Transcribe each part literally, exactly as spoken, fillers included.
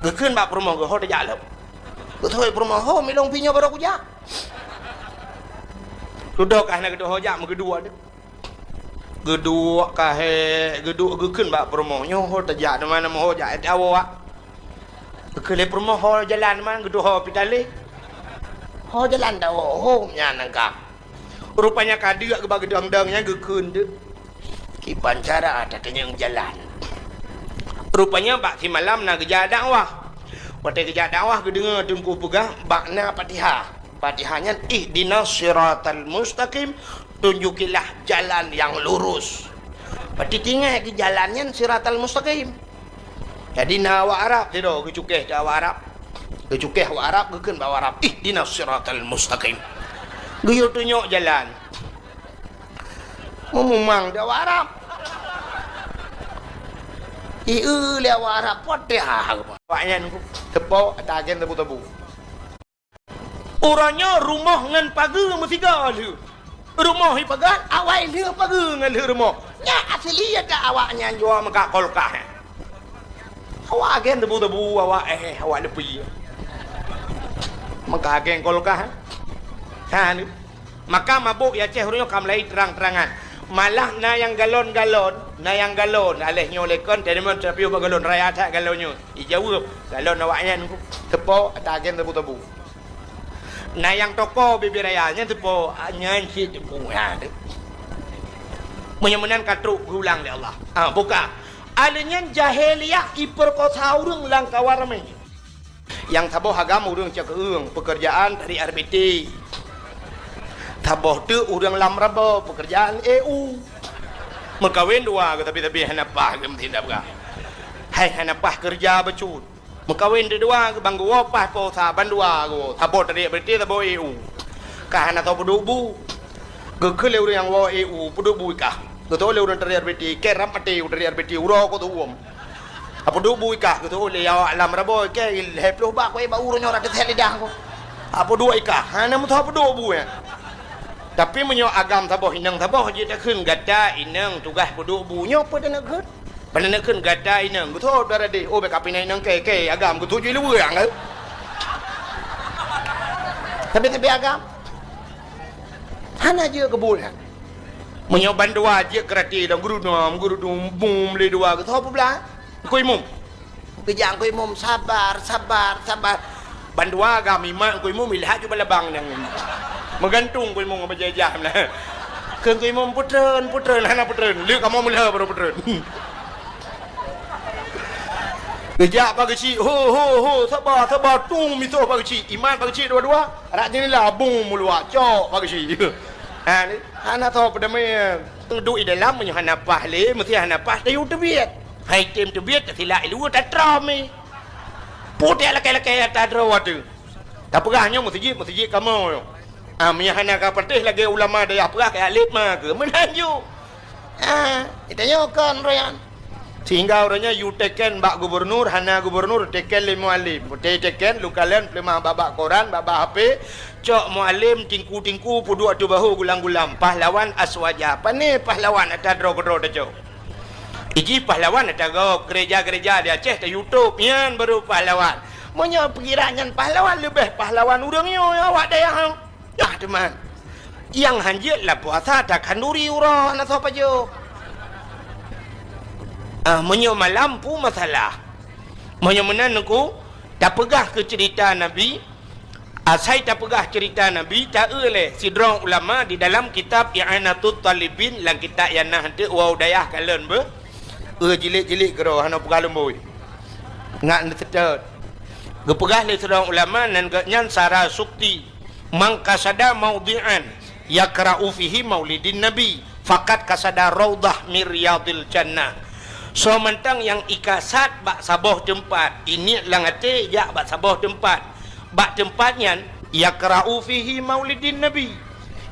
Geukheun bak peurumoh geuh, "Ho tajak lom." Geutôi peurumoh, "Ho, milong pih nyoe barô kujak." Dudoe ka hana geuduek ho jak, meugeuduek deuh. Geuduek ka he, geuduek geukheun bak peurumoh, "Nyoe ho tajak, teuma na meuho jak, eh, tawoe, ah." Geukheun lé peurumoh, "Ho jalan man, geuduek ho pih talé." "Ho jalan tawoe, ho nyan ka." Rupanya ka deuk geuba geudong-dong nyan geukheun deuk. Kiban cara tatanyong jalan. Rupanya bak simalam na geujak dakwah. Watée geujak dakwah geudeungoe teungku peugah bak na Fatihah. Fatihah nyan, "Ihdinas siratal mustaqim, tunjukilah jalan yang lurus." Berarti tinggai ke jalan nyan siratal mustaqim. Jadi na awak Arab sidroe geucukeh teuh awak Arab. Geucukeh awak Arab, geukheun bak awak Arab, "Ihdinas siratal mustaqim." Geuyue tunyok jalan. Meumumang di awak Arab. Ieu lé awak Arab, Fatihah. Awak nyan teupo ata agen tebu-tebu. Uroe nyoe rumoh ngon pageue meusigoe lheueh. Rumoh ipagat, awai lheueh pageue ngon lheueh rumoh. Nyan asli ata awak nyan jua meukat kulkas. Awak agen tebu-tebu, awak eh, awak leupie. Meukat agen kulkas. Ha, ni. Maka mabök i Aceh uroe nyoe ka mulai terang-terangan. Malah na nyang galon-galon, na nyang galon. Aléh nyoe lé kon, teurimong teupiôh bak galon, raya that galon nyoe. Ijaweueb, galon awak nyan teupo ata agen tebu-tebu. Na nyang toko bibir raya nyan teupo, nyan cit teupo. Ha, tu. Meunyoe meunan ka trok geulang lé Allah. Ha, buka. Aléh nyan jahiliyah ipeurkosa ureuëng lam kawan ramé. Nyang saboh agam ureuëng cok keueung, peukeurjaan dari R B T. Saboh teuk ureuëng lam rabo, peukeurjaan E U. Meukawen dua geuh, tapi-tapi hana paih geuh meutindak peugah. Hai hana paih keureuja bacut. Meukawen teuk dua geuh, ban geuwoe paih po sa, ban dua geuh. Saboh dari R B T, saboh E U. Ka hana soe peuduek bu. Geukheun lé ureuëng nyang woe E U, peuduek bu i kah. Geutôi lé ureuëng dari R B T, keu rab maté dari R B T, uroe ko tuwom. Apa duek bu i kah, geutôi lé awak lam rabo, keu lhée ploh bak, keu bak uroe nyoe rata sét lidah ko. Apa duek i kah, hana meutuah apa duek bu nyan. Tapi meunyoe agam saboh inong saboh jeuet takheun gata inong tugaih peuduek bu nyoe peue taneuk kheun? Peue taneuk kheun gata inong, geutôi dara deh, oh, bèk kapinai inong keu, keu agam geutôi jih luweue nyang keu. Tapi, tapi agam hana jeuet keu bu nyan. Meunyoe bandua jeuet keurati dong geurunom, geurunom, bum, lé dua, geutôi peublah. Teungku Imum. Geujak Teungku Imum, sabar, sabar, sabar. Bandua gam imat Teungku Imum, ilhat ju balabang nyang. Meugantung Teungku Imum bajée-jah na. Kheun Teungku Imum, "Peutreun, peutreun," hana peutreun. Lheueh kamoe meulheueh baru peutreun. Geujak Pak Geuchik, "Ho, ho, ho, sabar, sabar, tung misoh Pak Geuchik." Imat Pak Geuchik dua-dua, rak jeunela bung meuluak, cok Pak Geuchik. Ha, ni, hana soe peudamé. Duek i dalam meunyoe hana paih lé, meusti hana paih tayue teubiet. Hai tem teubiet, tasilak i luwa tatrom i. Putéh lakée-lakée ata droe teuh. Tapeugah nyoe meuseujid, meuseujid kamoe nyoe. Ah, meunyoe hana ka patéh lagée ulama dayah peugah keu alim ma keu meunan ju. Ah, tanyoe kon royan. Sehingga uroe nyoe yue teken bak gubernur, hana gubernur teken lé mualim. Putéh teken, lukalon, peuleumah bak-bak koran, bak-bak H P, cok mualim tingku-tingku peuduek ateueh bahô gulam-gulam. Pahlawan aswaja. Pané pahlawan ata droe keudroe tacok. Iji pahlawan ata gob, gereja-gereja di Aceh ta YouTube, nyan baru pahlawan. Meunyoe peukira nyan pahlawan, leubeh pahlawan ureuëng nyoe awak dayah. Yah teuma. Nyang hanjeuet lam puasa takhanduri uroe hana soe pajoh. Ah, meunyoe malam peue masalah. Meunyoe meunan Teungku, tapeugah keu ceurita Nabi, asai tapeugah ceurita Nabi, ta-eu lé sidroe ulama di dalam kitab I'anatut Talibin, lam kitab nyang na hanteuk wau dayah kalon beuh, eu jilid-jilid keudroe hana peugah lumbôi. Ngat neuseutôt. Geupeugah lé sidroe ulama nan gobnyan Sara Sukti. "Man qasada maudhi'an yakra'u fihi maulidin nabi, faqad qasada raudhah min riyadil jannah." Soe mantong nyang ikasad bak saboh teumpat, iniet lam até jak bak saboh teumpat, bak teumpat nyan yakra'u fihi maulidin nabi,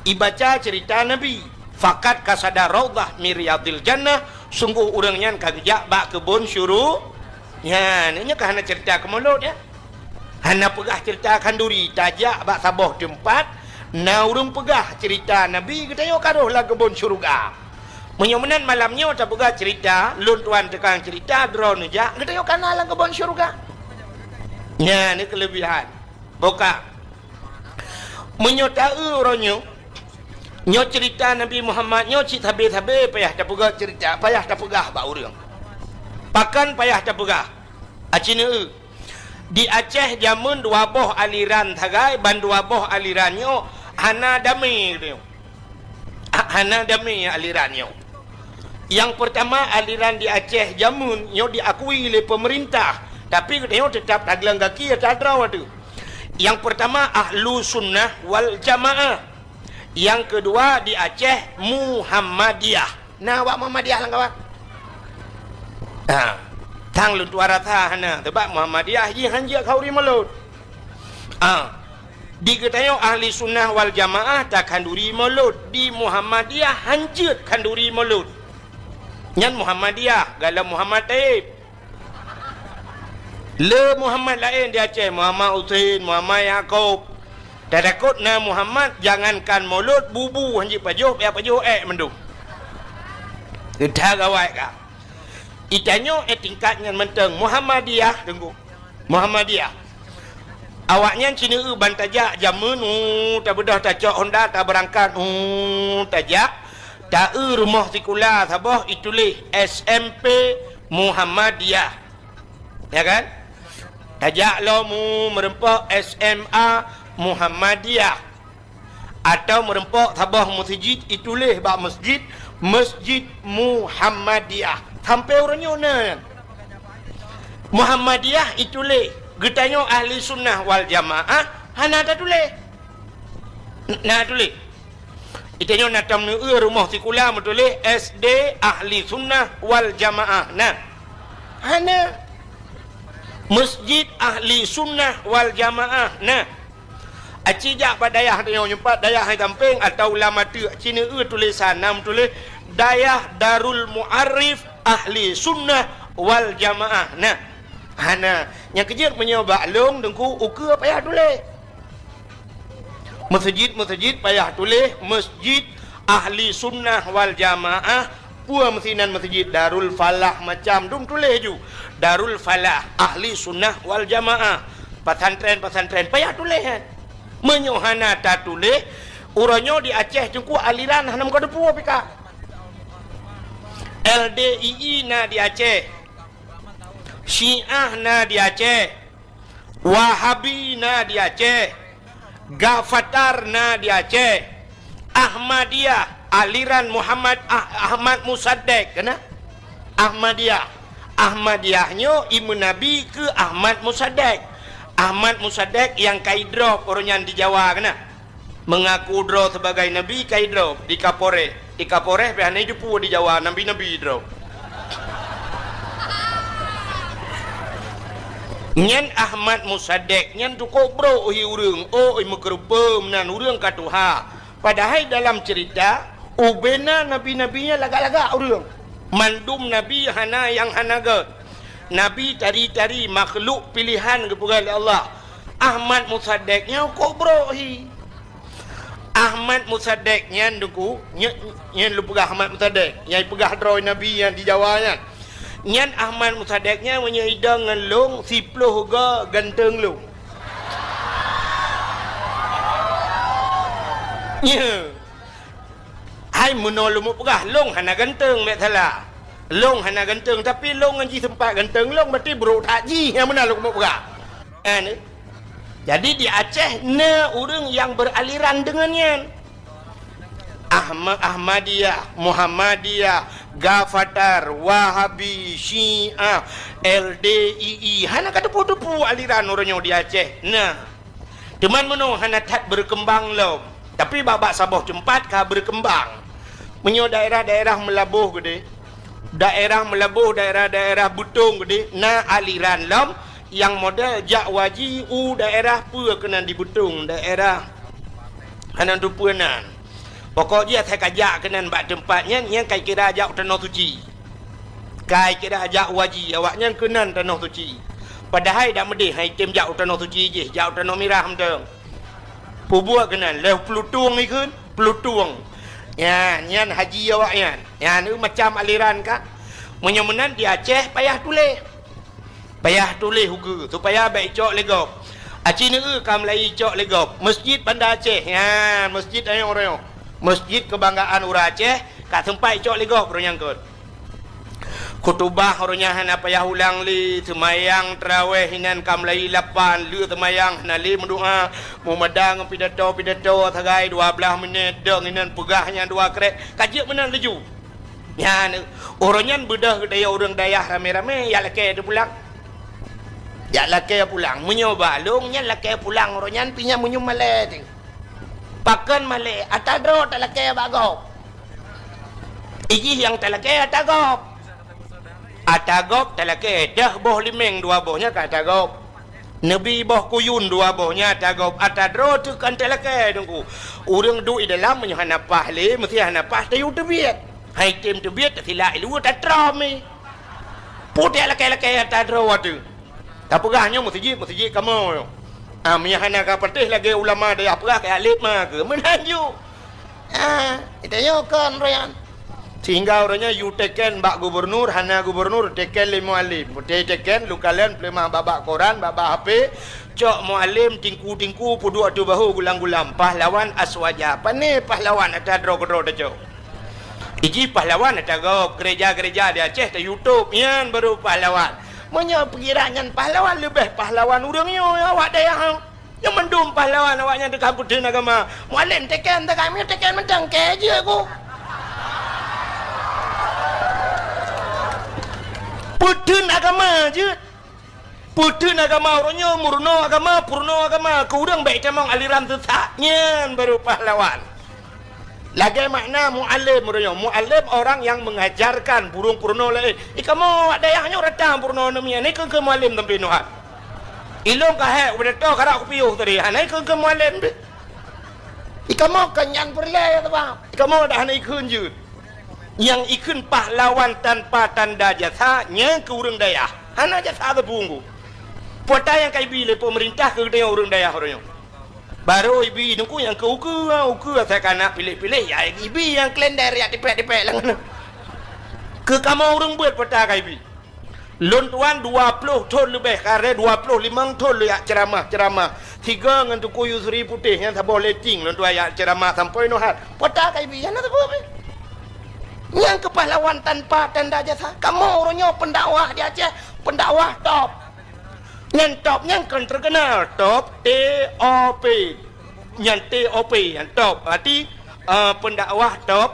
ibaca ceurita Nabi, faqad qasada raudhah min riyadil jannah, sunggoh ureuëng nyan ka geujak bak keubon syuru-, nyan, nyoe ka hana ceurita keumulot, ya. Hana peugah ceurita khanduri, tajak bak saboh teumpat, na ureuëng peugah ceurita Nabi, geutanyoe ka rhoh lam keubon syeuruga. Meunyoe meunan malam nyoe tapeugah ceurita, lôn tuan tukang ceurita, droeneuh jak, geutanyoe ka na lam keubon syeuruga. Nyan ni keulebihan. Boh ka. Meunyoe taeu uroe nyoe, nyoe cerita Nabi Muhammad nyoe cit sabe-sabe payah tapeugah cerita, payah tapeugah bak ureuëng. Pakon payah tapeugah? Aci neueu. Di Aceh jameun dua boh aliran sagai, ban dua boh aliran nyoe hana damé geutanyoe. Ha-, hana damé aliran nyoe. Nyang peurtama, aliran di Aceh jameun nyoe diakui lé peumeurintah, tapi geutanyoe teutap taglang gaki ata droe teuh. Nyang peurtama, Ahlu Sunnah wal Jamaah. Nyang keudua, di Aceh, Muhammadiyah. Na awak Muhammadiyah lam kawan? Ha. Tang lôn tuan rasa hana, sebab Muhammadiyah jih hanjeuet khanduri mulod. Ha. Di geutanyoe Ahli Sunnah wal Jamaah takhanduri mulod, di Muhammadiyah hanjeuet khanduri mulod. Nyan Muhammadiyah, galom Muhammad Taib. Le Muhammad laén di Aceh, Muhammad Husein, Muhammad Yakub. Tatakot na Muhammad, jangankan mulod, bubu hanjeuet pajoh, payah pajoh ék mandum. Teuta gawai ka. Itanyoe, eh, tingkat nyan mantong Muhammadiyah, Teungku. Muhammadiyah. Awaknyan ci neueu ban tajak jameun, uh, tabeudôh tacok honda, tabeurangkat, uh, tajak, taeu rumoh sikula saboh ituléh S M P Muhammadiyah. Ya kan? Tajak lom, uh, meureumpok S M A Muhammadiyah. Atawa meureumpok saboh meuseujid ituléh bak meuseujid, Meuseujid Muhammadiyah. Sampoe uroe nyoe na nyan. Muhammadiyah ituléh, geutanyoe Ahli Sunnah wal Jamaah hana tatuléh. Na tuléh. Itanyoe na tam neueu rumoh sikula meutuléh S D Ahli Sunnah wal Jamaah. Na. Hana. Meuseujid Ahli Sunnah wal Jamaah. Na. Aci jak bak dayah tanyoe, nyoe pat dayah hai sampéng atawa lam ateueh, ci neueu tulésan na meutuléh Dayah Darul Mu'arif Ahli Sunnah wal Jamaah. Na. Hana. Nyang keujeuet meunyoe bak lôn Teungku ukeue payah tuléh. Meuseujid-meuseujid payah tuléh Meuseujid Ahli Sunnah wal Jamaah. Peue meusinan meuseujid Darul Falah macam dum tuléh ju. Darul Falah, Ahli Sunnah wal Jamaah. Pesantren-pesantren payah tuléh, eh. Meunyoe hana tatuléh, uroe nyoe di Aceh Teungku aliran hana meukateupue pih ka. L D I I na di Aceh. Syiah na di Aceh. Wahabi na di Aceh. Gafatar na di Aceh. Ahmadiyah, aliran Muhammad Ah-, Ahmad Musaddek, kena? Ahmadiyah. Ahmadiyah nyoe imeun Nabi keu Ahmad Musaddek. Ahmad Musaddek nyang ka idrop uroe nyan di Jawa, kena? Meungaku droe sibagai nabi ka idrop di Kapolres. Di Kapolres pih hana jiteupeue di Jawa nabi-nabi droe. Nyan Ahmad Musaddek nyan cukôp brok hi ureuëng, oi meukeureubeue meunan ureuëng ka tuha. Padahai dalam ceurita, ubena nabi-nabi nyan lagak-lagak ureuëng. Mandum nabi hana nyang hana gét. Nabi tari-tari makhluk piléhan geupeugah lé Allah. Ahmad Musaddek nyan cukôp brok hi. Ahmad Musaddek nyan Teungku, nyan, nyan lôn peugah Ahmad Musaddek, nyang peugah droe nabi nyan di Jawa nyan. Nyan Ahmad Musaddek nyan meunyoe idong ngon lôn, siploh goe ganteng lôn. Nyan. Hai meunoe lôn peugah, lôn hana ganteng, bék salah. Lôn hana ganteng, tapi lôn ngon jih seumpat ganteng lôn, berarti brok that jih nyang meunan lôn peugah. Kan? Jadi di Aceh na ureuëng nyang beraliran deungon nyan. Ahma-, Ahmadiyah, Muhammadiyah, Gafatar, Wahabi, Syiah, L D I I. Hana ka teupeue-teupeue aliran uroe nyoe di Aceh. Nah. Teuma meunoe hana that berkembang lom. Tapi bak-bak saboh teumpat ka berkembang. Meunyoe daerah-daerah Meulaboh keudeh, daerah Meulaboh, daerah-daerah Beutong keudeh, na aliran lom nyang model jak haji u daerah peue keunan di Beutong, daerah hana teupeue nan. Pokok jih asai ka jak keunan bak teumpat nyan, nyan ka kira jak u Tanoh Suci. Ka kira jak haji, awaknyan keunan Tanoh Suci. Padahai dak meudeh hai tem jak u Tanoh Suci jih, jak u Tanoh Mirah mantong. Peubuet keunan, lheueh Peulutong ikheun, Peulutong. Nyan, nyan haji awaknyan. Nyan, macam aliran ka. Meunyoe meunan di Aceh payah tuléh. Payah tuléh ukeue, supaya bèk icok lé gob. Aci neueu ka meulayi icok lé gob. Masjid Banda Aceh, nyan, masjid ayong-rayong. Masjid keubanggaan ureueng Aceh, ka seumpat icok lé gob uroe nyan kon. Khutubah uroe nyan hana payah ulang lé, seumayang tarawèh inan ka meulayi lapan, lheueh seumayang hana lé meudoa, meumada ngon pidato-pidato sagai dua blaih minèt, dong inan peugah nyan dua krek, ka jeuet meunan laju. Nyan, uroe nyan beudôh geutanyoe ureueng dayah ramé-ramé, jak lakèe teupulang. Jak lakèe pulang. Meunyoe bak lôn nyan lakèe pulang uroe nyan, pih nyan meunyoe malèe teuh. Pakon malèe, ata droe talakèe bak gob. Ijih nyang talakèe ata gob. Ata gob talakèe, deuh boh limeng dua boh nyan ka ata gob. Neubi boh kuyun dua boh nyan ata gob, ata droe teuh kon talakèe Teungku. Ureueng duek i dalam meunyoe hana paih lé, meusti hana paih tayue teubiet. Han item teubiet, tasilak i luweue tatrom i. Putéh lakèe-lakèe ata droe teuh. Tapeugah nyoe meuseujid, meuseujid kamoe nyoe. Ah, meunyoe hana ka patéh lagèe ulama dayah peugah, ka lép ma keuh. Meunan ju. Ah, geutanyoe kon roh nyan. Sehingga uroe nyan yue teken bak gubernur, hana gubernur, teken lé Mualem. Beutôi teken, lôn kalon peuleumah bak-bak koran, bak-bak H P, cok Mualem tingku-tingku peuduek ateueh bahô gulam-gulam. Pahlawan Aswaja. Pané pahlawan ata droe keudroe tacok. Ijih pahlawan ata gob, gereja-gereja di Aceh ta-YouTube, nyan baru pahlawan. Meunyoe peukira nyan pahlawan, leubeh pahlawan ureueng nyoe awak dayah. Nyoe mandum pahlawan awak nyan teuka peutheun agama. Mualem teken teuka, meunyoe teken mantong kèe jeuet ku. Peutheun agama jeuet. Peutheun agama uroe nyoe, meurunoe agama, peurunoe agama, keu ureueng bèk itamong aliran sesat. Nyan baru pahlawan. Lagèe makna mualem uroe nyoe. Mualem orang yang mengajarkan, burung peurunoe laén. I kamoe awak dayah nyoe rata peurunoe namian. Ikheun keu mualem sampoe nyoe. Ilôn ka hék, ubeudatoe karap kupiôh tadi. Hana ikheun keu mualem pih. I kamoe kon nyan peureulèe ya teuma. I kamoe dah hana ikheun jeuet. Nyang ikheun pahlawan tanpa tanda jasa, nyan keu ureueng dayah. Hana jasa teupunggu. Peue ata nyang ka ibi lé peumeurintah keu geutanyoe ureueng dayah uroe nyoe. Barô ibi Teungku nyang keu ukeue, ukeue asai ka na piléh-piléh, ya ibi nyang kalender jak tipèk-tipèk lam. Keu kamoe ureueng beuet peue ata ka ibi. Lôn tuan dua ploh thôn leubeh, karè dua ploh limong thôn lôn jak ceuramah-ceuramah. Sigoe ngon Teungku Yusri Putéh nyan saboh letting lôn tuan jak ceuramah sampoe nyoe hat. Peue ata ka ibi, hana sapeue pih. Nyang keu pahlawan tanpa tanda jasa. Kamoe uroe nyoe pendakwah di Aceh, pendakwah top. Nyan top nyan kon terkenal, top, T O P. Nyan T O P, nyan top. Berarti, eh, pendakwah top.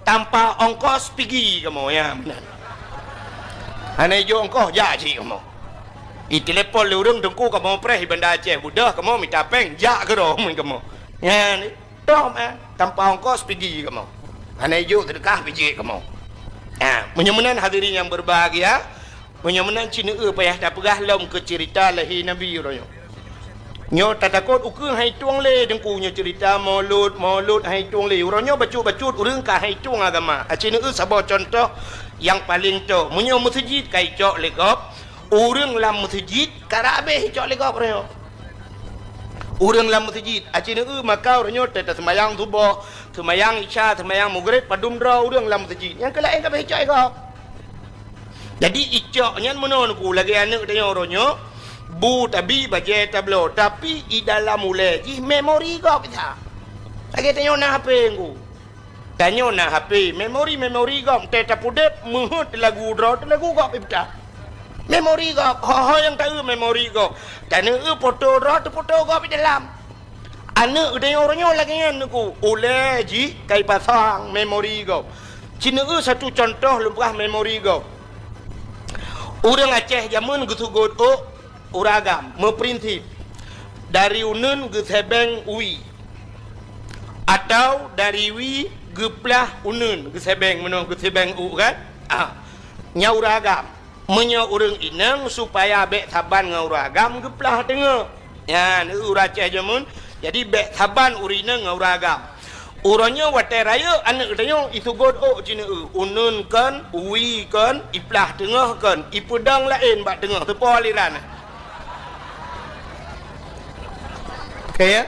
Tanpa ongkos pigi kamoe, ya, meunan. Hana ijok ongkos, jak cit kamoe. Itelepon lé ureueng Teungku kamoe preh i Banda Aceh, beudôh kamoe mita péng, jak keudroe kamoe. Nyan, tom, eh, tanpa ongkos pigi kamoe. Hana ijok seudeukah pih jeuet kamoe. Ah, meunyoe meunan hadirin yang berbahagia, Meunyoe meunan cit neueu payah tapeugah lom keu ceurita lahé Nabi uroe nyoe. Nyoe tatakot ukeue han itueng lé Teungku nyoe ceurita Maulud, Maulud han itueng lé. Uroe nyoe bacut-bacut ureueng ka han itueng agama. Aci neueu saboh cuntoh nyang paleng toe. Meunyoe meuseujid ka icok lé gob, ureueng lam meuseujid karab habéh icok lé gob uroe nyoe. Ureueng lam meuseujid, aci neueu maka uroe nyoe teuh taseumayang suboh, seumayang isya, seumayang meugreb, padum droe ureueng lam meuseujid. Nyang keu laén ka habéh icok lé gob. Jadi, icok nyan meunoe Teungku, lagèe aneuk tanyoe uroe nyoe, bu tabi, bajèe tabloe, tapi i dalam ulèe jih memori gob that. Lagèe tanyoe na H P Teungku. Tanyoe na H P, memori, memori gob, teuh tapeudeb, meuheuet lagu droe, teuh lagu gob ipeugah. Memori gob, ho-ho nyang taeu memori gob. Taneueu foto droe, teuh foto gob i dalam. Aneuk geutanyoe uroe nyoe lagèe nyan Teungku, ulèe jih ka ipasang memori gob. Ci neueu satu cuntoh lôn peugah memori gob. Ureueng Aceh jameun geuseugot ôk ureueng agam, meuprinsip dari uneuen geusèbeng wie, atau dari wie geuplah uneuen, geusèbeng meunoe geusèbeng ôk kan? Ah, nyan ureueng agam. Meunyoe ureueng inong supaya bèk saban ngon ureueng agam geuplah teungoh. Nyan, ureueng Aceh jameun, jadi bèk saban ureueng inong ngon ureueng agam. Uroe nyoe watèe rayeuk aneuk tanyoe iseugot ôk ci neueu, uneuen kon, wie kon, iplah teungoh kon, ipeudong laén bak teungoh, teupo aliran. Oke, ya?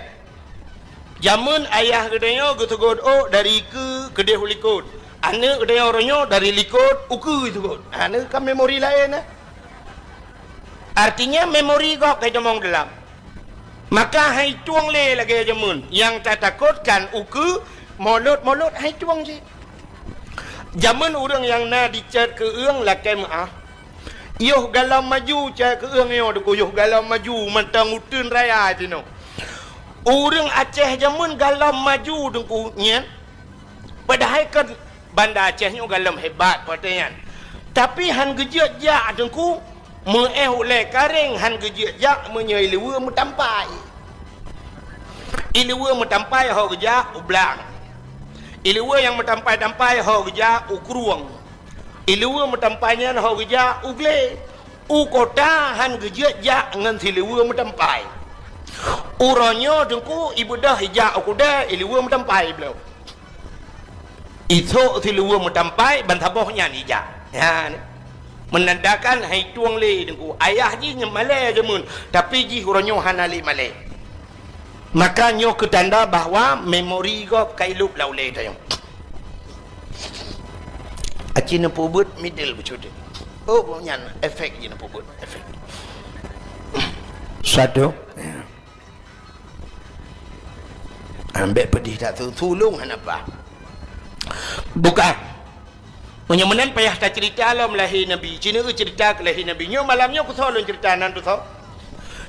Jameun ayah geutanyoe geuseugot ôk dari keue keudéh u likot. Aneuk geutanyoe uroe nyoe dari likot u keue iseugot. Ha, nyoe kan memori laén, eh. Artinya memori gob ka itamong dalam. Maka hai tueng lé lagée jameun. Nyang tatakotkan ukeue molot-molot hai tueng cit. Jameun ureuëng nyang na dicet keueueng lakée meuáh. Yoh galom maju cit keueueng nyoe Teungku, yoh galom maju mantong uteuen raya jinoe. Ureuëng Aceh jameun galom maju Teungku nyan. Padahai kan Banda Aceh nyoe galom hebat watée nyan. Tapi han geujeuet jak Teungku, meuéh ulée karéng han geujeuet jak meunyoe ileue meutampai. Ileue meutampai ho geujak u blang. Ileue nyang meutampai-tampai ho geujak u krueng. Ileue meutampai nyan ho geujak u glé. U kota han geujeuet jak ngon sileue meutampai. Uroe nyoe Teungku ibeudôh ijak u keudée ileue meutampai bloe. Isok siluweue meutampai ban saboh nyan ijak. Nyan. Meunandakan hai tueng lé Teungku. Ayah jih nyan malée jameun, tapi jih uroe nyoe hana lé malée. Maka nyoe keu tanda bahwa memori gob ka ilop lam ulée tanyoe. Aci neupeubuet middle beucut. Oh, nyan efek jih neupeubuet, efek. Satu. Ya. Ambek pedih that tu, tulông hana paih. Bukan. Meunyoe meunan payah taceurita lom lahé Nabi. Ci neueu ceurita keu lahé Nabi. Nyoe malam nyoe kusoe lôn ceurita nan tusoe.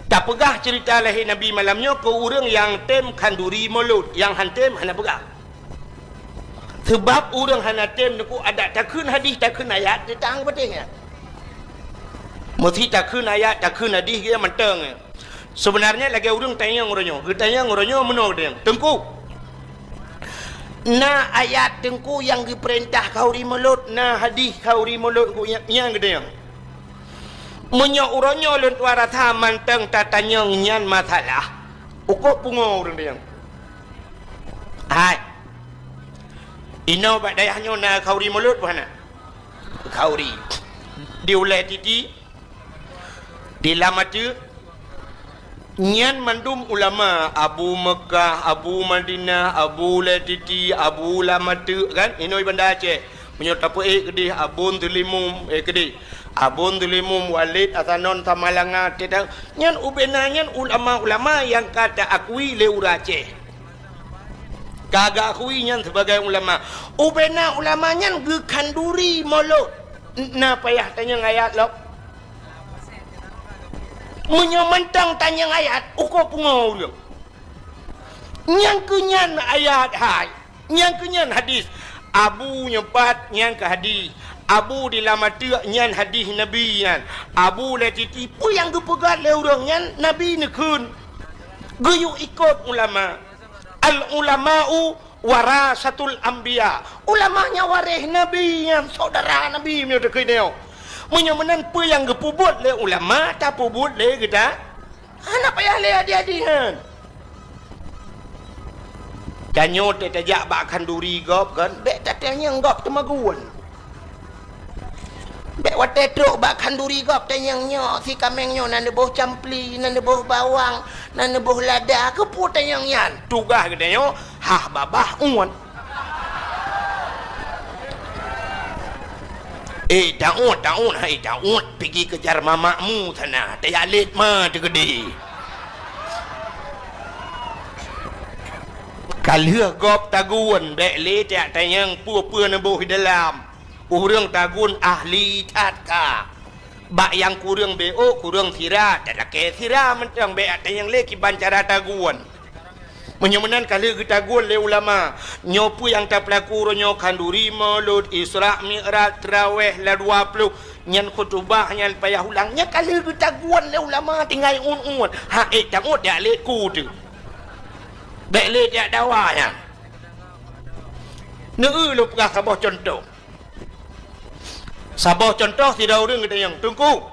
Tapeugah ceurita lahé Nabi malam nyoe keu ureuëng nyang tem khanduri mulod, nyang han tem hana peugah. Sabab ureuëng hana tem neuku adat takheun hadih, takheun ayat, teutang beuteh nyan. Meusi takheun ayat, takheun hadih, geu mantong. Sebenarnya lagée ureuëng tanyong uroe nyoe, geutanyong uroe nyoe meunoe deng, "Teungku, na ayat Teungku nyang geupeurintah khanduri mulod, na hadih khanduri mulod Teungku nyang, nyang geutanyong. Meunyoe uroe nyoe lôn tuan rasa mantong tatanyong nyan masalah, ukoe pungo ureuëng tanyong." Hai. Inoe bak dayah nyoe na khanduri mulod peue hana? Khanduri. Di ulée titi, di lam ateuk, nyan mandum ulama, Abu Meukah, Abu Madinah, Abu Ulée Titi, Abu Lam Ateuk, kan? Inoe Banda Aceh. Meunyoe tapeuék keudeh Abon Teulimum, eh, keudeh. Abon Teulimum, Walid Hasanon Samalanga, teuta-, nyan ubena nyan ulama-ulama nyang ka taakui lé ureuëng Aceh. Ka geuakui nyan sibagai ulama. Ubena ulama nyan geukhanduri mulod. Na payah tanyong ayat lom. Meunyoe mantong tanyong ayat, ukoe pungo ureuëng. Nyang keu nyan ayat hai. Nyang keu nyan hadih. Abu nyoe pat nyan keu hadih. Abu di Lam Ateuk nyan hadih Nabi nyan. Abu Ulée Titi peue nyang geupeugah lé ureuëng nyan Nabi neukheun. Geuyue ikot ulama. Al-ulama'u warasatul anbiya. Ulama nyan waréh Nabi nyan, syedara Nabi meunyoe takheun nyoe. Meunyoe meunan peue nyang geupeubuet lé ulama, tapeubuet lé geuta? Hana payah lé hadih-hadih nyan. Tanyoe teuh tajak bak khanduri gob kan, bék tatanyong gob teumagun. Bék watée trok bak khanduri gob tanyong nyoe, si kaméng nyoe na neuboh campli, na neuboh bawang, na neuboh lada, keupeue tanyong nyan? Tugaih geutanyoe hah babah uet. Eh, Daud, Daud, hai Daud, pigi keujar mamakmu sana, tajak lét ma teukeudi. Ka lheueh gob tagun, bék lé tajak tanyong peue-peue neuboh di dalam. Ureuëng tagun ahli that ka. Bak nyang kureueng beuôk, kureueng sira, talakée sira mantong bék ateueh nyang lé kiban cara tagun. Meunyoe meunan ka lheueh geutagun lé ulama, nyoe peue nyang tapeulaku uroe nyoe khanduri mulod, Isra Mi'raj, traweh la dua ploh, nyan khutubah nyan payah ulang. Nyan ka lheueh geutagun lé ulama tinggai uet-uet. Ha ék tangut jak lé ku teuh. Bék lé jak dawa nyan. Neueu lôn peugah saboh cuntoh. Saboh cuntoh sidroe ureuëng geutanyong, "Teungku,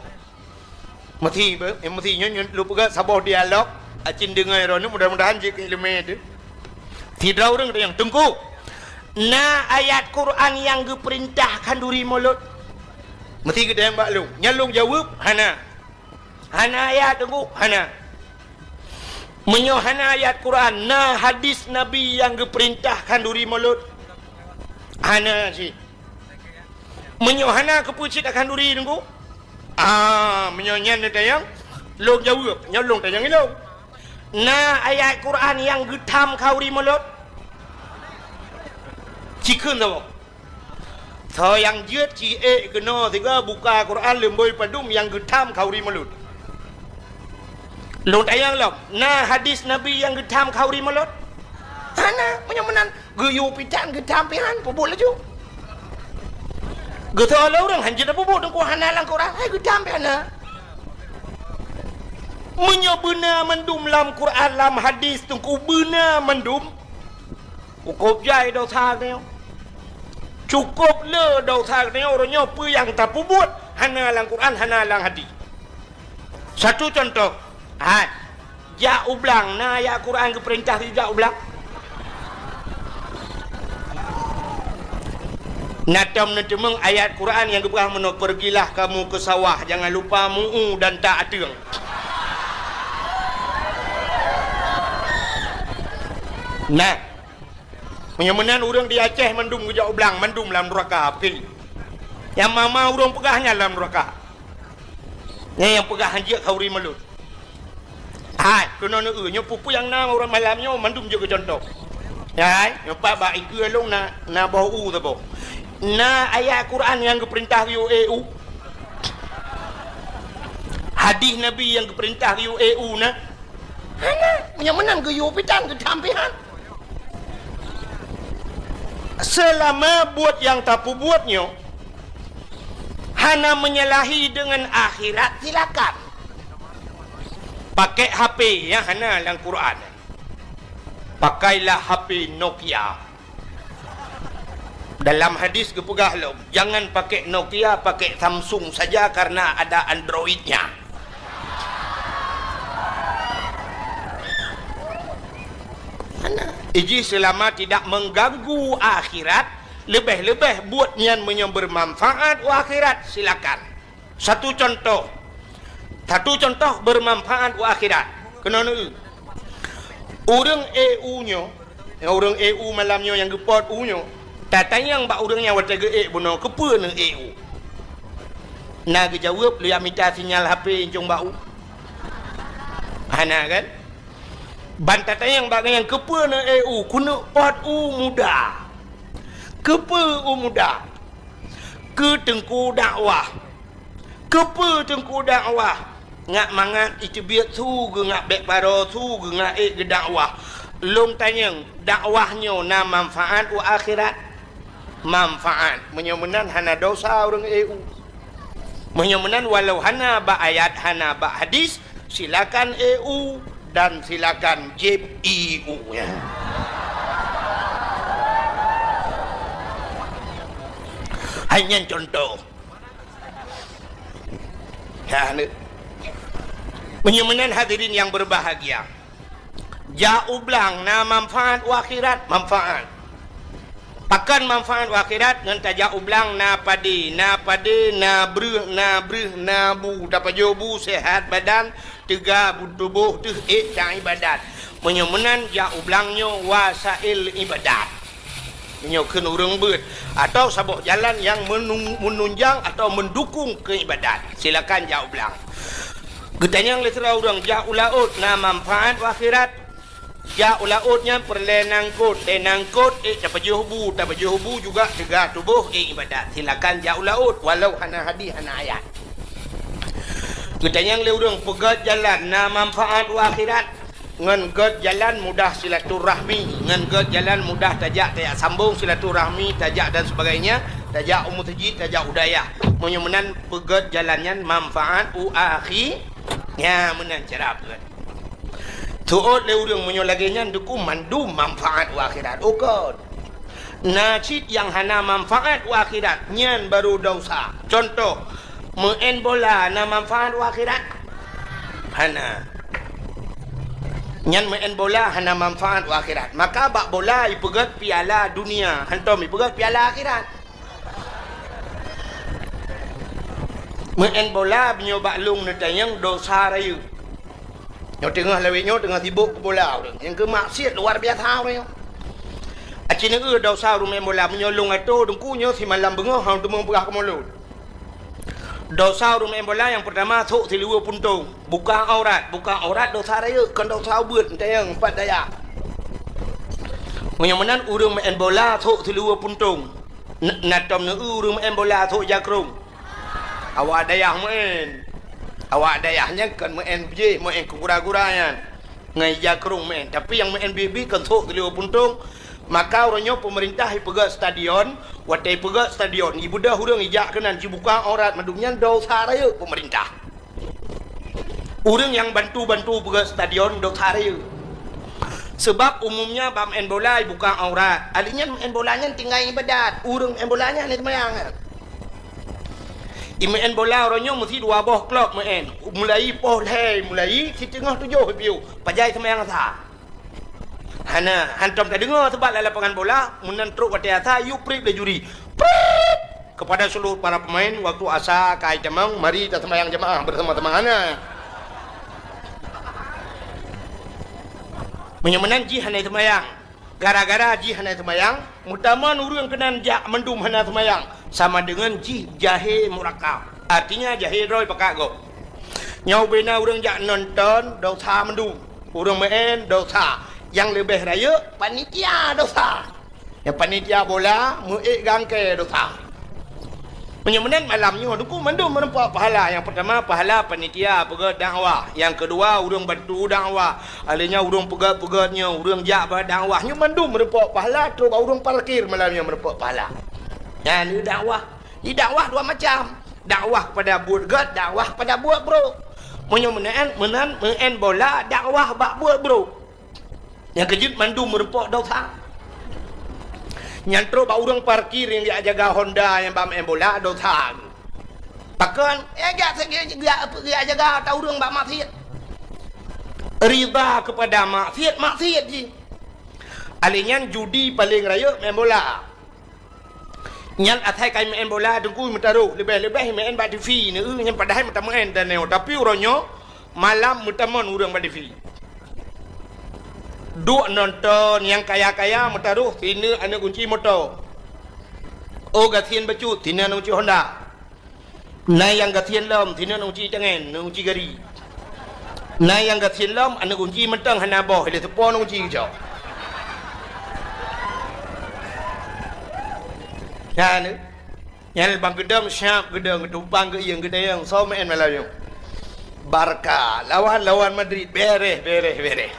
meusi, meusi nyoe, nyoe lôn peugah saboh dialog, acin deungoe droeneuh, mudah-mudahan jeuet keu iéleumé teuh." Sidroe ureuëng geutanyong, "Teungku, na ayat Quran nyang geupeurintah khanduri mulod?" Meusi geutanyong bak lôn. Nyan lôn jaweueb, "Hana." "Hana ayat, Teungku?" "Hana." "Meunyoe hana ayat Quran, na hadis Nabi nyang geupeurintah khanduri mulod?" "Hana cit." "Meunyoe hana, keupeue cit takhanduri, Teungku?" "Ah, meunyoe nyan neutanyong, Lôn jaweueb, nyoe lôn tanyong ilôn. Na ayat Quran nyang geutham khauri mulod? Cikheun saboh. Soe nyang jeuet ci ék keunoe sigoe buka Quran leumbôi padum nyang geutham khauri mulod. Lôn tanyong lom, na hadis Nabi nyang geutham khauri mulod? Hana, meunyoe meunan geuyue pitan geutham pih han, peubuet laju. Geusoe lé ureuëng han jeuet peubuet teungku hana lam Quran, hai geutham pih hana. Meunyoe beuna mandum lam Quran, lam hadis teungku beuna mandum, Cukôp jai desya geutanyoe. Cukôp le desya geutanyoe, uroe nyoe peue nyang tapeubuet hana lam Quran, hana lam hadis. Satu contoh, hai, jak u blang, na ayat Quran geupeurintah jak u blang? Na tom neuteumeung ayat Quran nyang geupeugah meunoe, "Pergilah kamu ke sawah, jangan lupa mu'u dan tak ateueng." Nah, meunyoe meunan ureuëng di Aceh mandum geujak u blang, mandum lam nuraka, oke. Nyang ma-ma ureuëng peugah nyan lam nuraka. Nyan nyang peugah hanjeuet khauri mulod. Hai, keunoe neu-eu, nyoe peue-peue nyang na ureuëng malam nyoe mandum jeuet keu contoh. Hai, nyoe pat bak ikeue lôn na, na boh u saboh. Na ayat Quran nyang geupeurintah geuyue ék u? Hadis Nabi nyang geupeurintah geuyue ék u na? Hana, meunyoe meunan geuyue pitan geutham pih han. Seulama buet nyang tapeubuet nyoe hana menyalahi deungon akhirat, silakan. Pakai H P nyang hana lam Quran. Pakailah H P Nokia. Dalam hadis geupeugah lom, "Jangan pakai Nokia, pakai Samsung saja karena ada Android-nya." Mana? Iji selama tidak mengganggu akhirat, lebih-lebih buat nyan meunyoe bermanfaat u akhirat, silakan. Satu contoh. Satu contoh bermanfaat u akhirat. Keunoe neu-eu. Ureuëng ék u nyoe, nyang ureuëng ék u malam nyoe nyang geupot u nyoe, tatanyong bak ureuëng nyan watée geuék bunoe, "Keupeue neuék u?" Na geujaweueb, "Lôn jak mita sinyal H P incong bak u." Hana kan? Ban tatanyong bak gobnyan, "Keupeue neuék u?" "Keuneuk pot u muda." Keupeue u muda? Keu teungku dakwah. Keupeue teungku dakwah? Ngat mangat iteubiet su geungat bék baroe su geungat ék geudakwah. Lôn tanyong, dakwah nyoe na manfaat u akhirat? Manfaat. Meunyoe meunan hana desya ureuëng ék u. Meunyoe meunan walau hana bak ayat, hana bak hadis, silakan ék u dan silakan jieb ié u nyan. Hai nyan contoh. Ya, ni. Meunyoe meunan hadirin yang berbahagia, jak u blang na manfaat u akhirat, manfaat. Pakon manfaat u akhirat? Ngon tajak u blang na padé, na padé, na breueh, na breueh, na bu, tapajoh bu, sehat badan, teuga bu tuboh, teuh ék tan ibadat. Meunyoe meunan jak u blang nyoe wasail ibadat. Meunyoe kheun ureuëng beuet, atawa saboh jalan nyang menung-, menunjang atawa mendukung keu ibadat, silakan jak u blang. Geutanyong lé sidroe ureuëng, jak u laôt na manfaat u akhirat? Jak u laôt nyan peureulée nangkot, lé nangkot ék tapajoh bu, tapajoh bu juga teuga tuboh ék ibadat. Silakan jak u laôt walau hana hadis hana ayat. Geutanyong lé ureuëng, peugét jalan na manfaat u akhirat? Ngon gét jalan mudah silaturahmi, ngon gét jalan mudah tajak, tajak sambong silaturahmi, tajak dan sebagainya, tajak u meuseujid, tajak u dayah. Meunyoe meunan peugét jalan nyan manfaat u akhi-, nya meunan cara peugét. Teuôt lé ureuëng meunyoe lagée nyan teungku mandum manfaat u akhirat. Ukon. Na cit nyang hana manfaat u akhirat, nyan baru desya. Contoh, meu'en bola na manfaat u akhirat? Hana. Nyan meu'en bola hana manfaat u akhirat. Maka bak bola ipeugét piala dunia, hantom ipeugét piala akhirat. Meu'en bola meunyoe bak lôn neutanyong desya rayeuk. Nyoe teungoh lawét nyoe teungoh sibok keu bola ureuëng. Nyang keu maksiat luar biasa ureuëng nyoe. Aci neu-eu desya ureuëng meu'en bola meunyoe lôn atô teungku nyoe simalam beungoh hana teumé peugah keu mulod. Desya ureuëng meu'en bola nyang peurtama, sôk siluweue puntông. Buka aurat. Buka aurat desya rayeuk, kon desya ubeut, teuntèe pat dayah. Meunyoe meunan ureuëng meu'en bola sôk siluweue puntông. N-, na tom neueu ureuëng meu'en bola sôk jakrong. Awak dayah meu'en. Awak dayah nyan kon meu'en biéh, meu'en keu gura-gura nyan. Ngon jakrong meu'en. Tapi nyang meu'en biéh-biéh kon sôk siluweue puntông. Maka uroe nyoe peumeurintah ipeugèt stadion, watèe ipeugèt stadion, ibeudôh ureuëng ijak keunan, jibuka aurat mandum nyan desya rayeuk peumeurintah. Ureuëng nyang bantu-bantu peugèt stadion desya rayeuk. Seubab umumnya bak meu'en bola ibuka aurat. Ahli nyan meu'en bola nyan tinggai ibadat. Ureuëng meu'en bola nyan hana seumayang. Imeu'en bola uroe nyoe meusti dua boh klok meu'en. Mulai poh lhèe, mulai siteungoh tujoh piôh, pajan seumayang asai. Hana, hantom tadeungoe seubab lam lapangan bola, meunan trôk watèe asai, yue prip lé juri. Prip! Kepada seluruh para pemain, waktu asai ka itamong, mari taseumayang jamaah bersama-sama. Hana. Meunyoe meunan jih hana seumayang. Gara-gara jih hana seumayang, meutamong ureuëng keunan jak mandum hana seumayang, sama deungon jih jahé murakab. Artinya jahé droe pakat gob. Nyoe ubena ureuëng jak nonton, desya mandum. Ureuëng meu'en desya, nyang leubeh rayeuk panitia desya. Nyang panitia bola meu'ék gangkée desya. Meunyoe meunan malam nyoe teungku mandum meurumpok pahala. Nyang peurtama pahala panitia peugèt dakwah, nyang keudua ureuëng bantu dakwah. Ahli nyan ureuëng peugèt-peugèt nyoe, ureuëng jak bak dakwah nyoe mandum meurumpok pahala trôk bak ureuëng parkir malam nyoe meurumpok pahala. Nyan dakwah. Di dakwah dua macam. Dakwah kepada buet gèt, dakwah kepada buet brôk. Meunyoe meunan, meunan meu'en bola dakwah bak buet brôk. Nyang keujeuet mandum meurumpok desya. Nyan trôk bak ureuëng parkir nyang jak jaga Honda nyang bak meu'en bola desya. Pakon? Eh, jak, jak, jak jaga ata ureuëng bak maksiet. Ridha kepada maksiet, maksiet jih. Ahli nyan judi paleng rayeuk meu'en bola. Nyan asai ka imeu'en bola teungku meutaroh, leubeh-leubeh imeu'en bak TV, neueu nyan padahai meutameu'en dan nyoe. Tapi uroe nyoe malam meutamong ureuëng bak TV. Duek nonton nyang kaya-kaya meutaroh sineuk aneuëk gunci moto. Oh gasien bacut, sineuk aneuëk gunci Honda. Na nyang gasien lom, sineuk aneuëk gunci tangen, aneuëk gunci gari. Na nyang gasien lom, aneuëk gunci mantong hana boh, ilée teupo aneuëk gunci geucok. Nyan, nyan bang geudong siap geudong, geutupang geuieng geudayong, soe meu'en malam nyoe. Barca lawan, lawan Madrid, bereh, bereh, bereh.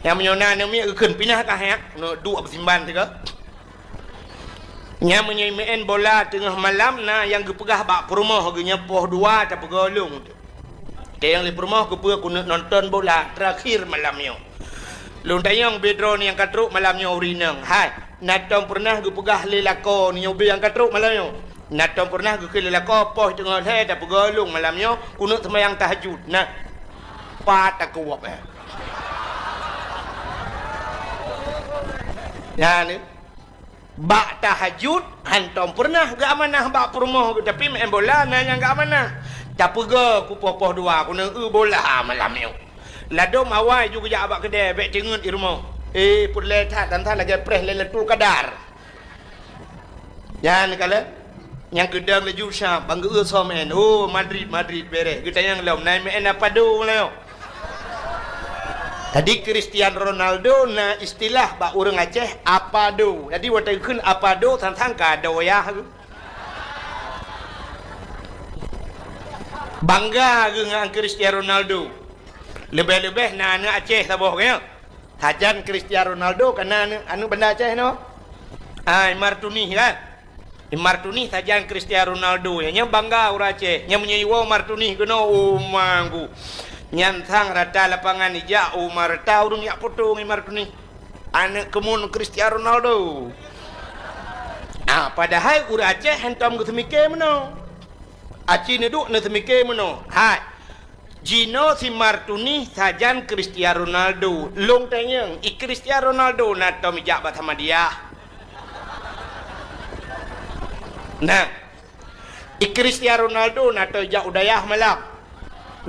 Nyang meunyoe na aneuëk miet geukheun pinah ka hek, neuduek beusimban sigoe. Nyan meunyoe meu'en bola teungoh malam na nyang geupeugah bak peurumoh geuh nyan poh dua tapeugolong. Teunyang lé peurumoh geupeue keuneuk nonton bola terakhir malam nyoe. Lôn tanyong bidroe nyang ka trôk malam nyoe ureuëng inong, hai, na tom peureunah geupeugah lé lakoe nyoe ubé nyang ka trôk malam nyoe? Na tom peureunah geukheun lé lakoe poh teungoh lhèe tapeugolong malam nyoe keuneuk seumayang tahajud? Nah, pat takuwab eh. Nyan. Bak tahajud, hantom peureunah geuamanah bak peurumoh geuh, tapi meu'en bola na nyang geuamanah. Tapeugah ku poh-poh dua, ku neueu bola malam nyoe. Ladôm awai ju geujak bak keudè, bèk teungeut i rumoh. Eh, peureulèe that, dan that lagèe preh Lailatul Qadar. Nyan kalon, nyang keudong laju siap, bang geueu soe meu'en. Oh, Madrid, Madrid, bereh. Geutanyong lom, na meu'en apa do malam nyoe? Jadi, Cristiano Ronaldo na istilah bak ureuëng Aceh, apa do. Jadi, watèe geukheun apa do, sang-sang ka do yah. Bangga geuh ngon Cristiano Ronaldo. Leubeh-leubeh na aneuëk Aceh saboh, kan? Sajan Cristiano Ronaldo ka na aneuëk, aneuëk Banda Aceh nyoe. Ah, Imar Tunih kan? Imar Tunih sajan Cristiano Ronaldo. Nyan, nyan bangga ureuëng Aceh. Nyan meunyoe iwoe Imar Tunih keunoe, oh, manggu. Nyan sang rata lapangan ijak, oh, ma rata ureuëng jak foto ngon Imar Tunih. Aneuëk keumun Cristiano Ronaldo. Ah, padahai ureuëng Aceh hantom geuseumiké meunoe. Aci neuduek neuseumiké meunoe. Hai. Jinoe si Imar Tunih sajan Cristiano Ronaldo. Lôn tanyong, i Cristiano Ronaldo na tom ijak bak Samadiyah? Nah, i Cristiano Ronaldo na tom ijak u dayah malam?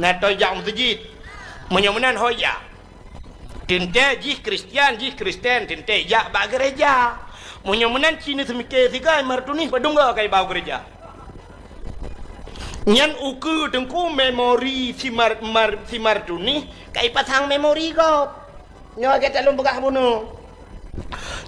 Na tom ijak u meuseujid? Meunyoe meunan ho ijak. Teuntèe jih Kristian, jih Kristen, teuntèe ijak bak geureja. Meunyoe meunan ci neuseumiké sigoe Imar Tunih padum goe ka iba u geureja. Nyan ukeue Teungku memori si Mar-, Mar-, si Martunih ka ipasang memori gob. Nyoe lagèe talôn peugah bunoe.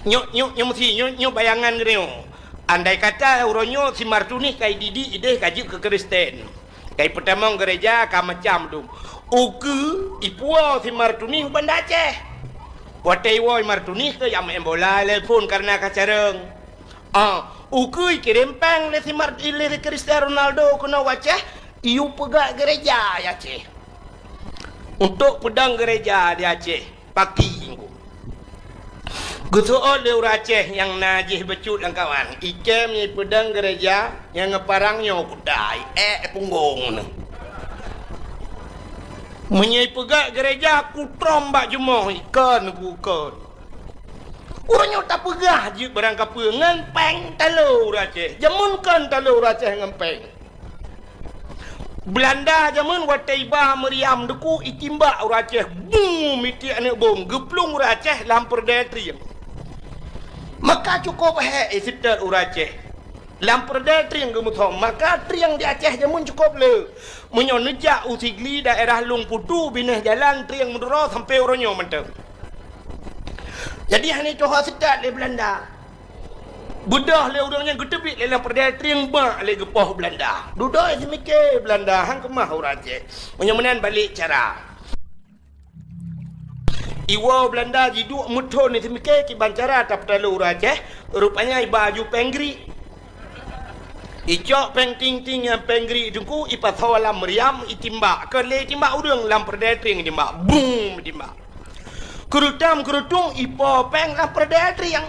Nyoe, nyoe, nyoe meusi, nyoe, nyoe bayangan geutanyoe. Andai kata uroe nyoe si Martunih ka ididik idéh ka jeuet keu Kristen, ka ipeutamong gereja ka macam dum. Ukeue ipuwoe si Martunih u Banda Aceh. Watèe iwoe Martunih keu jak meu'en bola lé phôn kareuna ka carông. Ah, ukeue ikirém péng lé si Mar-, lé Cristiano Ronaldo keunoe u Aceh, iyue peugah gereja di Aceh. Untuk peudong gereja di Aceh, paki. Geuseuôt lé ureueng Aceh nyang na jih bacut lam kawan, ikém nyoe peudong gereja nyang geuparang nyoe kuda, ék punggong neuh. Meunyoe ipeugah gereja kutrom bak jumoh, ikon ku kon. Uroe nyoe tapeugah jeuet barang kapeue ngon péng talo ureueng Aceh. Jameun kon talo ureueng Aceh ngon péng. Beulanda jameun watèe iba meuriam deuku itimbak ureueng Aceh, bum, mitiek aneuk bom, geuplueng ureueng Aceh lam peureudèe trieng. Maka cukôp hék iseutôt ureueng Aceh. Lam peureudèe trieng geumeusom, maka trieng di Aceh jameun cukôp le. Meunyoe neujak u Sigli daerah Lueng Putu binéh jalan trieng meuduro sampoe uroe nyoe mantong. Jadi hana tuha seutôt lé Beulanda. Beudôh lé ureueng nyan geuteubiet lé lam peureudèe trieng bak lé geupoh Beulanda. Dudoe seumiké Beulanda han keumah ureueng Aceh. Meunyoe meunan balek cara. Iwoe Beulanda jiduek meuthon seumiké kiban cara tapeutalo ureueng Aceh, rupanya iba aju péng grik. Icok péng ting-ting nyang péng grik teungku ipasoe lam meuriam itimbak, keu lé itimbak ureueng lam peureudèe trieng itimbak, bum itimbak. Keurutam keurutung ipo péng lam peureudèe trieng.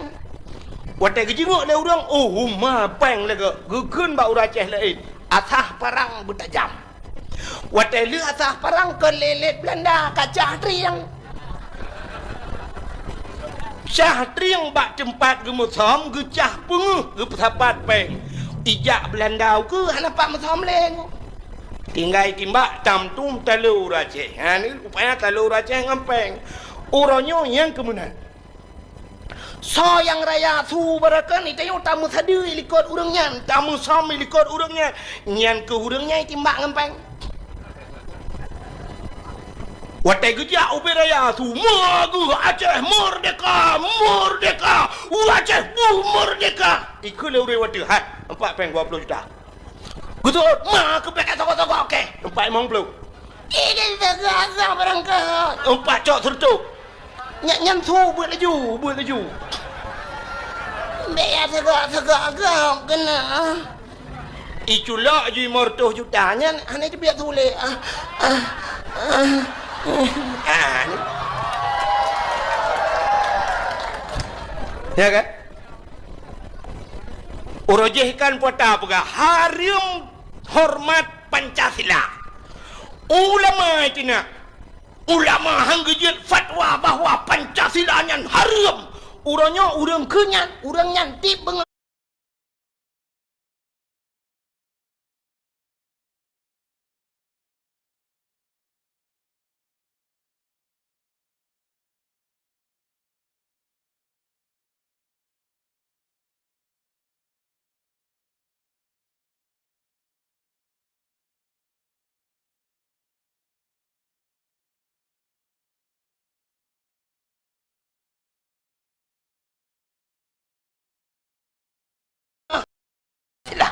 Watèe geujingok lé ureueng, oh, huma péng lagèe geukheun bak ureueng Aceh laén, asah parang beutajam. Watèe lheueh asah parang keu lé-lét Beulanda ka cah trieng. Cah trieng bak teumpat geumeusom geucah peungeuh geupeusapat péng. Ijak Beulanda ukeue hana pat meusom lé. Tinggai timbak tam tum talo ureueng Aceh. Ha ni rupanya talo ureueng Aceh ngon péng. Uroe nyoe nyang keumeunan. Soe nyang raya su barokon, tanyoe tameusadeue likot ureueng nyan, tameusom likot ureueng nyan. Nyan keuh ureueng nyan itimbak ngon péng. Watèe geujak ubé raya su, "Meugeue Aceh merdeka, merdeka! Aceh bu merdeka!" Ikheun lé ureueng watèe, "Hai, empat péng dua puluh juta." Geuteuôt, "Ma keubiet ka sogok-sogok kèe?" "Empat limong ploh." "Ih, ka sogok-sogok barangkaho." "Empat cok seureutôh." "Nyan, nyan su, beuet laju, beuet laju." "Bèk ya sogok-sogok gob keunoe." "Iculok ju limong reutôh juta nyan, hana teubiet su lé." Ah, ah, ah. Ah, ni. Ya kan? Uroe jéh kan peue tapeugah, hareuem horeumat Pancasila. Ulama itu na, ulama han geujeuet fatwa bahwa Pancasila nyan hareuem. Uroe nyoe ureueng keu nyan, ureueng nyan tieb beungoh. Sila.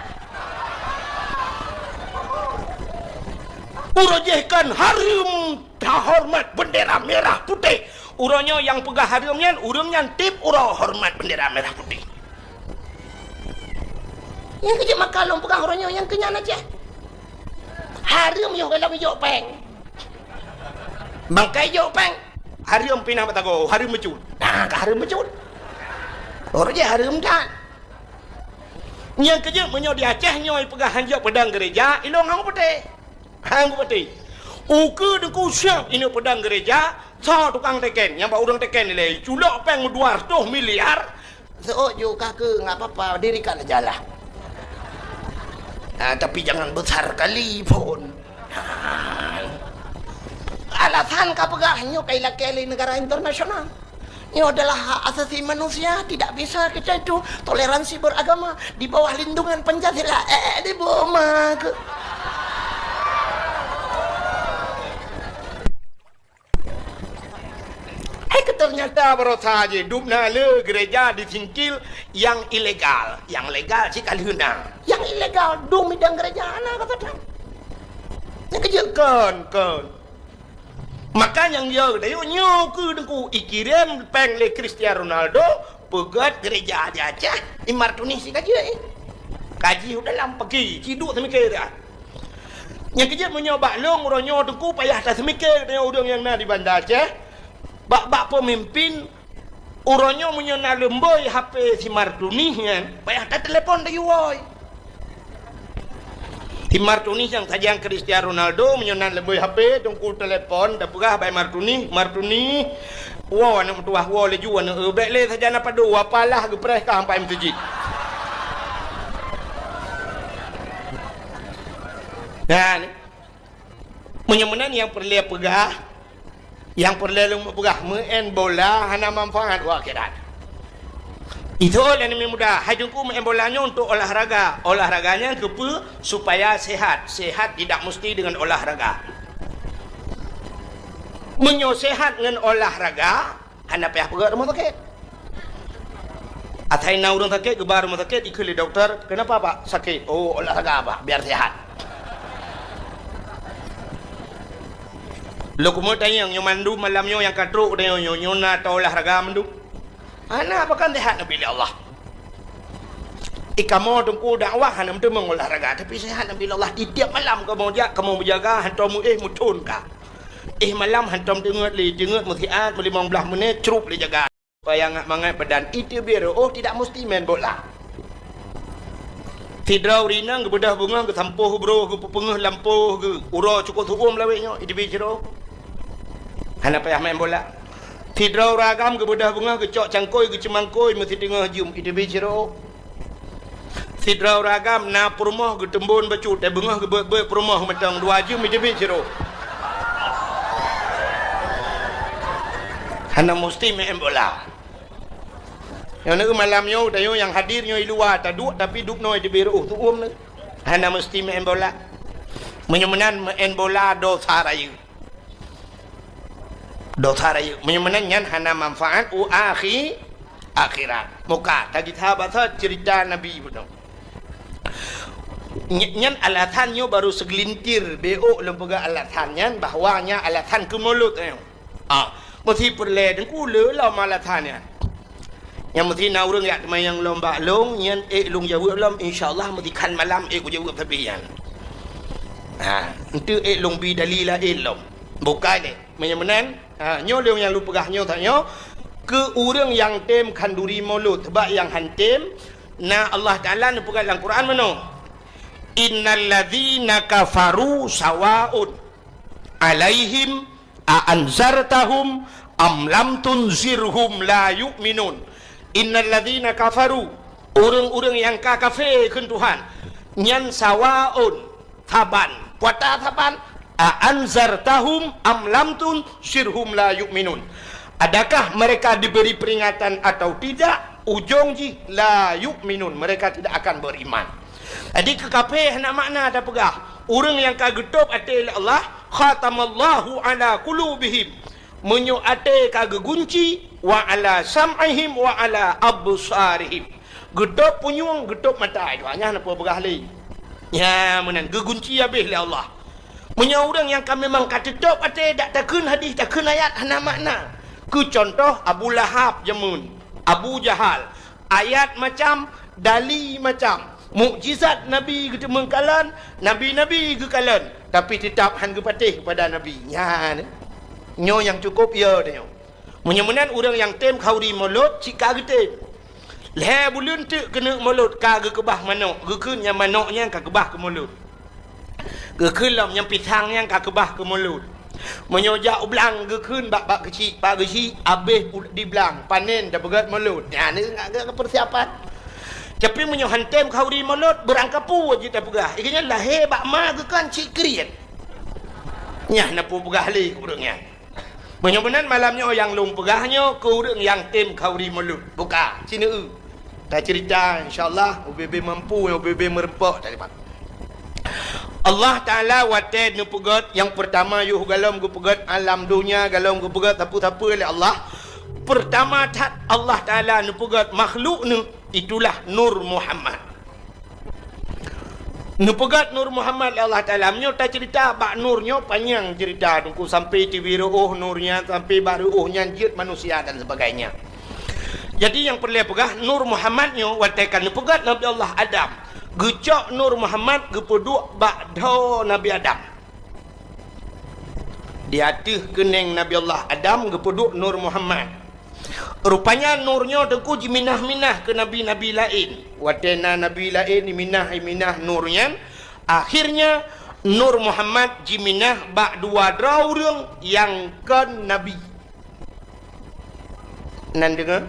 Uroe jéh kan hareuem tahoreumat bendera merah putih. Uroe nyoe nyang peugah hareuem nyan, ureueng nyan tieb uroe horeumat bendera merah putih. Nyang keuh jeuet maka lôn peugah uroe nyoe nyang keu nyan Aceh. Hareuem yoh gohlom ijok péng. Bangkai jok péng. Hareuem pinah batago, hareuem meucut. Nah, ka hareuem meucut. Uroe jéh hareuem that. Nyang keuh jeuet meunyoe di Aceh nyoe peugah hanjeuet peudong gereja, ilong han kupatéh. Han kupatéh. Ukeue Teungku siab ineuk peudong gereja, soe tukang teken, nyang bak ureueng teken ilèe, culok péng dua reutôh miliar, seuôt ju kah keu, nggak apa-apa, dirikan ajalah. Ah, tapi jangan besar kali phon. Ah. Alasan ka peugah nyoe ka ilakèe lé negara internasional. Nyoe adalah hak asasi manusia, tidak bisa kita itu toleransi beragama di bawah lindungan Pancasila. Eh, eh, di bawah mah ke? Nyata barosa jih, dum na le gereja di Singkil nyang ilegal. Nyang legal cit ka lheueh na. Nyang ilegal dum idang gereja na kata that. Nyang keujeuet kon, kon. Maka nyang yo dayu nyoe keu Teungku ikirém péng lé Cristiano Ronaldo, peugét gereja di Aceh, i Martuni si ka jeuet. Ka jih u dalam pagi, ci duek seumiké dah. Nyang keujeuet meunyoe bak lôn uroe nyoe Teungku payah taseumiké deungon ureuëng nyang na di Banda Aceh, bak-bak peumimpin, uroe nyoe meunyoe na leumbôi H P si Martuni nyan, payah tatelepon tayue woe. Si Martuni nyang sajan Cristiano Ronaldo, meunyoe na leumbôi H P, Teungku telepon, tapeugah bak Martuni, "Martuni, woe aneuëk meutuwah, woe laju aneuëk eu, bék lé sajan na padum, apalah geupreh ka sampai meuseujid." Nah, ni. Meunyoe meunan nyang peureulée peugah, nyang peureulée lôn peugah, meu'en bola hana manfaat u akhirat. Itu lé aneuk muda, hai Teungku meu'en bola nyoe untuk olahraga. Olahraga nyan keupeue? Supaya sehat. Sehat tidak mesti dengan olahraga. Meunyoe sehat ngon olahraga, hana payah peugét rumoh sakét. Asai na ureuëng sakét, geuba rumoh sakét, ikheun lé dokto, "Kenapa, Pak, sakit?" "Oh, olahraga, Pak, biar sehat." Lôn keumeung tanyong, nyoe mandum malam nyoe nyang ka trok, tanyong nyoe, nyoe na ta olahraga mandum? Hana, pakon sehat neubi lé Allah. Eh, kamoe Teungku dakwah hana meuteumé olahraga, tapi sehat neubi lé Allah. Tiep-tiep malam kamoe jak, kamoe meujaga, hantom meuéh meuthon ka. Éh malam hantom teungeut lé, teungeut meusiat meulimong blaih menit, crup lé jaga. Supaya ngat mangat badan. Iteubiet reuôh tidak mesti main bola. Sidroe ureuëng inong geubeudôh beungoh, geusampôh broh, geupeupeungeuh lampôh geuh. Uroe cukôp su'uem lawét nyoe, iteubiet sidroe. Hana payah main bola. Sidroe ureuëng agam geubeudôh beungoh, geucok cangkôi, geuceumangkôi, meusiteungoh jeuem, iteubiet sidroe. Sidroe ureuëng agam na peurumoh geuteumbon bacut, eh, beungoh geubeuet-beuet peurumoh mantong dua jeuem iteubiet sidroe. Hana musti main bola. Nyang na malam nyoe, tanyoe nyang hadir nyoe i luwa taduek, tapi dubnoe iteubiet reuôh su'uem nyoe. Hana musti main bola. Meunyoe meunan main bola dosa rayeuk. Dosa rayeuk. Meunyoe meunan nyan hana manfaat u akhi-, akhirat. Muka, tagita basa cerita Nabi bunoe. Ny-, nyan alasan nyoe baru segelintir, bék lôn peugah alasan nyan bahwa nyan alasan keu mulod nyoe. Ah, meusi peureulée Teungku le lom alasan nyan. Nyang meusi na ureuëng jak teumayang lom bak lôn, nyan ék lôn jaweueb lom, insya Allah meusi khan malam ék kujaweueb sabe nyan. Ha, enteuk ék lôn bi dali laén lom. Bukai lé. Meunyoe meunan, ha, nyoe lôn nyang lôn peugah nyoe that nyoe, keu ureuëng nyang tem khanduri mulod, sabab nyang han tem, na Allah Taala neupeugah lam Quran meunoe, "Innal ladzina kafaru sawaun alaihim a anzartahum am lam tunzirhum la yu'minun." Innal ladzina kafaru, ureuëng-ureuëng nyang ka kafé kheun Tuhan, nyan sawaun, saban, puata saban, a anzartahum am lam tunzirhum la yu'minun. Adakah mereka diberi peringatan atau tidak, ujong jih la yu'minun, mereka tidak akan beriman. Jadi keu kafé hana makna tapeugah, ureuëng nyang ka geutôb até lé Allah, khatamallahu ala qulubihim, meunyoe até ka geugunci, wa ala sam'ihim wa ala absarihim, geutôb punyueng, geutôb mata, itu hanya hana peue peugah lé. Nya meunan geugunci habéh lé Allah. Meunyoe ureuëng nyang ka memang ka teutôb até, dak takheun hadis, takheun ayat, hana makna. Keu contoh Abu Lahab jameun, Abu Jahal, ayat macam, dali macam, mukjizat Nabi geuteumeung kalon, nabi-nabi geukalon, tapi teutap han geupatéh keupada Nabi. Nyan, nyoe nyang cukôp yo tanyoe. Meunyoe meunan ureuëng nyang tem khanduri mulod cit ka geutem. Lhée buleuen teuk keuneuk mulod ka geukeubah manok, geukheun nyang manok nyan ka keubah keu mulod. Geukheun lom nyang pisang nyan ka keubah keu mulod. Meunyoe jak u blang geukheun bak, bak keuchik, bak keuchik, habéh u-, di blang, panen tapeugét mulod. Nyan ngat geuh keu peusiapan. Tapi meunyoe han tem khanduri mulod, beurangkapeue jih tapeugah. Ikeu nyan lahé bak ma geukheun cit kriet. Nyan na peue peugah lé ureuëng nyan. Meunyoe meunan malam nyoe nyang lôn peugah nyoe keu ureuëng nyang tem khanduri mulod. Buka, sineue. Tacerita, insya Allah, ubé-bé mampu, ubé-bé meureumpok tadi, Pak. Allah Taala watée neupeugét nyang peurtama yoh golom geupeugét alam donya, golom geupeugét sapeue-sapeue lé Allah. Peurtama that Allah Taala neupeugét makhluk Neuh, itulah Nur Muhammad. Neupeugét Nur Muhammad lé Allah Taala. Meunyoe taceurita bak nur nyoe panyang ceurita, Teungku, sampai tibi reuôh nur nyan, sampai bak reuôh nyan jeuet manusia dan sebagainya. Jadi nyang peureulée peugah, Nur Muhammad nyoe watée ka neupeugét Nabi Allah Adam, geucok Nur Muhammad geupeuduek bak dhoe Nabi Adam. Di ateueh keunéng Nabi Allah Adam geupeuduek Nur Muhammad. Rupanya nur nyoe Teungku jiminah-minah keu nabi-nabi laén. Watée na nabi laén jiminah-minah nur nyan, akhirnya Nur Muhammad jiminah bak dua droe ureuëng nyang kon nabi. Nan deungoe,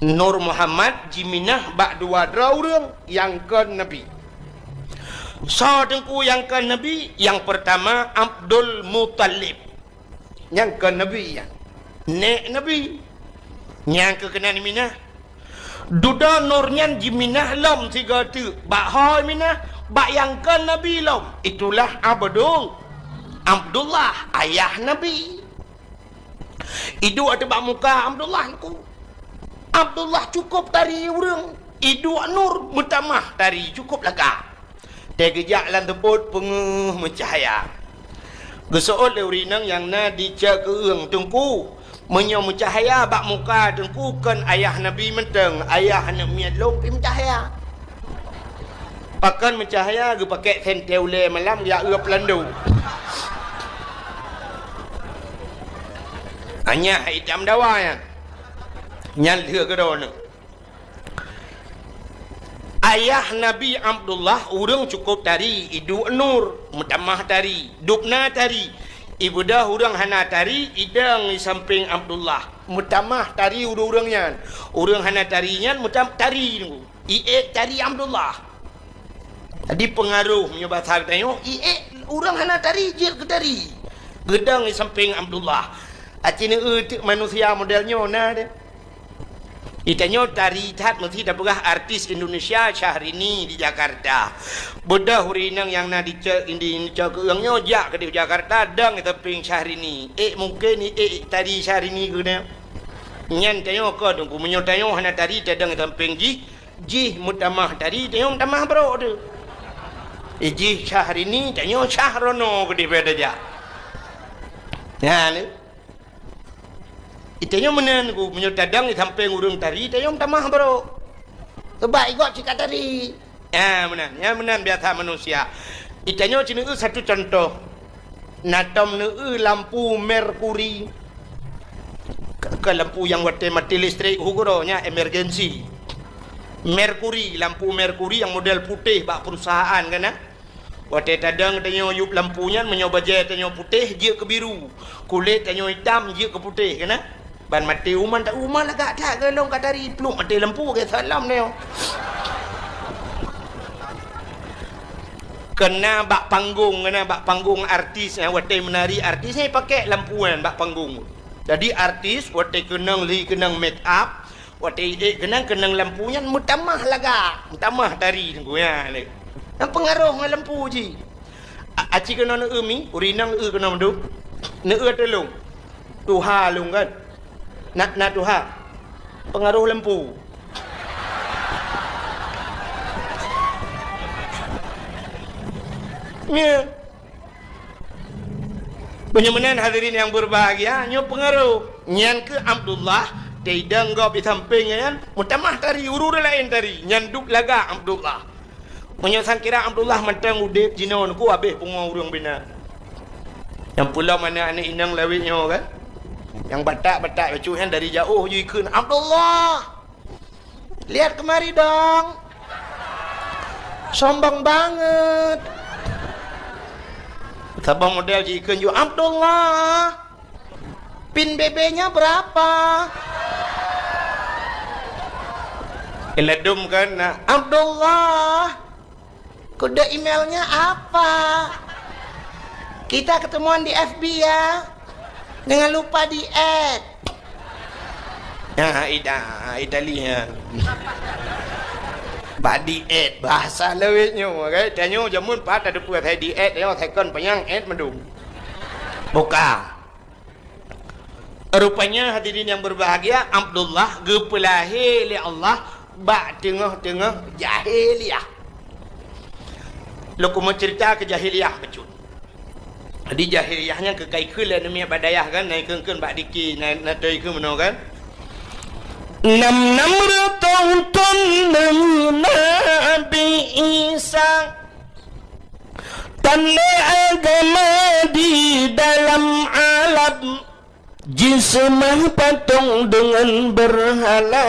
Nur Muhammad jiminah bak dua droe ureuëng nyang kon nabi. Soe Teungku nyang kon nabi? Nyang peurtama Abdul Muthalib. Nyang kon nabi nyan, nék nabi. Nyang keu keunan minah. Dudoe nur nyan jiminah lom sigoe teuk, bak ho minah, bak nyang kon nabi lom. Itulah Abdul, Abdullah, ayah nabi. Iduek ateueh bak muka Abdullah Teungku. Abdullah cukôp tari ureuëng. Iduek nur meutamah tari cukôp lagak. Teugeujak lam teupot peungeuh meucahya. Geuseuôt lé ureuëng inong nyang na di ceukeung Teungku. Meunyoe meucahya bak muka Teungku kon ayah nabi mantong, ayah aneuëk miet lôn pih meucahya. Pakon meucahya, geupakék sentée ulée malam jak eu peulando. Anyah itam dawa nyan. Nyan lheueh keudroe nyoe. Ayah Nabi Abdullah ureuëng cukôp tari, iduek nur, meutamah tari, dubna tari. Ibeudôh ureuëng hana tari, idong di sampéng Abdullah, meutamah tari ureuëng-ureuëng nyan. Ureuëng hana tari nyan meutam-, tari Teungku. Iék tari Abdullah. Jadi peungaroh meunyoe basa geutanyoe, iék ureuëng hana tari jeuet keu tari. Geudong di sampéng Abdullah. Aci neueu teuk manusia model nyoe na deh. Di tanyoe tari that meusti tapeugah artis Indonesia Syahrini di Jakarta. Beudôh ureuëng inong nyang na di ce-, di ceukeung nyoe jak keudeh Jakarta dong di sampéng Syahrini. Ék mungken iék tari Syahrini keunoe. Nyan tanyoe kon Teungku, meunyoe tanyoe hana tari tadong di sampéng jih, jih meutamah tari, tanyoe meutamah brok teuh. Eh, jih Syahrini, tanyoe Syahrono keudeh beda jak. Nyan. Itanyoe meunan Teungku, meunyoe tadong di sampéng ureuëng tari, tanyoe meutamah brok. Sabab igoe cit ka tari. Ah, meunan. Nyan meunan biasa manusia. Itanyoe ci neueu satu contoh. Na tom neueu lampu merkuri. Ke, ke lampu nyang watée maté listrik, hu keudroe nyan emergency. Merkuri, lampu merkuri nyang model putéh bak perusahaan kan, ah? Watée tadong tanyoe yueb lampu nyan, meunyoe bajée tanyoe putéh, jeuet keu biru. Kulét tanyoe itam, jeuet keu putéh, keunan? Ban maté uman, ta uman lagak that, gohlom ka tari, pluek maté lampu, geuseulam tanyoe. Keunan bak panggong, keunan bak panggong artis, eh, watée meunari artis, eh, pakék lampu nyan bak panggong. Jadi artis, watée keunong li keunong make up, watée ék keunong, keunong lampu nyan meutamah lagak, meutamah tari Teungku nyan lé. Nyan peungaroh ngon lampu jih. A-, aci keunoe neueu mi, ureuëng inong eu keunoe mandum. Neueu ateueh lôn. Tuha lôn kan. Na, na tuha. Peungaroh lampu. Nyoe. Meunyoe meunan hadirin nyang beubahgia, nyoe peungaroh. Nyan keuh Abdullah, teudong gob di sampéng nyan, meutamah tari, ureuëng laén tari, nyan duek lagak Abdullah. Meunyoe sang kira Abdullah mantong udeb jinoe Teungku, habéh pungo ureuëng bina. Nyang peulom aneuëk-aneuëk inong lawét nyoe kan. Nyang batak-batak bacut nyan dari jaoh jikheun, "Abdullah! Lihat kemari dong! Sombong banget!" Saboh model jikheun ju, "Abdullah! Pin B B-nya berapa?" Iladum kan, nah, "Abdullah, kode emailnya apa? Kita ketemuan di F B ya. Jangan lupa di-add." Nah, ida, Itali nyan. Bak di-add, bahasa lawét nyoe, kan? Tanyoe jameun pat ada peue, saya di-add, tanyoe second panyang add mandum. Buka. Rupanya hadirin yang berbahagia, Abdullah geupeulahé lé Allah bak teungoh-teungoh jahiliyah. Lôn keumeung ceurita keu jahiliyah bacut. Di jahiliyah nyan keu ka ikheun lé aneuk miet bak dayah kan, na ikheun-kheun bak diki, na, na toe ikheun meunoe kan. Nam-nam reutôh thon deungon Nabi Isa, tan lé agama di dalam alam. Jiseumah patong deungon beurhala,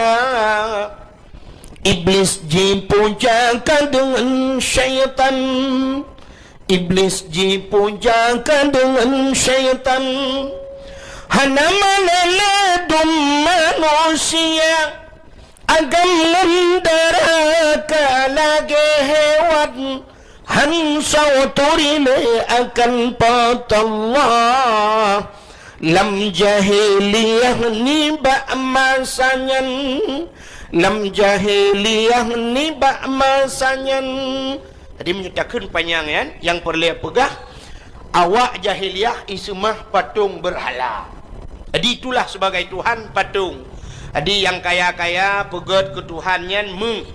Iblis jipuja ka deungon syaitan, Iblis jipuja ka deungon syaitan. Hana malée ladôm manusia, agam ngon dara ka lagée hewan. Han soe turi lé akan Po teu Allah. Lam jahiliyah nibak masa nyan, lam jahiliyah nibak masa nyan. Jadi, meunyoe takheun panyang nyan, nyang peureulée peugah, awak jahiliyah iseumah patong beurhala. Jadi, itulah sebagai Tuhan patong. Jadi, nyang kaya-kaya peugét keu Tuhan nyan méuh.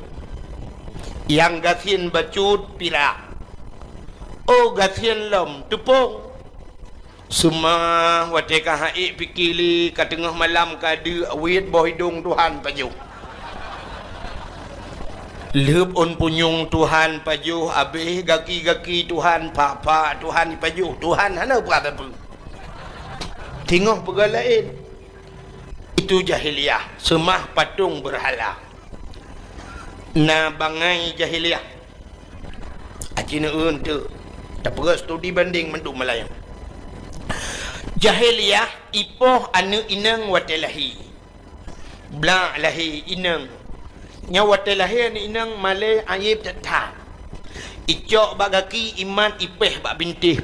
Nyang gasien bacut pirak. Oh, gasien lom teupông. Seumah watée ka haiek pike lé, ka teungoh malam ka deuk, wét boh idong Tuhan pajoh. Lheueb ôn punyueng Tuhan pajoh, abéh gaki-gaki Tuhan, phak-phak Tuhan ipajoh, Tuhan hana peugah sapeue. Teungoh peugah laén. Itu jahiliyah, seumah patong beurhala. Na bangai jahiliyah. Aci neueu teuk. Tapeugah studi banding mandum malam nyan. Jahiliyah ipoh aneuk inong watée lahé. Blak lahé inong. Nyoe watée lahé aneuk inong malée ayeb that-that. Icok bak gaki, imat, ipéh bak bintéh.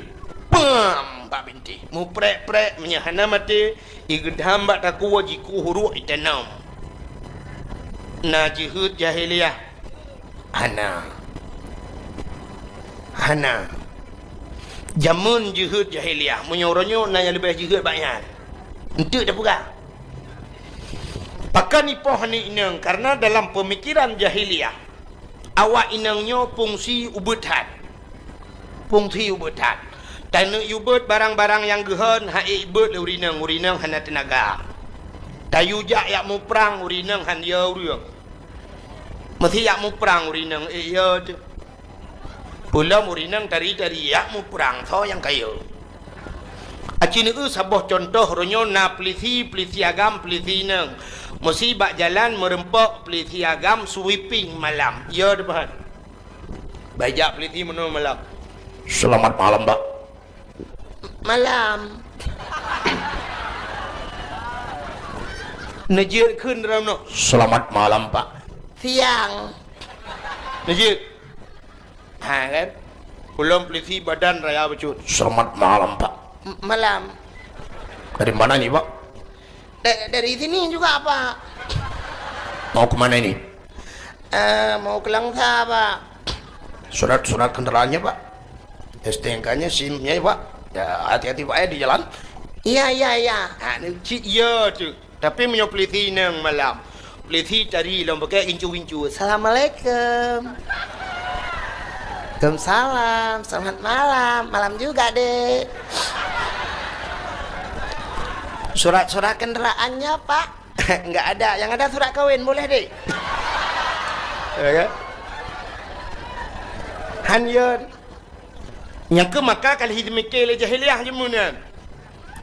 Pam! Bak bintéh. Muprek-prek, meunyoe hana maté, igeudam bak takue, jikueh uruek, itanom. Na jeuheut jahiliyah? Hana. Hana. Jameun jeuheut jahiliyah, meunyoe uroe nyoe na nyang leubeh jeuheut bak nyan. Enteuk tapeugah. Pakon ipoh aneuk inong? Karena dalam peumikiran jahiliyah, awak inong nyoe fungsi ubeut that. Fungsi ubeut that. Taneuk yue beuet barang-barang nyang geuhon, haiek beuet lé ureueng inong, ureueng inong hana teunaga. Tayue jak yak muprang, ureueng inong han yo ureueng. Meusé yak muprang ureueng inong, ék yo teuh. Peulom ureueng inong tari-tari yak muprang, soe nyang ka yo. Aci neueu saboh cuntoh, uroe nyoe na pulisi, pulisi agam, pulisi inong. Meusé bak jalan meureumpok pulisi agam sweeping malam. Yo depan. Bak jak pulisi meunoe malam. "Selamat malam, Pak." "Malam." Neujeuet kheun droeneuh. "Selamat malam, Pak." "Siang." Neujeuet. Ha, kan? Ulôn pulisi badan raya bacut. "Selamat malam, Pak." "M-, malam." "Dari mana ini, Pak?" "Da-, dari sini juga, Pak." "Mau ke mana ini?" "Eh, mau ke Langsa, Pak." "Surat-surat kendaraannya, Pak? S T N K-nya, SIM-nya, Pak. Ya, hati-hati, Pak, ya, di jalan." "Iya, iya, iya." Ha, ni cit ya tu. Tapi meunyoe pulisi inong malam, pulisi tari lom pakai gincu-gincu. "Assalamualaikum." "Waalaikumsalam. Selamat malam. Malam juga, Dek." "Surat-surat kendaraannya, Pak?" "Enggak ada. Yang ada surat kawin. Boleh, Dek." Ya kan? Han yo. Nyang keu maka ka lheueh jimike lé jahiliyah jameun nyan.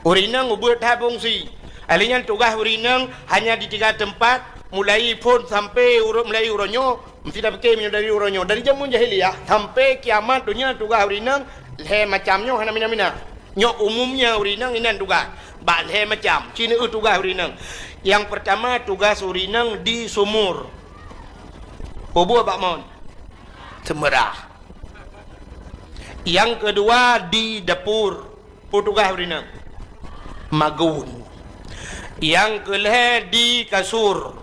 Ureueng inong ubeuet that fungsi. Ahli nyan tugaih ureueng inong hanya di tiga teumpat, mulai phon sampai ureueng, mulai uroe nyoe, meusti tapike meunyoe dari uroe nyoe. Dari jameun jahiliyah sampai kiamat donya tugaih ureueng inong lhée macam nyoe hana mina-mina. Nyoe umumnya ureueng inong inan tugaih. Bak lhée macam, ci neueu tugaih ureueng inong. Nyang peurtama tugaih ureueng inong di sumur. Peue buet bak mon? Seumeurah. Nyang keudua di dapur, peue tugaih ureueng inong? Magun. Nyang keulhée di kasur,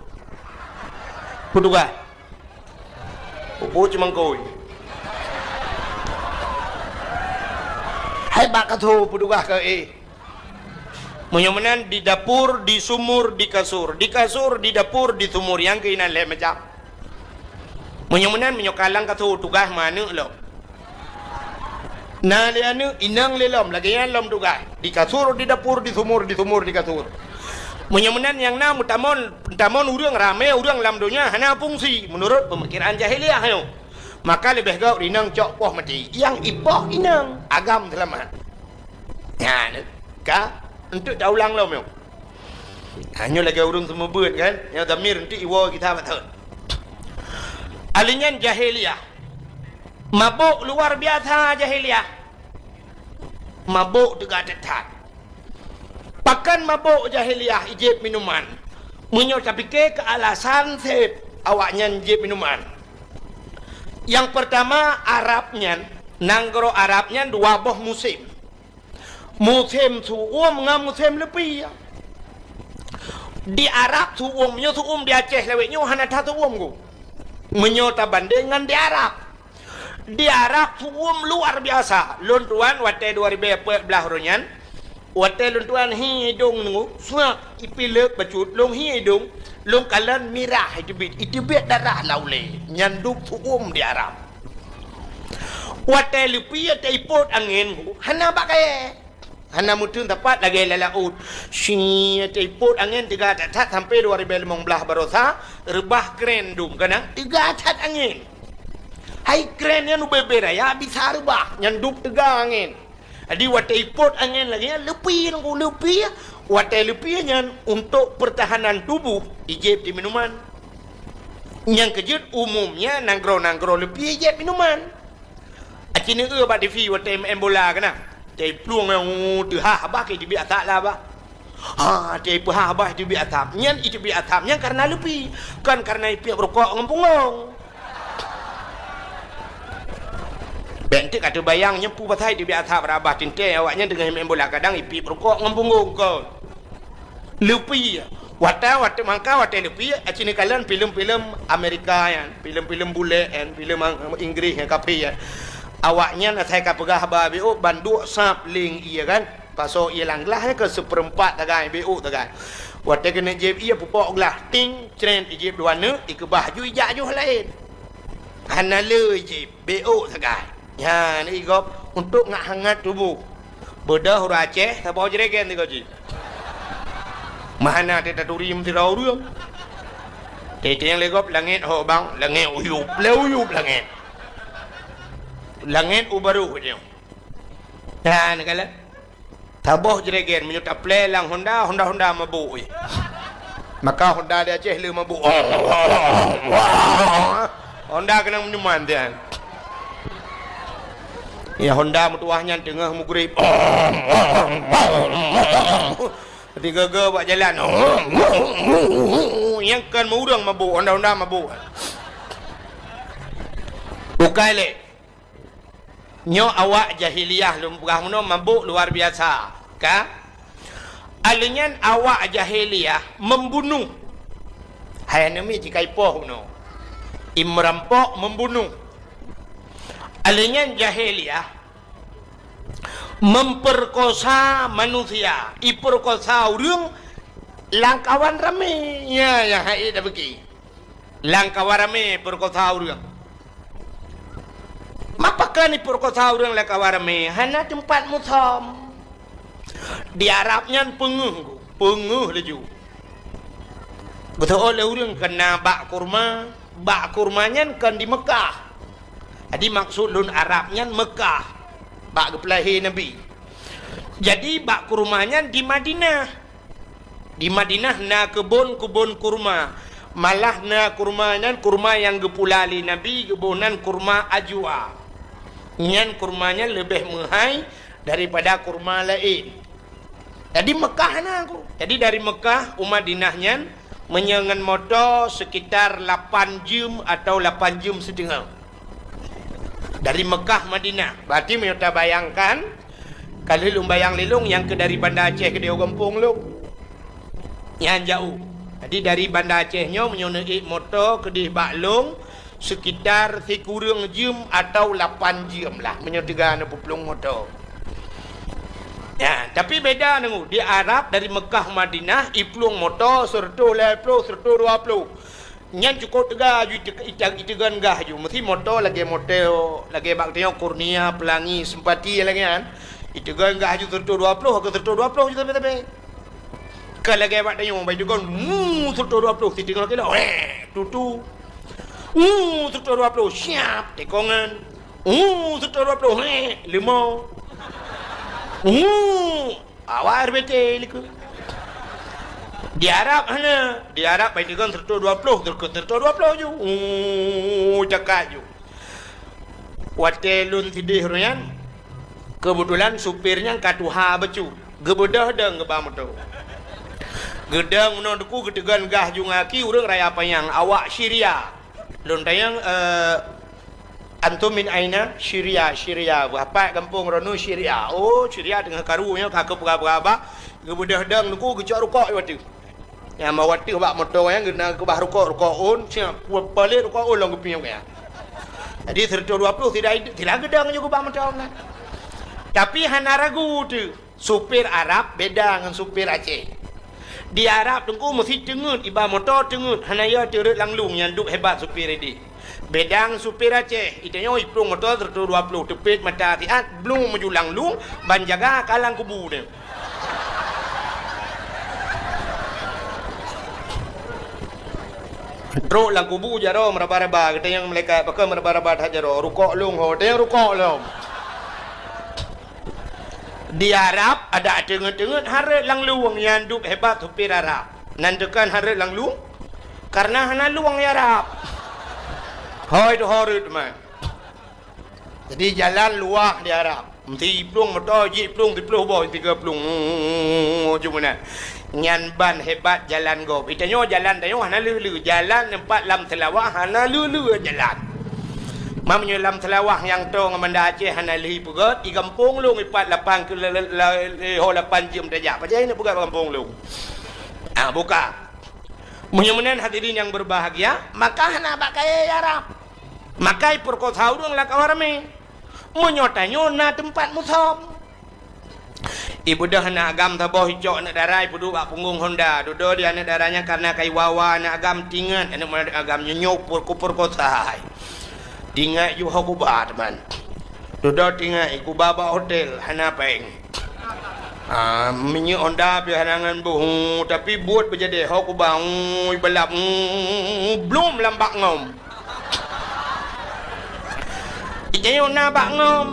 peue tugaih? Pupu cimangkui. Hai bak kasur, peue tugaih keu éh? Meunyoe meunan di dapur, di sumur, di kasur. Di kasur, di dapur, di sumur. Nyang keuh inan lhèe macam. Meunyoe meunan, meunyoe ka lam kasur, tugaih meuaneuk lom. Na lé aneuk, inong lé lom, lagèe nyan lom tugaih. Di kasur, di dapur, di sumur, di sumur, di kasur. Meunyoe meunan nyang na meutamong, meutamong ureueng ramè, ureueng lam donya hana fungsi, meunurot peumikiran jahiliah nyoe. Maka leubeh gèt inong cok poh maté. Nyang ipoh inong, agam seulamat. Nyan, ka, untuk taulang lom nyoe. Ha, nyoe lagèe ureueng seumeubeuet kan, nyang dhamir eunteuk iwoe geutanyoe bak thôn. Ahli nyan jahiliyah. Mabök luar biasa jahiliyah. Mabök teuga that-that. Pakon mabök jahiliyah ijép minuman? Meunyoe tapike keu alasan seb awaknyan jép minuman. Nyang peurtama, Arab nyan, nanggroe Arab nyan dua boh musém. Musém su'uem ngon musém leupie. Di Arab su'uem, meunyoe su'uem di Aceh lawét nyoe hana that su'uem ku. Meunyoe tabandeng ngon di Arab. Di Arab su'uem luar biasa. Lôn tuan watèe dua ribèe peuet blah uroe nyan, watèe lôn tuan hi idông nyoe, suak ipilek bacut, lôn hi idông, lôn kalon mirah iteubiet, iteubiet darah lam ulèe. Nyan dum su'uem di Arab. Watèe leupie teuipot angén, hana bak kayèe. Hana meuteun teumpat lagèe lam laôt. Syiet teuipot angén teuga that-that sampoe dua ribèe limong blah baroesa, reubah kren dum keunan teuga that angén. Hai kren nyan ubé-bé raya bisa reubah, nyan dum teuga angén. Jadi watèe ipot angén lagèe nyan, leupie nyan ku leupie. Watèe leupie nyan untuk pertahanan tubuh, ijép di minuman. Nyang keujeuet umumnya nanggroe-nanggroe leupie ijép minuman. Aci neueu bak T V watèe meu'en bola keunan. Teuiplueng nyang teuhah bah, ka iteubiet asap lah bah. Ha, teuipeuhah bah iteubiet asap. Nyan iteubiet asap nyan kareuna leupie, kon kareuna ipiep rukok ngon punggong. Bèk enteuk ka teubayang nyan peue pasai iteubiet asap, rabah teuntèe awaknyan teungoh meu'en bola kadang ipiep rukok ngon punggong kon. Leupie. Watèe, watèe mangka, watèe leupie, aci neukalon filem-filem Amerika nyan, filem-filem bulèe nyan, filem Ang-, Inggris nyan, kafé nyan. Awaknyan asai ka peugah haba beuôk, ban duek sab leng ie kan. Pasoe ie lam glah nyan keu seupeurempat sagai, beuôk sagai. Watèe keuneuk jieb ie, pupok glah, ting, crèt, ijieb dua neuk, ikeubah ju ijak joh laén. Hana le ijieb. Beuôk sagai. Nyan, i gob untuk ngat hangat tuboh. Beudôh ureueng Aceh, saboh jregen sigoe jih. Meuhana teutaturi meusidroe ureueng. Teuntèe lé gob langèt ho bang, langèt uyup, lé uyup langèt. Langèt u barôh nyoe. Nyan, kalon. Saboh jregen meunyoe taplè lam Honda, Honda-Honda mabök, eh. Maka Honda di Aceh le mabök. Honda keunong minuman tian. Ya Honda meutuwah nyan teungoh mugrib. Tiga-ga bak jalan. Nyang kon meu ureueng mabök, Honda-Honda mabök. Bukai lé. Nyoe awak jahiliyah lôn peugah meunoe mabök luar biasa, ka? Alèh nyan awak jahiliyah membunuh. Hai aneuk miet jikaipoh bunoe. I meurampok membunuh. Alèh nyan jahiliyah memperkosa manusia, iperkosa ureueng lam kawan ramé. Nya nyang hai tabeuki. Lam kawan ramé peurekosa ureueng. Mapakon ipeurekosa ureueng lam kawan ramé? Hana teumpat musöm. Di Arab nyan peungeuh, peungeuh laju. Geuseuôt lé ureueng keu na bak kurma, bak kurma nyan kon di Meukah. Jadi maksud lôn Arab nyan Meukah, bak geupeulahé Nabi. Jadi bak kurma nyan di Madinah. Di Madinah na keubon-keubon kurma. Malah na kurma nyan kurma nyang geupula lé Nabi, geuboh nan kurma ajwa. Nyan kurma nyan leubeh meuhai daripada kurma laén. Jadi Meukah na ku. Jadi dari Meukah u Madinah nyan meunyoe ngon moto sekitar lapan jeuem atau lapan jeuem siteungoh. Dari Meukah Madinah. Berarti meunyoe tabayangkan, ka lheueh lôn bayang lé lôn nyang keu dari Banda Aceh keudéh u gampông lôn. Nyan jaôh. Jadi dari Banda Aceh nyoe meunyoe neuék moto keudéh bak lôn sekitar sikureueng jeuem atau lapan jeuem lah meunyoe teuga neupeuplueng moto. Ya, tapi beda nunggu. Di Arab dari Mekah Madinah, iplueng moto seratus lhèe ploh, seratus dua ploh. Nyan cukôp teuga ju ite-, ite-, itegon gah ju. Meusi moto lagèe moto, lagèe bak tanyoe Kurnia, Pelangi, Sempati lagèe nyan. Itegon gah ju seratus dua ploh, ke seratus dua ploh ju sabe-sabe. Ka lagèe bak tanyoe, bai itegon, mu, seratus dua ploh, si teungoh kilo, weh, tutu. Mu, seratus dua ploh, siap, tekongan. Mu, seratus dua ploh, weh, limau. Mu, awak R B T likot. Di Arab hana, di Arab bai itegon seratus dua ploh, seratus dua ploh ju. Mu, cakak ju. Watèe lôn sideh uroe nyan, keubeutulan supir nyan ka tuha bacut. Geubeudôh dong geuba moto. Geudong meunoe teungku geuteugon gah ju ngon aki ureueng raya panyang, awak Syria. Lôn tanyong, eh, "Antum min aina?" "Syria, Syria." "Beuhapat gampông droeneuh Syria." "Oh, Syria teungoh karu nyoe ka keupeugah-peugah." Geubeudôh dong teungku geucok rukok di ateueh. Nyang bak ateueh bak moto nyan geukeubah rukok, rukok ôn, siap, pu-, palet rukok ôn lom geupiôh nyan. Jadi seratus dua ploh sira, sira geudong ju geuba moto nyan. Tapi hana ragu teuh, supir Arab beda ngon supir Aceh. Di Arab teungku meusi teungeut, iba moto teungeut, hana yo teureuet lam lueng nyang duek hebat supir ideh. Beda ngon supir Aceh, itanyoe iplueng moto seratus dua ploh teupet mata siat, blung meuju lam lueng, ban jaga ka lam kubu nyan. Trok lam kubu jaroe meuraba-raba, geutanyong malaikat, "Pakon meuraba-raba that jaroe?" "Rukok lôn ho." Tanyong rukok lom. Di Arab, adak teungeut-teungeut hareuet lam lueng nyang duek hebat supir Arab. Nan teukan hareuet lam lueng, kareuna hana lueng di Arab. Hôi teuhoreuet man. Jadi jalan luwah di Arab. Meusi plueng moto jiplueng siploh boh, tiga plueng. Cuma nyan. Nyan ban hebat jalan gob. Itanyoe jalan tanyoe hana lheueh-lheueh. Jalan teumpat lam Seulawah hana lheueh-lheueh jalan. Meunyoe lam Seulawah nyang toe ngon Banda Aceh hana lheueh ipeugöt, i gampông lôn ipat lapan keu la-, la-, la-, ho lapan jeuem tajak. Pajan ineuk peugöt gampông lôn? Ah, buka. Meunyoe meunan hadirin yang berbahagia, maka hana bak kayèe Arab. Maka ipeurkosa ureueng lam kawan ramé. Meunyoe tanyoe na teumpat musöm. Ibeudôh aneuk agam saboh icok aneuk dara ipeuduek bak punggong honda. Dudoe di aneuk dara nyan kareuna ka iwa-wa aneuk agam tingat aneuk agam nyoe nyoe pur-, kupeurkosa. Tingat ju ho kuba teuma. Dudoe tingat kuba bak hotel hana péng. Ah, minyeuk honda pih hana ngon boh, tapi buet beujadèh ho kuba, ui, balap, ui, blom lam bak ngom. Itanyoe na bak ngom.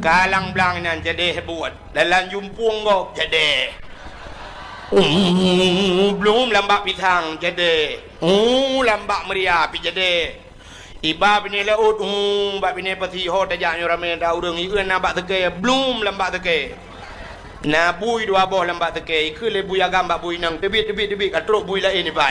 Kalang blang inan jadèh buet. Dalam jumpueng gob jadèh. Uu, blom lam bak pisang jadèh. Uu, lam bak meuria pih jadèh. Iba binéh laôt, uu, bak binéh pasi ho tajak nyoe ramé ata ureueng, ié na bak seukée, blom lam bak seukée. Na bui dua boh lam bak seukée, ikheun lé bui agam bak bui inong, teubiet, teubiet, teubiet, ka trok bui laén iba.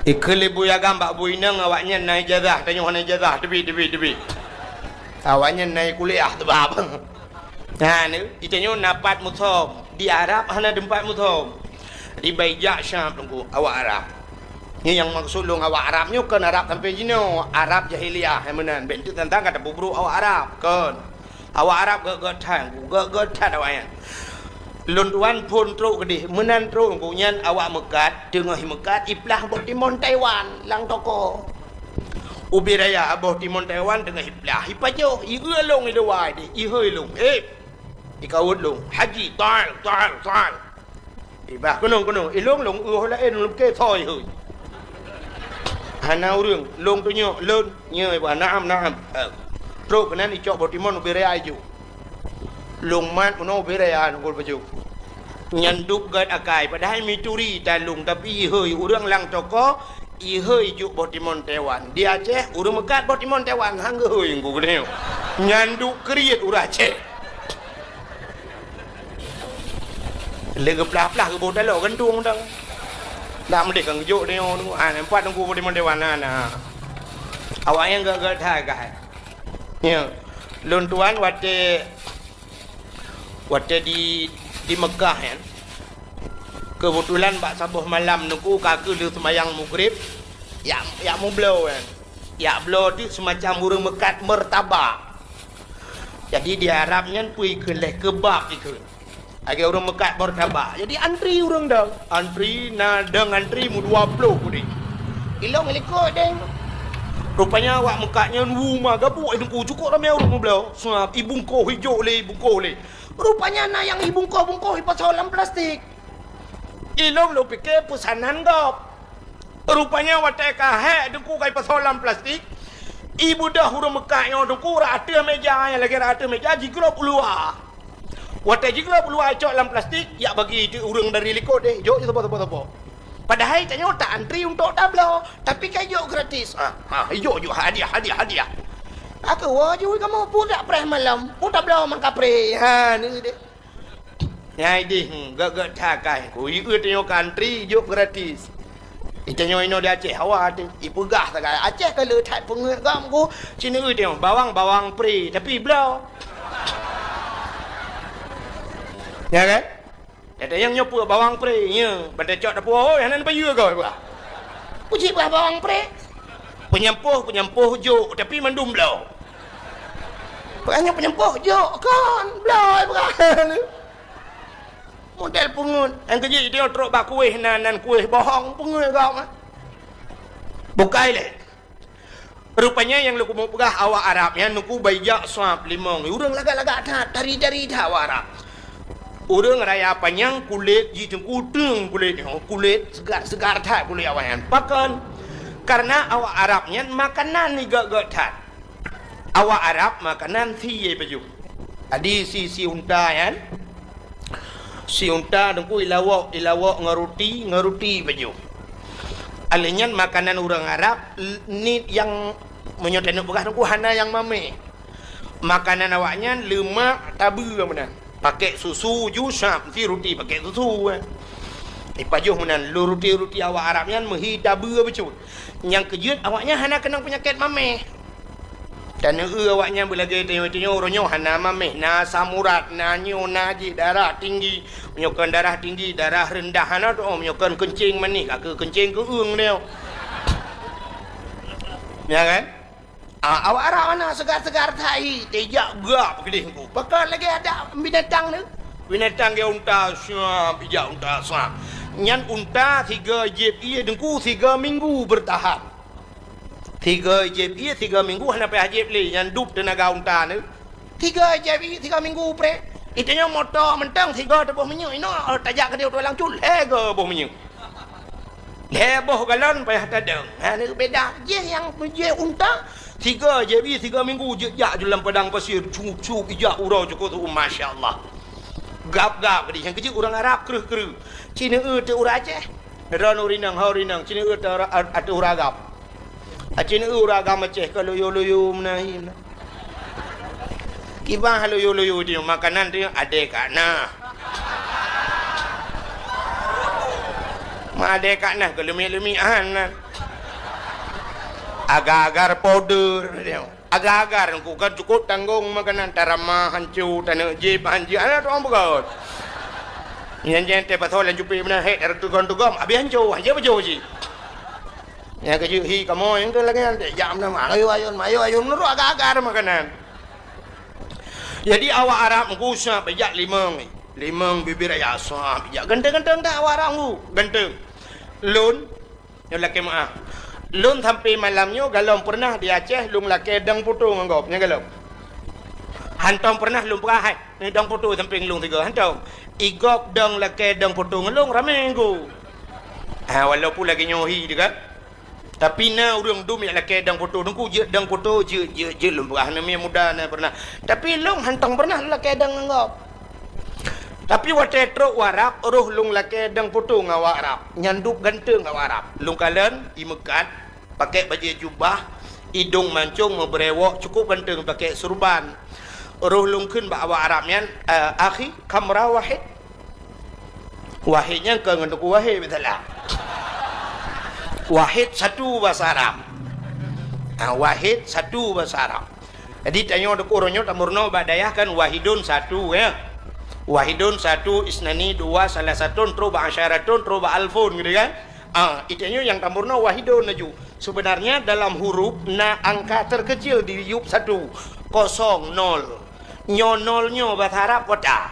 Ikheun lé bui agam bak bui inong, awaknyan na ijazah, tanyoe hana ijazah, teubiet, teubiet, teubiet. Awaknyan na kuliah teubab. Nah, ni, itanyoe na pat musöm. Di Arab hana teumpat musöm. Di bai jak Syam teungku, awak Arab. Nyoe nyang maksud lôn awak Arab nyoe kon Arab sampoe jinoe, Arab jahiliyah nyang meunan. Bèk teuk tantang ka tapeubrôk awak Arab, kon. Awak Arab gèt-gèt that, gèt-gèt that awaknyan. Lôn tuan phôn trok keudeh, meunan trok teungku nyan awak meukat, teungoh meukat iplah boh timon Taiwan lam toko. Ubé raya boh timon Taiwan teungoh iplah, ipajoh, ié lôn i luwa deh, ihôi lôn, "Hei, ikawot lôn, Haji, tal, tal, tal." Ibah, "Keunong, keunong." Ilôn lôn eu laén lôn ke thoi hôi. Hana ureueng, lôn tunyok, lôn, nyoe ibah, "Naam, naam." Eh, trok keunan icok boh timon ubé raya iju. Lôn mat meunoe ubé raya nungkul baju. Nyan duek gèt akai, padahai mituri talông, tapi ihôi ureueng lam toko, ihôi jok boh timon Taiwan. Di Aceh, ureueng meukat boh timon Taiwan, han geuhôi nungkul geuneuk. Nyan duek kriet ureueng Aceh. Lé geuplah-plah geuboh taloe gantung dang. Dak meudeh kan geujok nyoe, ah, nampak nunggu boh timon Taiwan na, na. Awaknyan gèt-gèt that, gai. Ya. Lôn tuan watèe Watèe di, di Meukah nyan, keubeutulan bak saboh malam nungku ka keuh lheueh seumayang Maghrib, jak, jak mubloe nyan. Jak bloe teuk seumacam ureuëng meukat martabak. Jadi di Arab nyan peue ikheun lé, keubab ikheun. Lagée ureuëng meukat martabak. Jadi antri ureuëng dong. Antri, na dong antri meudua ploh udeb. Ilong likot deh. Rupanya awak meukat nyan wu ma gabuk, eh, Teungku, cukôp ramé ureuëng meubloe. Seuab, ibungkoh ijok lé, ibungkoh lé. Rupanya na nyang ibungkoh-bungkoh ipasoe lam plastik. Ilong lôn pike peusanan gob. Rupanya watée ka hék Teungku ka ipasoe lam plastik, ibeudôh ureuëng meukat nyoe Teungku rot ateueh méja, nyang lagée rot ateueh méja jiglôb u luwa. Watée jiglôb u luwa icok lam plastik, jak bagi teuk ureuëng dari likot deh, jok sapo-sapo. Padahai tanyoe ta antri untuk tabloe, tapi ka ijok gratis. Ha, ha, ijok, ijok, hadiah, hadiah, hadiah. Aku woe ju kamoe pudak preh malam, pudak bloe mangkapreh. Ha, ni deh. Nyan ideh, hmm, gét-gét that kai. Ku ieu tanyoe ka antri, jok gratis. Itanyoe inoe di Aceh, hawa teuh. Ipeugah sagai, Aceh ka le that peungeuet gam ku. Cina eu tanyoe, bawang, bawang pre, tapi bloe. Ya kan? Kata nyang nyoe peue bawang pre, ya. Banda cok dapur, oh, hana payeue goe, bah. Ku cit bah bawang pre. Peunyampôh, peunyampôh jok, tapi mandum bloe. Bukannya peunyampôh jok, kon bloe bukan. Model peungeuet. Nyang keujeuet jih trok bak kueh nan, nan kueh bohong, peungeuet gob, ah. Bukai lé. Rupanya nyang lôn keumeung peugah awak Arab nyan Teungku bai jak sab limong. Ureuëng lagak-lagak that, tari-tari that awak Arab. Ureuëng raya panyang kulét jih Teungku teung kulét nyoe, kulét seugar-seugar that kulét awak nyan. Pakon? Karena awak Arab nyan makanan jih gét-gét that. Awak Arab makanan sie pajoh. Adi sie, sie unta nyan. Sie unta Teungku ilawok, ilawok ngon ruti, ngon ruti pajoh. Alèh nyan makanan ureuëng Arab l-, ni nyang meunyoe taneuk peugah Teungku hana nyang mamèh. Makanan awak nyan leumak tabeue meunan. Pakèk susu ju sab, meusti ruti pakèk susu, eh. Ipajoh meunan, lôn ruti-ruti awak Arab nyan meuhi tabeue bacut. Nyang keujeuet awak nyan hana keunong peunyakét mamèh. Taneuk eu awak nyan beulagèe tanyoe-tanyoe, uroe nyoe hana mamèh, na asam urat, na nyoe, na jih, darah tinggi. Meunyoe kon darah tinggi, darah reundah hana teu'oh, meunyoe kon keuncing manéh, ka keuh keuncing keueung nyoe. Ya kan? Ah, awak Arab hana seugar-seugar that hi, teuh jak gak keudeh Teungku. Pakon lagèe adak binatang tu. Binatang geuh unta, siap, ijak unta, siap. Nyan unta sigoe jieb ié Teungku, tiga minggu bertahan. Sigoe jieb ié, tiga minggu hana payah jieb lé, nyan dub teunaga unta tu. Tiga jieb ié, tiga minggu preh. Itanyoe moto mantong sigoe teuboh minyeuk, inoe tajak keudeh u tulang cut, lhèe goe boh minyeuk. Lhèe boh galon payah tadong. Ha, ni beda. Jih nyang jih unta, tiga jieb ié, tiga minggu jeuet jak ju lam padang pasir, cup-cup ijak uroe cukôp tu, masya Allah. Gab-gab keudeh, nyang keujeuet ureuëng Arab kreueh-kreueh. Cina eu teuh ureuëng Aceh. Droeneuh ureuëng inong, ho ureuëng inong, cina eu teuh ateueh ureuëng agam. Aceh neu ureuëng agam Aceh ka loyo-loyo meunan hi meunan. Kiban loyo-loyo di makanan tu adé ka na. Ma adé ka na, geuleumiek-leumiek han nan. Agar-agar powder dia. Agar-agar ku kan cukup tanggong makanan, tarama hanco, taneuk jép hanco, aneuk tuang beugöt. Nyan jan teuh pasoe lam cupé meunan, hék, tareuteugon tugom, abéh hanco, hanco beujôh cit. Nyang keujeuet hi kamoe nyang keu lagèe nyan, jak meunan, ayo, ayo, ayo, ayo, meunurot agar-agar makanan. Jadi awak Arab meugusa bijak limong, limong bibir raya sah bijak. Ganteng-ganteng that awak Arab meugu, ganteng. Lôn, nyoe lakèe meu'ah. Lôn sampai malam nyoe galom pernah di Aceh lôn lakèe dong poto ngon gob, nyan galom. Hantom pernah lôn peugah hai. Ni dong poto sampéng lôn tiga hantom. Igop dong lakèe dong poto ngon lôn ramé nggu. Ha, walaupun lagèe nyoe hi teuka. Tapi na ureueng dum nyang lakèe dong poto, Teungku jeuet dong poto, jeuet, jeuet, jeuet lôn peugah, aneuk miet muda na pernah. Tapi lôn hantom pernah lakèe dong ngon gob. Tapi watèe trok u Arab, roh lôn lakèe dong poto ngon awak Arab. Nyan dum ganteng awak Arab. Lôn kalon, imeukat, Pakèk bajèe jubah, idong mancong, meubrèwok, cukup ganteng pakèk surban. Roh lôn kheun bak awak Arab nyan, "Eh, akhi, kam rah wahid?" Wahid nyan kon ngon Teungku Wahid, beutôi lah. Wahid satu bahasa Arab. Ah, wahid satu bahasa Arab. Jadi, tanyoe Teungku uroe nyoe tameurunoe bak dayah kan wahidun satu, ya. Wahidun satu, isnani dua, salasatun, trok bak asyaratun, trok bak alfun, gitu kan. Ah, itanyoe nyang tameurunoe wahidun laju. Sebenarnya dalam huruf na angka terkecil di yup satu, kosong, nol. Nyoe nol nyoe bahasa Arab watta.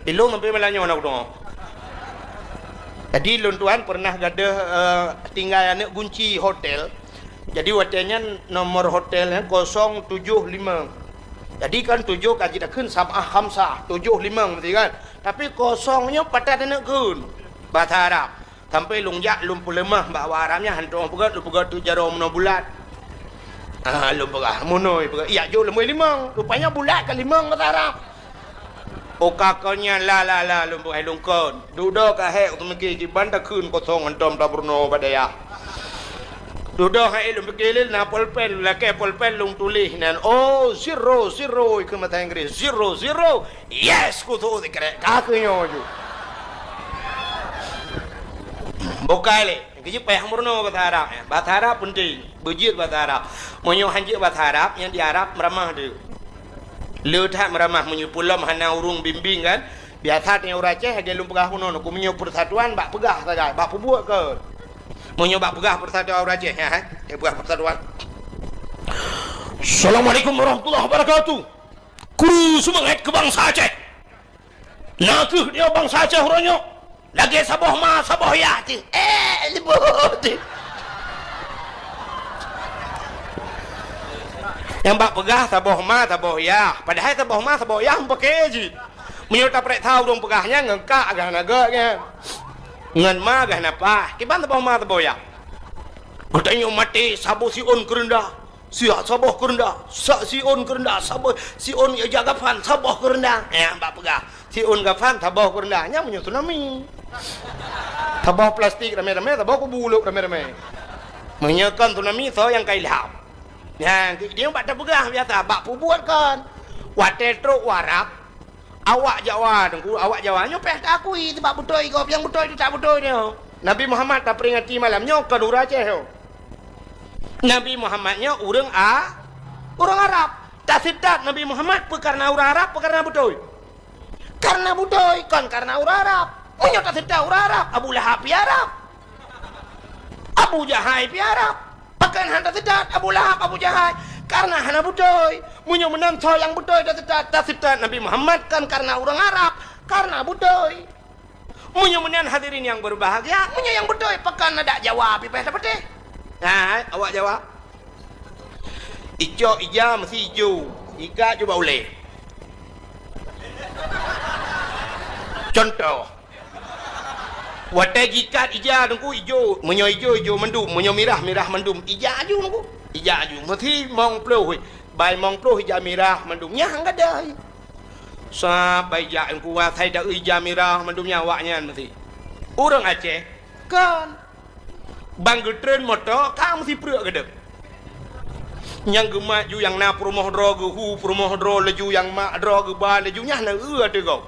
Ilong sampai malam nyoe na kudeungoe. Jadi lôn tuan pernah gadoh, eh, tinggai aneuk gunci hotel. Jadi watée nyan nomor hotel nyan kosong tujoh lima. Jadi kan tujoh ka jidakheun sab'ah khamsah, tujoh limong meusti kan. Tapi kosong nyoe patat aneuk kheun. Bahasa Arab. Sampai lôn jak lôn peuleumah bak awak Arab nyan hantom peugah, lôn peugah tu jaroe meunoe bulat. Ah, lôn peugah, meunoe peugah, "Iya jok lôn beuh limong." Rupanya bulat ka limong kata Arab. Oh, ka kon nyan la, la, la, lôn peugah lôn kon. Dudoe ka hék teumiki kiban takheun kosong hantom tabeurunoe bak dayah. Dudoe hai lôn pike lé na polpen, lakée polpen lôn tuléh nan. Oh, zero, zero, keu mata Inggris. Zero, zero. Yes, kutu sikrek. Ka keu nyoe ju. Bukai lé. Keu jih payah meurunoe bahasa Arab, ya. Bahasa Arab penting. Beujeuet bahasa Arab. Meunyoe hanjeuet bahasa Arab, nyang di Arab meuramah tu. Le that meuramah meunyoe peulom hana ureuëng bimbing kan. Biasa teuh ureuëng Aceh, lagée lôn peugah bunoe, meunyoe persatuan bak peugah sagai, bak peubuet kon. Meunyoe bak peugah persatuan ureuëng Aceh, ya, eh? Eh, peugah persatuan. Assalamualaikum warahmatullahi wabarakatuh. Kru seumangat keu bansa Aceh. Na kheueh dia bansa Aceh uroe nyoe. Lagée saboh ma, saboh yah teuh. Eh, leubeh teuh. Nyang bak peugah saboh ma, saboh yah. Padahai saboh ma, saboh yah meupaké jih. Meunyoe tapeureksa ureuëng peugah nyan ngon kak gah na gét nyan. Ngon ma gah na paih. Kiban saboh ma, saboh yah. Geutanyoe maté saboh siôn keureundah. Siat saboh keureundah, sa siôn keureundah, saboh siôn ija gafan, saboh keureundah. Eh, bak peugah, siôn gafan, saboh keureundah. Nyan meunyoe tsunami. Saboh plastik ramé-ramé, saboh kubu ulok ramé-ramé. Meunyoe kon tsunami, soe nyang ka ilham? Nyan, dia bak tapeugah biasa, bak peubuet kon. Watée trok u Arab, Awak Jawa, Teungku, awak Jawa nyoe payah taakui, sabab beutôi gob, nyang beutôi teutab beutôi nyoe. Nabi Muhammad taperingati malam nyoe kon ureuëng Aceh nyoe. Nabi Muhammad nyoe ureuëng A-, ureuëng Arab. Taseutôt Nabi Muhammad peu kareuna ureuëng Arab, peu kareuna beutôi? Kareuna beutôi, kon kareuna ureuëng Arab. Meunyoe taseutôt ureuëng Arab, Abu Lahab pih Arab. Abu Jahai pih Arab. Pakon hana taseutôt Abu Lahab, Abu Jahai? Kareuna hana beutôi. Meunyoe meunan soe nyang beutôi taseutôt, taseutôt Nabi Muhammad kon kareuna ureuëng Arab, kareuna beutôi. Meunyoe meunan hadirin nyang berbahagia, meunyoe nyang beutôi pakon adak Jawa pih payah tapatéh. Hai, awak Jawa. Icok ija meusi ijo, ikat jubah ulée. Contoh, Watée jikat ija Teungku ijo, meunyoe ijo, ijo mandum, meunyoe mirah, mirah mandum. Ija aju Teungku, ija aju. Meusi mong ploh, bai mong ploh ija mirah mandum. Nyang gadai. Sab bai jak Teungku asai da ija mirah mandum nyan awak nyan meusi. Ureuëng Aceh, kon. Ban geutreun moto ka meusipreuk geudeb. Nyang geumat ju nyang na peurumoh droe geuhu peurumoh droe laju nyang mak droe geuba laju nyan na eu ateueh gob.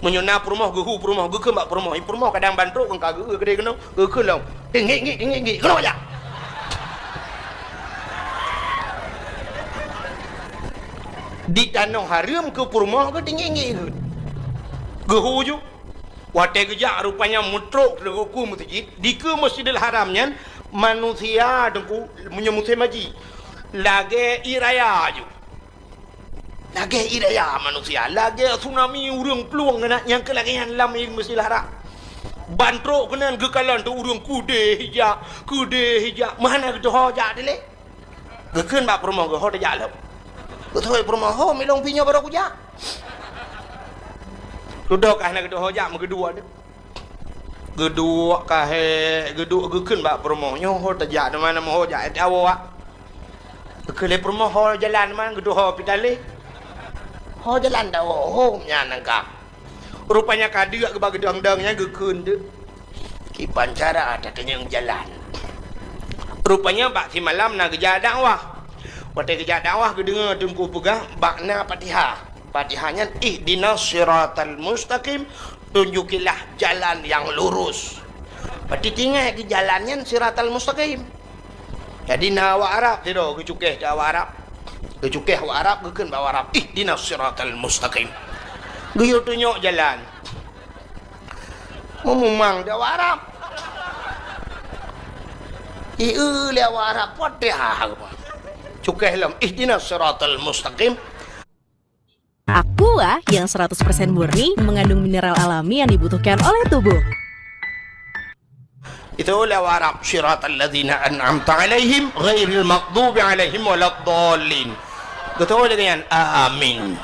Meunyoe na peurumoh geuhu peurumoh geukheun bak peurumoh, i peurumoh kadang ban trok kon ka geu-eu keudeh keunoe, geukheun lom. Tinggik-nggik, tinggik-nggik, keunoe jak. Di tanoh hareuem keu peurumoh geutinggik-nggik geuh. Geuhu ju. Watée geujak rupanya meutrok teungku meuseujid, dikeue Masjidil Haram nyan manusia Teungku meunyoe musém haji lagée ié raya aju. Lagée ié raya manusia, lagée tsunami ureuëng plueng keunan nyang keu lagée nyan lam Masjidil Haram. Ban trok keunan geukalon teuk ureuëng keudeh ijak, keudeh ijak, meuhana geuteuho jak dilée. Geukheun bak peurumoh geuh, "Ho tajak lom." Geuteuho peurumoh, "Ho, milong pih nyoe barô kujak." Dudoe ka hana geuteuho jak, meugeuduek deuh. Geuduek ka hék, geuduek geukheun bak peurumoh, "Nyoe ho tajak, teuma na meuho jak, eh, tawoe, ah." Geukheun lé peurumoh, "Ho jalan man, geuteuho pitaléh." "Ho jalan tawoe, ho nyan nangka." Rupanya ka deuk geuba geudong-dong nyan geukheun deuh. Kiban cara tateunyong jalan. Rupanya bak simalam na geujak dakwah. Watée geujak dakwah geudeungoe teungku peugah bak na Fatihah. Fatihah nyan, "Ihdinas siratal mustaqim, tunjukilah jalan yang lurus." Berarti tingai keu jalan nyan siratal mustaqim. Jadi na awak Arab sidroe geucukéh keu awak Arab. Geucukéh awak Arab, geukheun bak awak Arab, "Ihdinas siratal mustaqim." Geuyue tunyok jalan. Meumumang di awak Arab. Ieu lé awak Arab, Fatihah. Cukai lom, ihdinas siratal mustaqim. Aqua yang seratus persen murni mengandung mineral alami yang dibutuhkan oleh tubuh. Itu lé awak Arab, siratal ladzina an'amta 'alaihim ghairil maghdubi 'alaihim waladdallin. Beutôi lagèe nyan, amin.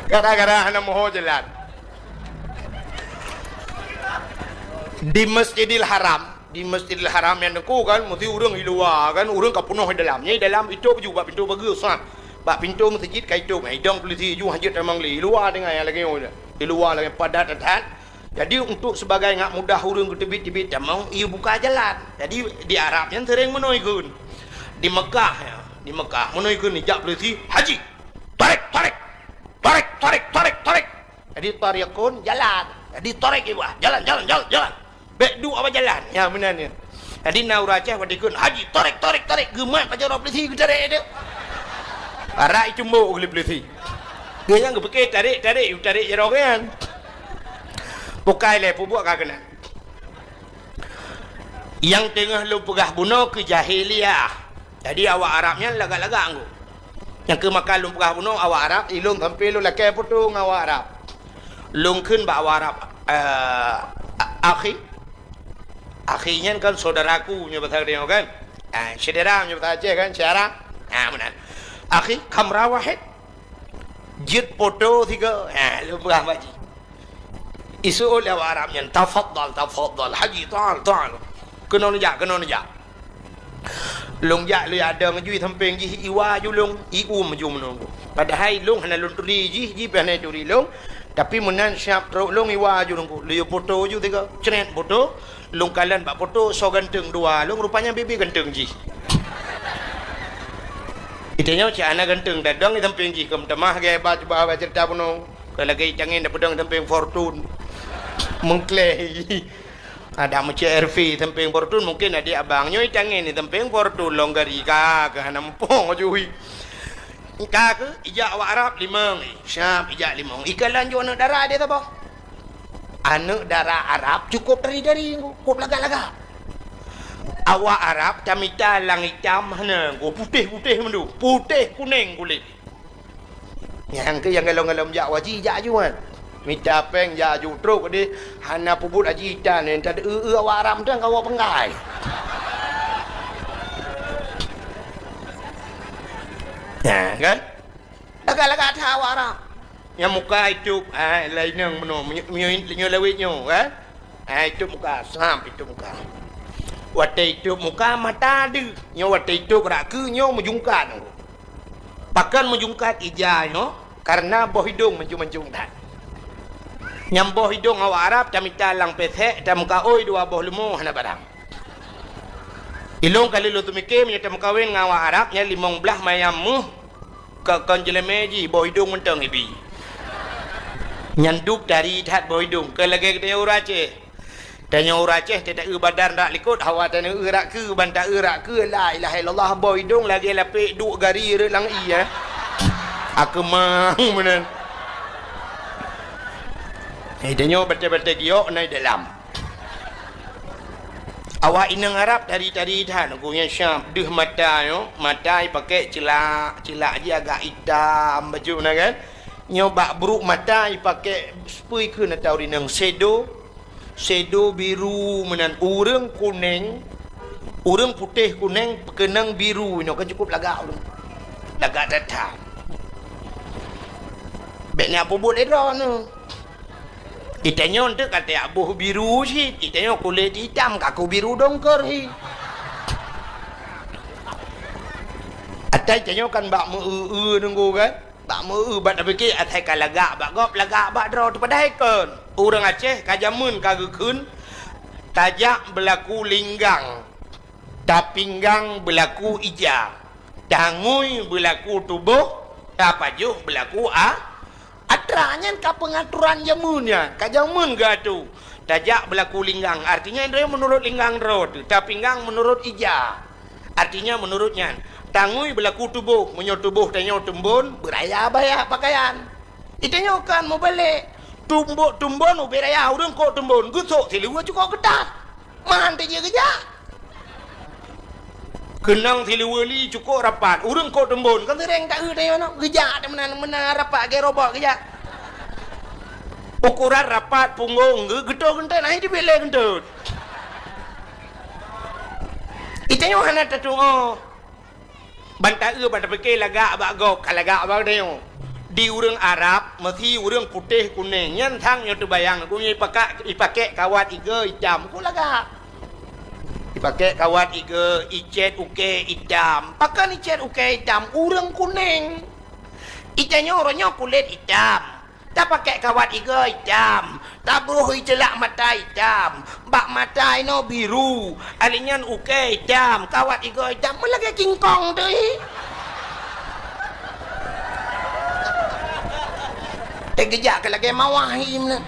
Gara-gara hana moho jalan. Di Masjidil Haram, di Masjidil Haram nyan teungku kan, meusti ureueng i luwa kan, ureueng ka peunoh i dalam. Nyan i dalam itôp ju bak pintoe pageue, sat. Bak pintoe meuseujid ka itôp, idong peulisi ju hanjeuet tamong lé. I luwa teungoh nyang lagèe nyoe, i luwa lagèe padat that. Jadi, untuk sebagai ngak mudah ureueng geuteubiet-teubiet tamong, ibuka jalan. Jadi, di Arab nyan sering meunoe ikheun. Di Mekah, ya, di Mekah, meunoe ikheun, jak peulisi, "Haji, tarik, tarik, tarik, tarik, tarik, tarik." Jadi, tariqun, jalan. Jadi, tarik ibu, ah, jalan, jalan, jalan, jalan. Bèk duek awak jalan. Ya, meunan nyan. Jadi, na ureueng Aceh watèe ikheun, "Haji, tarik, tarik, tarik." Geumat pajoh droe peulisi geutarek tu. Parak icumbok lé peulisi. Geuh nyang geupike tarik, tarik, tarik jaroe nyan. Bukai lé, peubuet ka keunan. Nyang teungoh lôn peugah bunoe keu jahiliyah. Jadi, awak Arab nyan lagak-lagak anggô. Nyang keu maka lôn peugah bunoe awak Arab, ilôn sampoe lôn lakèe foto ngon awak Arab. Lôn kheun bak awak Arab, eh, a-, akhi. Akhi nyan kan saudaraku nyoe basa geutanyoe kan? Ah, syedara nyoe basa Aceh kan, syara. Ah, meunan. Akhi, kamera wahid. Jeuet foto sigoe. Ah, lôn peugah bak jih. Iseuôt lé awak Arab nyan, "Tafaddal, tafaddal, Haji, ta'al, ta'al." Keunoe neujak, keunoe neujak. Lôn jak, lôn jak dong ju i sampéng jih, iwa ju lôn, ium ju meunoe. Padahai lôn hana lôn turi jih, jih pih hana turi lôn. Tapi meunan siab trok lôn iwa ju lôn, lôn yue foto ju tiga, cret foto. Lôn kalon bak foto, soe ganteng dua lôn, rupanya bibi ganteng jih. Geutanyoe cit hana ganteng, tadong i sampéng jih, keu meutamah gaya ba cuba ba ceurita bunoe. Keu lagèe i tangen tapeudong i sampéng Fortuner. Meuklèh. Ada meucék R V sampéng Fortuner, mungkin adik abang nyoe i tangen i sampéng Fortuner, lôn gari ka, keu hana muphom ju. Ka keuh, ijak awak Arab limong, eh, siab ijak limong. Ikalon ju aneuk dara di saboh. Aneuk dara Arab cukôp tari-tari, cukôp lagak-lagak. Awak Arab tamita lang itam hana, putéh-putéh mandum, putéh kunéng kulét. Nyang keu nyang galom-galom jak haji jak ju kan. Mita péng jak ju trok deh, hana peubuet haji tan, nyan tadeu-eu awak Arab mantong ka woe peunggai. Nah, kan? Lagak-lagak that awak Arab. Nyang muka itôp, ah, laineng meunoe, meunyo-, meunyo-, meunyoe lawét nyoe, kan? Ah, itôp muka, sam itôp muka. Watèe itôp muka, mata deuh. Nyoe watèe itôp rak keue, nyoe meujungkat. Pakon meujungkat ija nyoe? Kareuna boh idông mancung-mancung that. Nyang boh idông awak Arab tamita lang pesek, tameukaôi dua boh leumo hana barang. Ilông ka lheueh lôn teumike meunyoe tameukawen ngon awak Arab nyan limong blaih mayam méuh, ka kon jeulemé jih boh idông mantong ibi. Nyan dub tari that boh idông, kon lagèe geutanyoe ureueng Aceh. Tanyoe ureueng Aceh, ta-eu badan rak likôt, hawa tanyoe eu rak keue, ban ta-eu rak keue, la ilaha illallah, boh idông lagèe lapék duek gari rhot lam ié, eh. Akeumang meunan. Eh, tanyoe batèe-batèe giok na i dalam. Awak inong Arab tari-tari that, gobnyan siab deuh mata nyoe, mata ipakèk ceulak, ceulak jih agak itam bacut na kan. Nyoe bak brôk mata ipakèk, peue kheun ata ureueng inong, sedo, Sedo biru meunan, ureueng kunéng, ureueng putéh kunéng, peukeunong biru, inoe kan cukôp lagak ureueng. Lagak that-that. Bèk na peubuet lé droeneuh. Geutanyoe eunteuk ka tajak boh biru cit, geutanyoe kulét itam, kaku biru dongkor hi. Atai tanyoe kan bak meu-eu-eu nunggu kan? Bak meu-eu, bak tapike asai ka lagak bak gob, lagak bak droe teuh, padahai kon. Ureueng Aceh ka jameun ka geukheun, tajak beulaku linggang, tapinggang beulaku ija, tangui beulaku tuboh, tapajoh beulaku a-, atra. Nyan ka peungaturan jameun nyan, ka jameun geuatô. Tajak beulaku linggang, artinya droe meunurot linggang droe teuh, tapinggang meunurot ija. Artinya, meunurot nyan, tangui beulaku tuboh, meunyoe tuboh tanyoe teumbon, beuraya baya pakaian. Geutanyoe kan meubalek, tumbok teumbon ubé raya ureueng kok teumbon, geusok siluweue cukôp keutat. Man teujeuet geujak. Keunong siluweue li cukôp rapat. Ureueng kok teumbon, kan seuréng taeu tanyoe nyoe. Geujak teuh meunan, meunan rapat lagèe robot geujak. Ukoran rapat punggong geu-, geutot geunteut, nah, itu bilèe geunteut. Itanyoe hana tatu'oh. Ban taeu, ban tapike lagak bak gob, ka lagak bak tanyoe. Di ureueng Arab, meusi ureueng putéh kunéng, nyan sang nyoe teubayang, geuh nyoe ipaka-, ipakèk kawat igoe itam, kok lagak. Ipakèk kawat igoe, icèt ukèe itam. Pakon icèt ukèe itam? Ureueng kunéng. Itanyoe uroe nyoe kulét itam. Tapakèk kawat igoe itam, tabroh iceulak mata itam, bak mata inoe biru, alèh nyan ukèe itam, kawat igoe itam, meulagèe kingkong teuh hi. Teugeujak keu lagèe mawah hi meunan.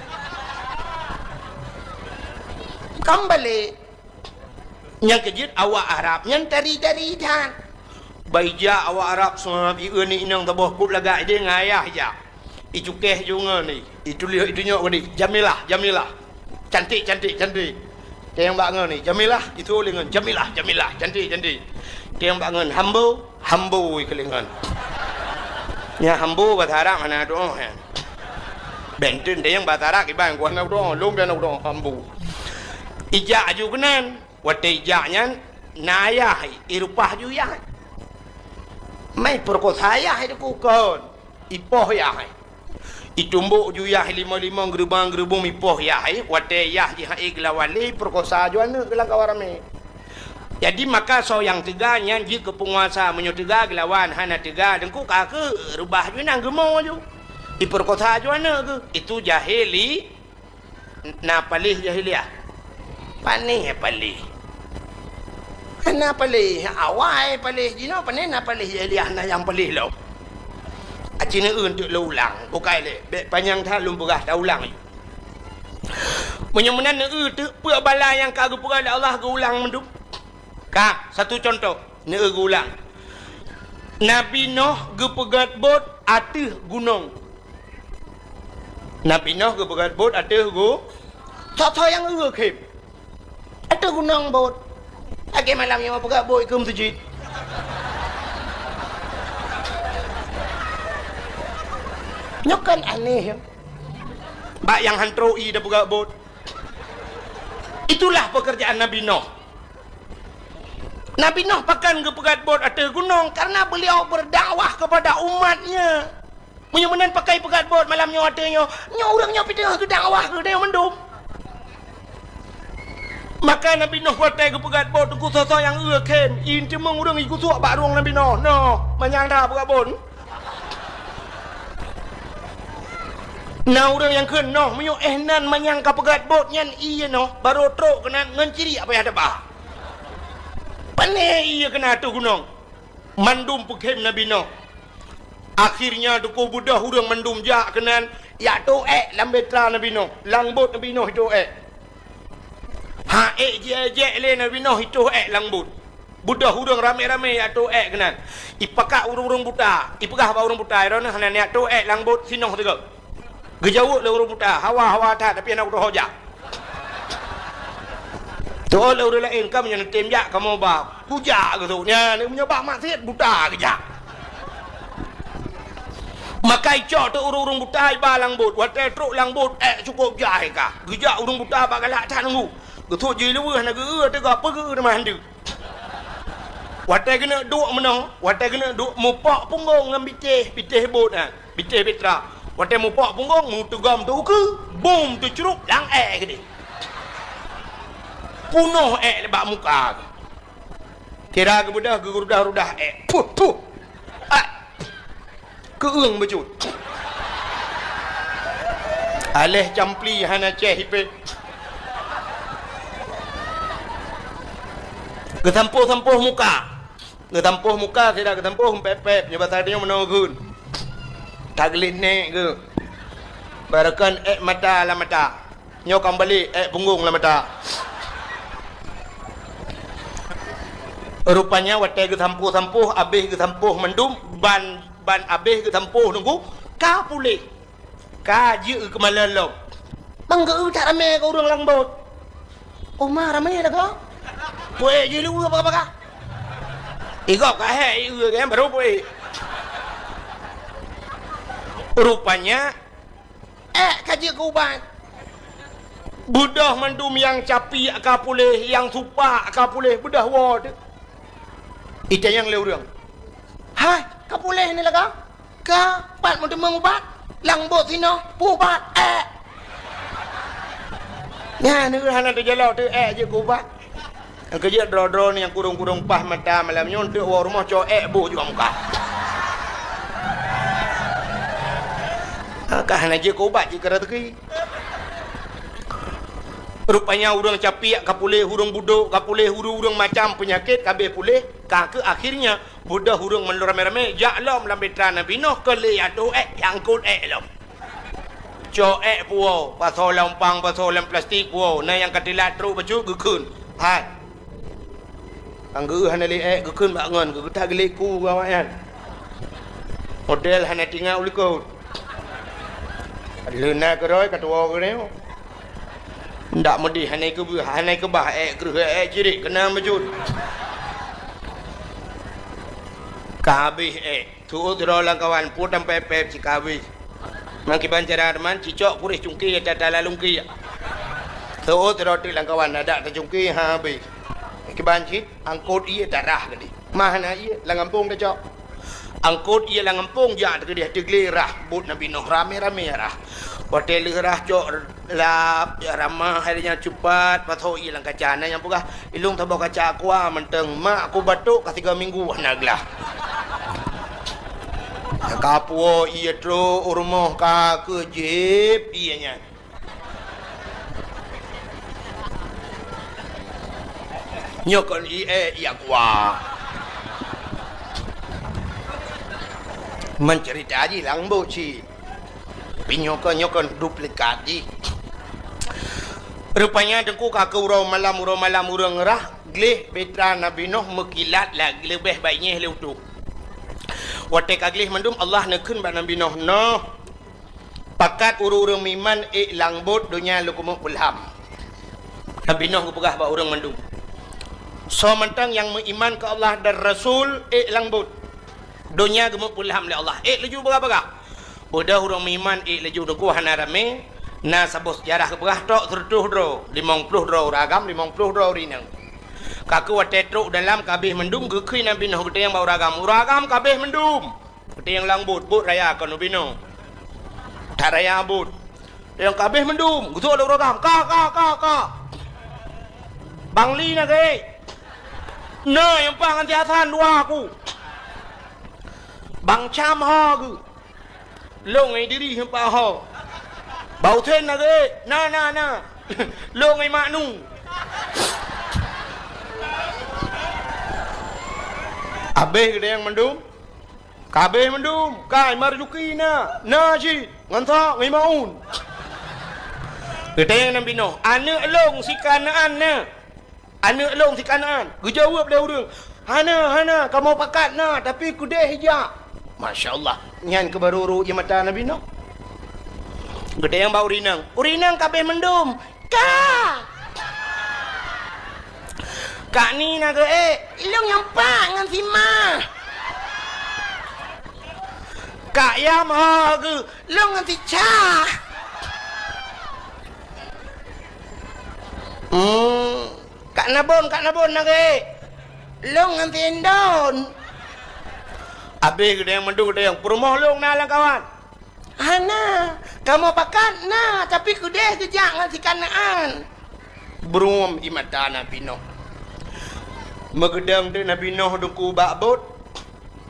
Keumbali. Nyang keujeuet awak Arab nyan tari-tari that. Bah ijak awak Arab seungat, ieu ni inong saboh kop lagak idéh ngon ayah ijak. Icukéh ju ngon ni, ituléh itunyok ngon ni, Jamilah, Jamilah. Cantik, cantik, cantik. Teuh nyang bak ngon ni, Jamilah, itu lé ngon Jamilah, Jamilah, cantik, cantik. Teuh nyang bak ngon Hambo, Hambo ikeuléh ngon. Nyang Hambo bahasa Arab hana doa nyan. Benten teuh nyang bahasa Arab iban ku hana doa, lôn biasa doa Hambo. Ijak ju keunan. Watèe ijak nyan, na ayah, irupah ju yah. Mai peurekosa yah itu kukon, ipoh yah. Itumbok ju yah limong-limong, geuribong-geuribong, ipoh yah. Watèe yah jih han ék geulawan lé, peurekosa ju aneuk geuh lam kawan ramé. Jadi maka soe nyang teuga nyan jeuet keu peunguasa, meunyoe teuga geulawan, hana teuga, deungku ka keu reubah ju inan geumo ju. Ipeurekosa ju aneuk geuh. Itu jahili Na paléh jahiliyah. Panéh paléh. Hana paléh awai paléh jinoe, panéh na paléh jahiliyah na nyang paléh lom. Aci neueu teuk lôn ulang, bukai lé, bèk panyang that lôn peugah, taulang. Meunyoe meunan neueu teuk peue bala nyang ka geupeugah lé Allah geuulang mandum. Ka, satu contoh, neueu geuulang. Nabi Noh geupeugèt bot ateueh gunong. Nabi Noh geupeugèt bot ateueh gu-, soe-soe nyang eu khem. Ateueh gunong bot. Lagèe malam nyoe peugèt bot keu meuseujid. Nyoe kan aneh. Bak nyang han trok ie tapeugèt bot. Itulah pekerjaan Nabi Noh. Nabi Noh pakon geupeugèt bot ateueh gunong? Karena beliau berdakwah kepada umatnya. Meunyoe meunan pakon peugèt bot malam nyoe ateueh nyoe, nyoe ureueng nyoe pih teungoh geudakwah keu geutanyoe mandum. Maka Nabi Noh watèe geupeugèt bot, teungku, soe-soe nyang eu khem, ie teumeung ureueng igusuek bak rueng Nabi Noh. Noh, manyang that peugèt bot. Na ureueng nyang kheun noh, meunyoe éh nan manyang ka peugèt bot nyan ie noh, barô trok keunan ngon ciriek payah teuba. Pané ie keunan ateueh gunong. Mandum peukhem Nabi Noh. Akhirnya teungku beudôh ureueng mandum jak keunan, jak tôh èk lam bahtera Nabi Noh, lam bot Nabi Noh itôh èk. Han ék jiék-ék lé Nabi Noh itôh èk lam bot. Beudôh ureueng ramé-ramé jak tôh èk keunan. Ipakat ureueng-ureueng buta, ipeugah bak ureueng buta, "Droeneuh hana neujak tôh èk lam bot sinoe sigoe." Geujaweueb lé ureueng buta, "Hawa, hawa that, tapi hana kutuho jak." Teuôt lé ureueng laén, "Ka meunyoe neutem jak kamoe ba, kujak," geuseuôt. Nyan meunyoe bak maksiet buta geujak. Maka icok teuk ureueng-ureueng buta iba lam bot. Watèe trok lam bot, èk cukôp jai ka. Geujak ureueng buta bak galak that teungku. Geuseuôt jih leuweuh na geu-eu teuga peugeu teuma handeuk. Watèe keuneuk duek meunoe, watèe keuneuk duek mupok punggong ngon bitéh, bitéh bot nyan, bitéh bahtera. Watèe mupok punggong, meuteugom teukeue, bum teucrup lam èk keudéh. Punoh èk bak muka. Kira geubeudôh geurudah-rudah èk. Puh, puh. Ah. Keueung beujeuet. Aléh campli hana cèh ipé. Geusampoh-sampoh muka. Geusampoh muka, sira geusampoh pép-pép, nyoe basa tanyoe meunoe geun. Tageulet nèk geuh. Barokon èk mata lam mata. Nyoe ka meubalek, èk punggong lam mata. Rupanya watèe geusampoh-sampoh, abéh geusampoh mandum, ban, ban abéh geusampoh teungku, ka puléh. Ka jeuet keu malèe lom. Ban geu-eu that ramé keu ureueng lam bot. Uma ramé lagoe. Peuék jih lé ueh baka-baka. Igob ka hék ié kan baru peuék. Rupanya ék ka jeuet keu ubat. Beudôh mandum nyang capiek ka puléh, nyang supak ka puléh, beudôh woe teuk. Itanyong lé ureuëng, "Hai, ka puléh ni lagoe?" "Ka, pat meuteumeung ubat?" "Lam bot sinoe, peue ubat?" "Ék." Nyan hana teujalok teuk ék jeuet keu ubat. Nyang keujeuet droe-droe nyang kurong-kurong paih mata malam nyoe teuk woe rumoh cok ék boh jua muka. Ka hana jeuet keu ubat jeuet keu raseuki. Rupanya ureuëng capiek ka puléh, ureuëng budok ka puléh, ureuëng-ureuëng macam peunyakét ka abéh puléh, ka keuh akhirnya beudôh ureuëng meulom ramé-ramé jak lom lam bitra Nabi Nuh keu lé atô ék, angkot ék lom. Cok ék puwoe, pasoe lam umpang, pasoe lam plastik puwoe, na nyang ka teulat trok bacut geukheun. Hai. Nyang geuh hana lé ék geukheun bak ngon, geutak geulék ku awaknyan. Model hana tingat u likot. Leuna keurôi ka tuwoe keudéh. Ndak meudeh hana keubah, hana keubah ék kreueh ék cirik keunan bacut. Ka habéh ék. Seuôt sidroe lam kawan, pue tampée péb cit ka habéh. Meukiban cara teuma, cicok puréh cungké tata lalungké. Seuôt sidroe teuk lam kawan, adak tacungké ha habéh. Meukiban cit, angkot ié tarah keudéh. Mah na ié, lam gampông tacok. Angkot ié lam gampông jak teukeudéh teuglé rah bot Nabi Nuh ramé-ramé rah. Watée lheueh rah cok Lap, ya ramah, hai nyan cupat, pasoe ié lam kaca. Na nyang peugah, "Ilong saboh kaca aqua mantong, mak aku batuk ka tiga minggu hana glah." Ka puwoe ié trok u rumoh ka keuh jieb ié nyan. Nyoe kon ié, ié aqua. Mencerita jih lam bot cit. Tapi nyoe kon, nyoe kon duplikat jih. Rupanya teungku ka keuh uroe malam, uroe malam ureuëng rah gleh bitra Nabi Nuh meukilat lagée leubeh baik nyeh lé utoe. Watée ka gleh mandum Allah neukheun bak Nabi Nuh, "Noh, pakat ureuëng-ureuëng meuiman ék lam bot donya lôn keumeung peulham." Nabi Nuh geupeugah bak ureuëng mandum, "Soe mantong nyang meuiman keu Allah dan Rasul ék lam bot. Donya geumeupeulham lé Allah, ék laju bagah-bagah." Beudôh ureuëng meuiman ék laju teungku hana ramé, na saboh seujarah geupeugah trok seureutôh droe, limong ploh droe ureuëng agam, limong ploh droe ureuëng inong. Ka keuh watée trok dalam ka habéh mandum geukheun Nabi Nuh geutanyong bak ureuëng agam, "Ureuëng agam ka habéh mandum?" Geutanyong lam bot, bot raya kon ubinoe. That raya bot. Nyang ka habéh mandum, geusok lé ureuëng agam, "Ka, ka, ka, ka." "Bang Li na geuh?" "Na, nyang paih ngon si Hasan dua aku." "Bang Cam ho geuh?" "Lôn ngon Idris nyang paih ho." "Bang Husen na geuh?" "Na, na, na." "Lôn ngon Mak Nu." Habéh geutanyong mandum. Ka habéh mandum, kai Marzuki na, na cit, ngon sa ngon Maun. Geutanyong Nabi Nuh, "Aneuëk lôn si Kanaan na? Aneuëk lôn si Kanaan?" Geujaweueb lé ureuëng, "Hana, hana, kamoe pakat na, tapi keudeh ijak." Masya Allah, nyan keuh baru rhot ie mata Nabi Nuh. Geutanyong bak ureuëng inong, "Ureuëng inong ka habéh mandum?" "Ka." "Kak Ni na geuh ék?" "Lôn nyang pat ngon si Ma." "Kak Yam ho geuh?" "Lôn ngon si Cha." "Hmm, Kak Nabon, Kak Nabon na geuh ék?" "Lôn ngon si Indon." Habéh geutanyong mandum, geutanyong, "Peurumoh lôn na lam kawan?" "Hana, kamoe pakat na, tapi keudeh geujak ngon si Kanaan." Bruem ie mata Nabi Nuh. Meugeudong teuk Nabi Nuh teungku bak bot.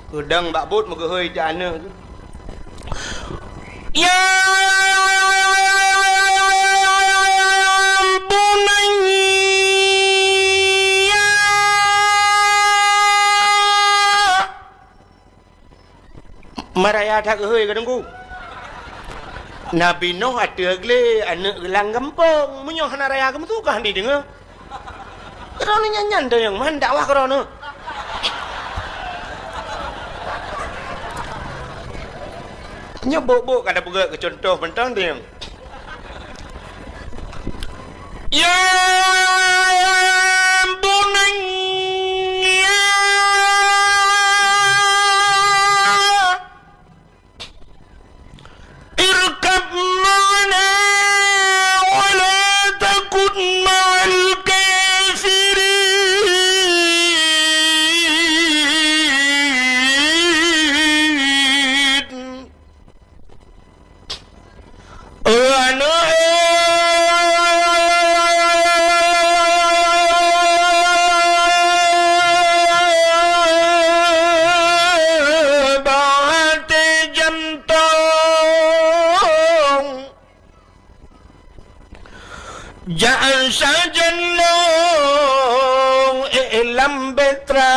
Geudong bak bot meugeuhôi teuk aneuëk geuh. "Ya bunayya." Maraya that geuhôi ka teungku. Nabi Nuh ateueh glé aneuëk geuh lam gampông, meunyoe hana raya geumeusu ka hana jideungoe. Droeneuh nyan-nyan teuh nyang man dakwah keu droeneuh. Nyoe bok-bok ka tapeugét keu cuntoh mantong teuh nyang. Ya Jak sajan lôn, eh, lam Petra,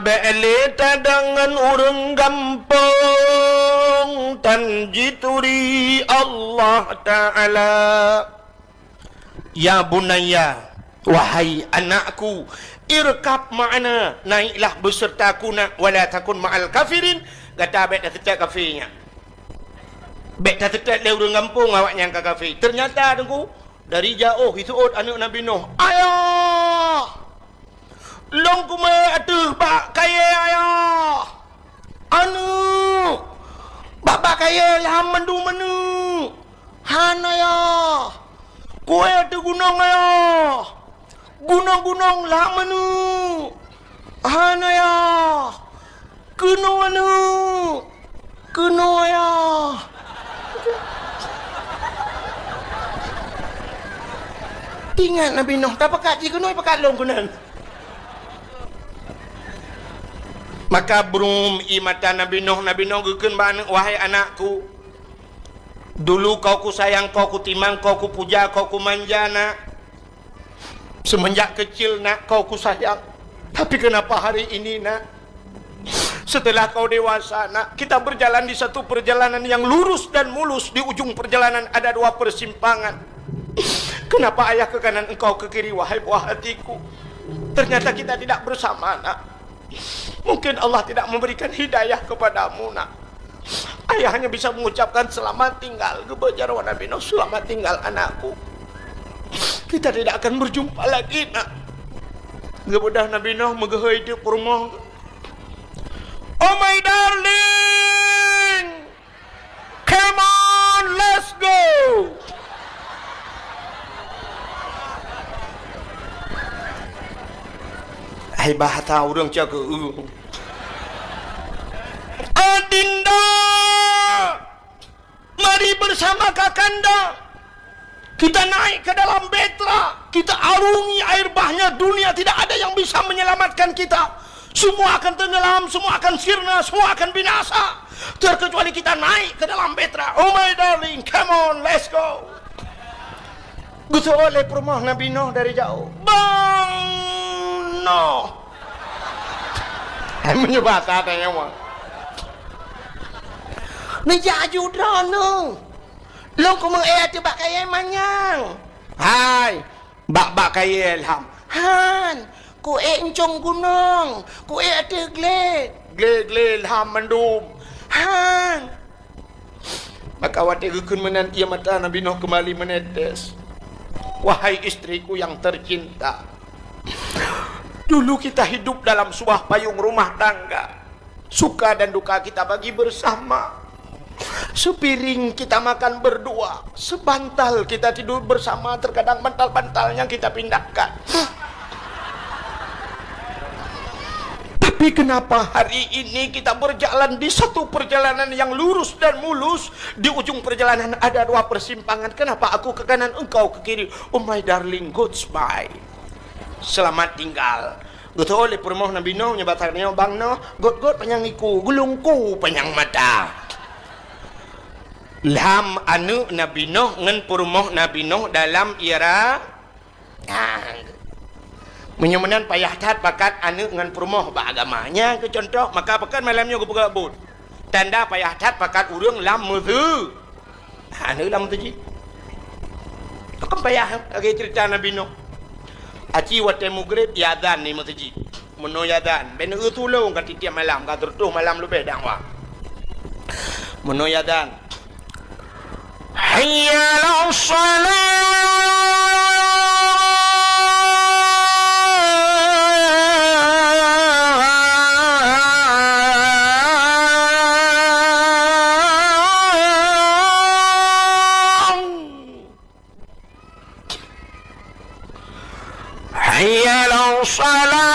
bék lé tadong ngon ureuëng gampông, tan jituri Allah Taala. Ya bunayya, wahai anakku, irkab ma'ana, naiklah besertaku nak, wala takun ma'al kafirin, gata bék taseutôt kafé nyan. Bék taseutôt lé ureuëng gampông awaknyan ka kafé. Ternyata, Teungku, dari jaoh jiseuôt aneuëk Nabi Nuh, "Ayah! Lôn kumé ateueh bak kayée, Ayah! Aneuëk! Bak, bak kayée lham mandum aneuëk! Han, Ayah! Kué ateueh gunong, Ayah! Gunong-gunong lham aneuëk! Han, Ayah! Keunoe aneuëk! Keunoe, Ayah!" Ingat Nabi Nuh, tapakat jih keunoe, pakat lôn keunan. Maka brum ie mata Nabi Nuh, Nabi Nuh geukheun bak aneuëk, "Wahai anakku, dulu kau kusayang, kau kutimang, kau kupuja, kau kumanja, nak. Semenjak kecil, nak, kau kusayang. Tapi kenapa hari ini, nak, setelah kau dewasa, nak, kita berjalan di satu perjalanan yang lurus dan mulus, di ujung perjalanan ada dua persimpangan. Kenapa ayah ke kanan, engkau ke kiri, wahai buah hatiku? Ternyata kita tidak bersama, nak. Mungkin Allah tidak memberikan hidayah kepadamu, nak. Ayah hanya bisa mengucapkan selamat tinggal." Geubeuet jaroe Nabi Nuh, "Selamat tinggal, anakku. Kita tidak akan berjumpa lagi, nak." Geubeudôh Nabi Nuh meugeuhôi di peurumoh, "Oh my darling, come on, let's go." Hai bahasa ureuëng cakeueng. Adinda, mari bersama kakanda. Kita naik ke dalam Petra. Kita arungi air bahnya. Dunia tidak ada yang bisa menyelamatkan kita. Semua akan tenggelam, semua akan sirna, semua akan binasa. Terkecuali kita naik ke dalam Petra. Oh my darling, come on, let's go. Geuseuôt lé peurumoh Nabi Nuh dari jaoh, "Bang Nuh!" Hai, meunyoe basa tanyoe mah. "Neujak aju droeneuh. Lôn kumeu'ék ateueh bak kayée manyang." "Hai, bak-bak kayée lham." "Han, ku'ék ncong gunong, ku'ék ateueh glé." "Glé-glé lham mandum." "Han." Maka watée geukheun meunan, ie mata Nabi Nuh keumbali meunetes. Wahai istriku yang tercinta, dulu kita hidup dalam sebuah payung rumah tangga. Suka dan duka kita bagi bersama. Sepiring kita makan berdua, sebantal kita tidur bersama, terkadang bantal-bantalnya kita pindahkan. Tapi kenapa hari ini kita berjalan di satu perjalanan yang lurus dan mulus, di ujung perjalanan ada dua persimpangan? Kenapa aku ke kanan, engkau ke kiri? Oh my darling, goodbye. Selamat tinggal. Geutôh lé peurumoh Nabi Nuh, nyoe basa nyoe, "Bang Nuh, gôt-gôt panyang iku, geulungku panyang mata." Lham aneuëk Nabi Nuh ngon peurumoh Nabi Nuh dalam ira-, ah, meunyoe meunan payah that pakat aneuëk ngon peurumoh bak agama. Nyan keuh cuntoh, maka pakat malam nyoe geupeugah buet. Tanda payah that pakat ureuëng lam meuseu-, aneuëk lam meuseujid. Kan payah lagée ceurita Nabi Nuh. Aci watée mugreb, iazan di meuseujid. Meunoe iazan, bék neueu tulông ka tieb-tieb malam, ka sireutôh malam leubeh dakwah. Meunoe iazan, "Hayya 'alas shalah!" Hayya 'alas shalah.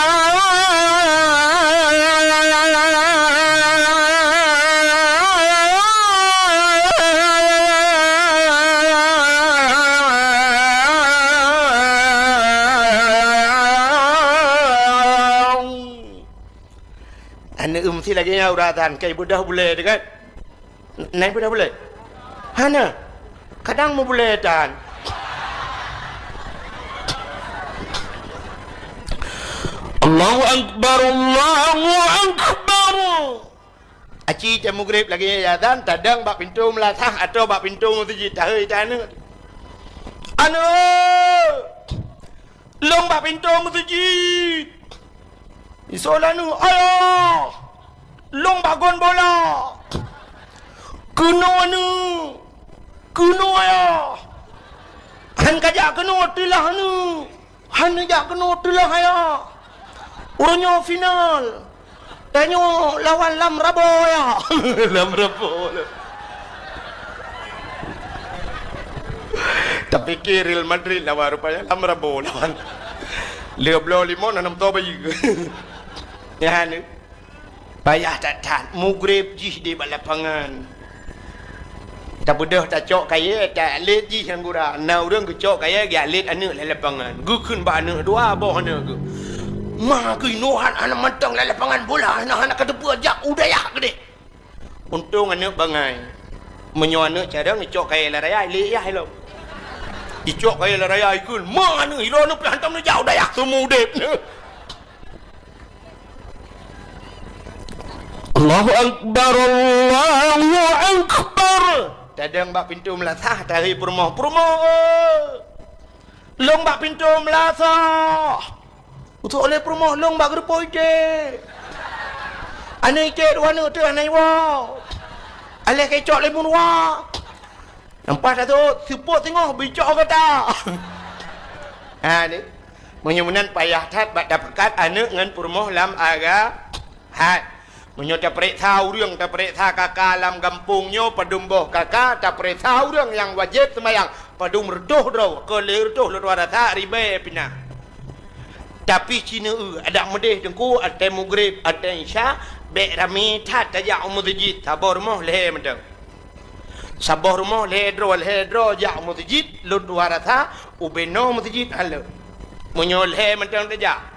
Aneuk meusti lagée nyan uroe tan, kai beudoh bulée teuh kan? Na beudoh bulée? Hana. Kadang meubulée tan. Allahu Akbar, Allahu Akbar. Aci teuh mugreb lagée azan, tadong bak pintoe meulasah atau bak pintoe meuseujid, tahôi teuh aneuk. "Aneuk, lôn bak pintoe meuseujid." Isoe lé aneuk, "Ayah, lôn bak gon bola." "Keunoe aneuk, keunoe ayah." "Han kajak keunoe, teulah aneuk." "Han neujak keunoe, teulah ayah. Uroe nyoe final. Tanyoe lawan Lam Rabo, ayah." Lam Rabo. Tapike Real Madrid lawan, rupanya Lam Rabo lawan. Lheueh bloe limong, na nam toh bayeue. Nyan. Payah that-that, mugreb jih di bak lapangan. Tabeudôh tacok kayée, ta-, lét jih nyang gura. Na ureuëng geucok kayée, geujak lét aneuk lam lapangan. Geukheun bak aneuk dua boh aneuk geuh. "Ma keuh inoe hana mantong lam lapangan bola, hana, hana ka teupeue jak u dayah keudeh." Untông aneuk bangai. Meunyoe aneuk carông geucok kayée lam raya, lét yah ilong. Geucok kayée lam raya ikheun, "Ma aneuk, ilong aneuk pih hantom neujak u dayah, seumeu udeb." Allahu Akbar, Allahu Akbar. Tadong bak pintoe meulasah, tahôi peurumoh, "Peurumoh, eh! Lôn bak pintoe meulasah." Utok lé peurumoh, "Lôn bak geureupoh iték." Aneuk iték dua aneuk teuh hana iwoe. Aléh keucok lé meuruwa. Nyang paih taseuôt, seupôt singoh bicok gata. Ha, ni. Meunyoe meunan payah that bak tapeugah aneuk ngon peurumoh lam agam. Hai. Meunyoe tapareksa ureuëng, tapareksa kaka lam gampông nyoe padum boh kaka, tapareksa ureuëng nyang wajéb seumayang padum reutôh droe, kon lhée reutôh lôn tuan rasa ribée pih na. Tapi cineue adak meudeh teungku, watée mugreb, watée isya, bék ramé that tajak u meuseujid, saboh rumoh lhée mantong. Saboh rumoh lhée droe, lhée droe jak u meuseujid, lôn tuan rasa ubé noe meuseujid hana lé. Meunyoe lhée mantong tajak.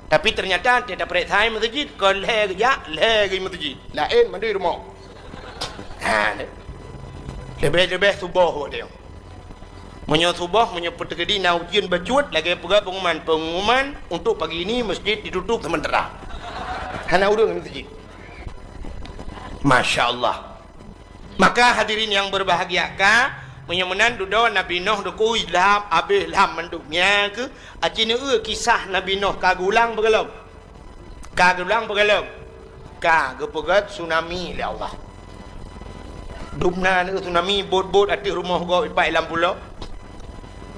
Tapi teunyata watée tapareksa meuseujid, kon lhée geujak, lhée geuh meuseujid. Laén mandum rumoh. Ha, leubeh-leubeh suboh watée nyoe. Meunyoe suboh, meunyoe peuteukedi na ujeuen bacut, lagée peugah pengumuman, pengumuman untuk pagi ini masjid ditutup sementara. Hana ureuëng meuseujid. Masya Allah. Maka hadirin yang berbahagia ka, meunyoe meunan dudoe Nabi Nuh teungku ilham, abéh ilham mandum. Nyan keuh, aci neueu kisah Nabi Nuh ka geulang beugalom. Ka geulang beugalom. Ka geupeugét tsunami lé Allah. Dumna neueu tsunami, bot-bot ateueh rumoh gob ipat lam pulo.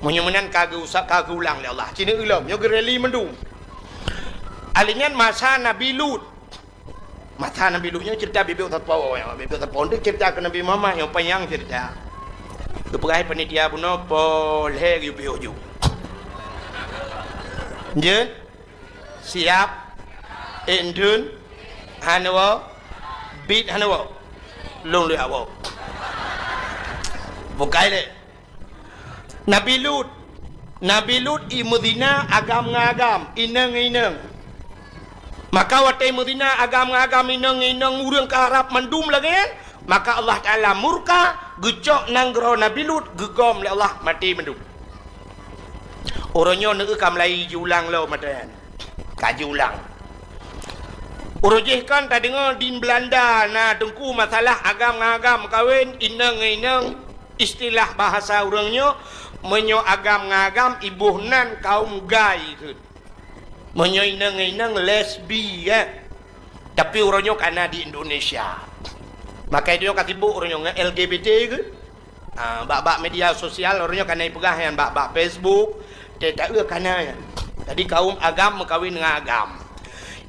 Meunyoe meunan ka geuusak, ka geulang lé Allah. Aci neueu lom, nyoe geureli mandum. Alinyan masa Nabi Lut. Masa Nabi Lut nyoe cerita Bibi Sapo, ya, Bibi Sapo tu cerita ke Nabi Muhammad nyang panjang cerita. Geupeugah panitia bunoe po lhée geuyue piôh ju. Jeuet? Siap? Indun? Hana woe? Bit hana woe? Lôn lheueh woe. Bukai lé. Nabi Lut. Nabi Lut i meuzina agam ngon agam, inong ngon inong. Maka watée meuzina agam ngon agam, inong ngon inong, ureuëng ka harab mandum lagée nyan, maka Allah Taala murka, geucok nanggroe Nabi Lut, geugom lé Allah, maté mandum. Uroe nyoe neueu ka mulai jiulang lom mata nyan. Ka jiulang. Uroe jih kan tadeungoe di Belanda na teungku masalah agam ngon agam meukawen, inong ngon inong. Istilah bahasa ureuëng nyoe, meunyoe agam ngon agam iboh nan kaum gay kheun. Meunyoe inong ngon inong lesbi, eh. Tapi uroe nyoe ka na di Indonesia. Maka nyoe ka sibuk uroe nyoe ngon L G B T kheun. Ah, bak-bak media sosial uroe nyoe ka na ipeugah nyan bak-bak Facebook, teuh taeu ka na nyan. Jadi kaum agam meukawen ngon agam.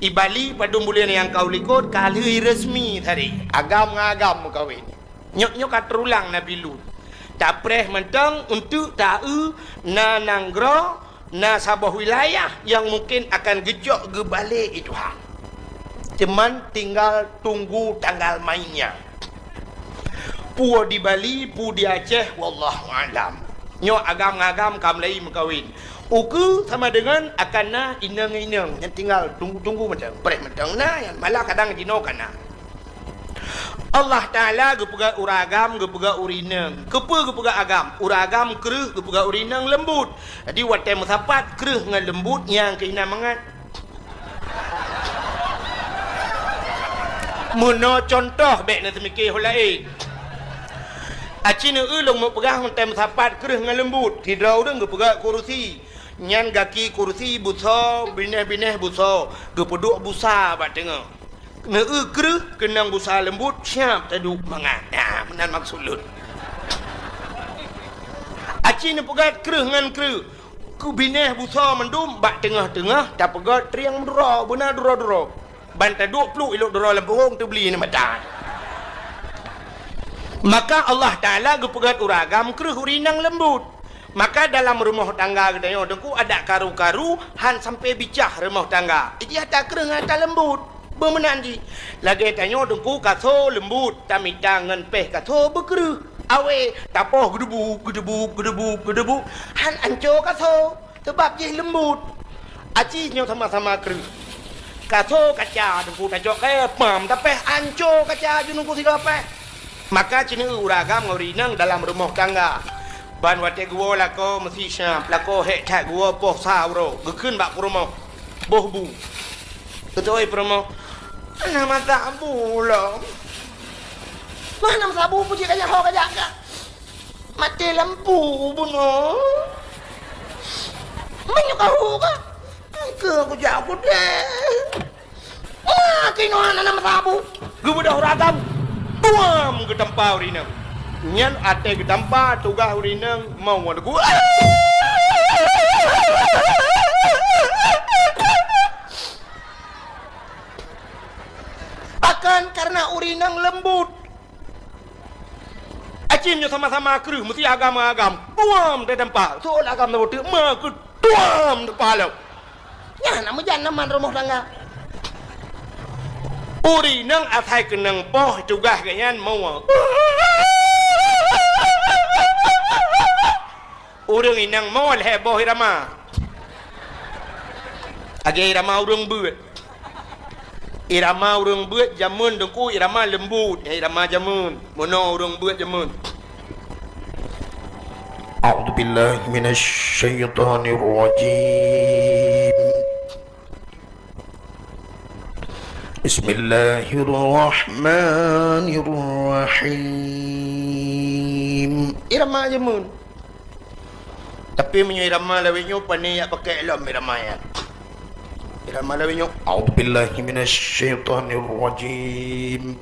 I Bali padum buleuen nyang ka u likot ka lheueh resmi tadi. Agam ngon agam meukawen. Nyoe, nyoe ka teurulang Nabi Lut. Tapreh mantong untuk taeu na nanggroe, na saboh wilayah nyang mungkin akan geucok geubalek lé Tuhan. Cuman tinggal tunggu tanggal mainnya. Peue di Bali, peue di Aceh, wallahu a'lam. Nyoe agam ngon agam ka mulai meukawen. Ukeue sama dengan akan na inong-inong nyang tinggal tunggu-tunggu mantong, preh mantong na, nyang malah kadang jinoe ka na. Allah Taala geupeugah ureuëng agam, geupeugah ureuëng inong. Keupeue geupeugah agam? Ureuëng agam kreueh, geupeugah ureuëng inong leumbut. Jadi watée meusapat kreueh ngon leumbut nyang keuh na mangat. Meunoe cuntoh, bék na teumike ho laén. Aci neueu lôn meupeugah mantong meusapat kreueh ngon leumbut. Sidroe ureuëng geupeugét kurusi. Nyan gaki kurusi busoe, binéh-binéh busoe, geupeuduek busa bak teungoh. Neueu kreueh keunong busa leumbut, siab taduek mangat. Nah, meunan maksud lôn. Aci neupeugét kreueh ngon kreueh. Keu binéh busoe mandum bak teungoh-teungoh tapeugét trieng meuduro, beuna duro-duro. Ban taduek pluek ilok droe lam puhong teubli ngon mata. Maka Allah Taala geupeugét ureuëng agam kreueh ureuëng inong leumbut. Maka dalam rumoh tangga geutanyoe teungku adak karu-karu han sampai bicah rumoh tangga. Iji ata kreueh ngon ata leumbut. Beumeunan jih. Lagée tanyoe teungku kaso leumbut, tamita ngon péh kaso beukreueh. Awé, tapoh geudeubu, geudeubu, geudeubu, geudeubu. Han anco kaso. Teubab jih leumbut. Aci nyoe sama-sama kreueh. Kaso kaca teungku tacok kée pam tapéh anco kaca ju teungku sigoe péh. Maka ci neueu ureuëng agam ngon ureuëng inong dalam rumoh tangga. Ban watée geuwoe lakoe meusi siab, lakoe hék that geuwoe poh sa uroe, geukheun bak peurumoh, boh bu. Geutôi peurumoh, "Hana meusabu lom." "Hana meusabu peue jih kajak ho kajak ka?" Maté lampu bunoe. Meunyoe ka hu ka, engke kujak kudée. Wah, kinoe hana meusabu. Geubeudôh ragam. Tuam geutampa ureuëng inong. Nyan até geutampa tugaih ureuëng inong mau ngon lagu. Bahkan karena ureuëng inong leumbut. Aci nyoe sama-sama kreueh meusi agam-agam. Tuam teutampa. Soe agam na beuteuek ma keu tuam teutampa lom. Nyan na meujan naman rumoh tangga. Ureuëng inong asai keunong poh tugaih geuhnyan mau. Ureuëng inong mo lhée boh irama. Lagée irama ureuëng beuet. Irama ureuëng beuet jameun teungku irama leumbut, irama jameun. Meunoe ureuëng beuet jameun. A'udzubillahi minasyaitonirrajim. Bismillahirrahmanirrahim. Irama jameun. Tapi meunyoe irama lawét nyoe, pane jak pakai lom irama nyan. Irama lawét nyoe, a'udzubillahi minasyaitonirrajim.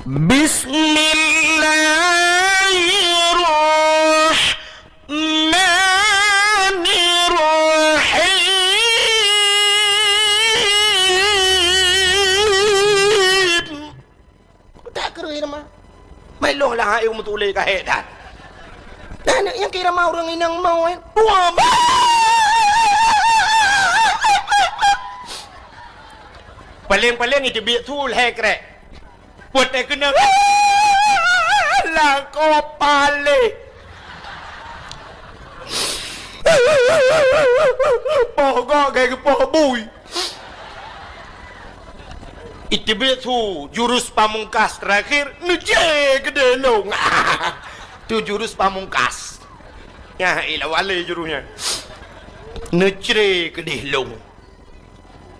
Bismillahirrahmanirrahim. Peugah kreueh irama. Mai lôn lah hai meutuléh ka hék that. Nah, nyang keu irama ureuëng inong mo, eh. Dua ba-, paléng-paléng iteubiet su lhée krek. Watée keunoe lakoe palé. Poh gok gai geupoh bui. Iteubiet su jurus pamungkas terakhir, neucre keudeh lông. Tu jurus pamungkas. Nyan ilah wale jurus nyan. Neucre keudeh lông.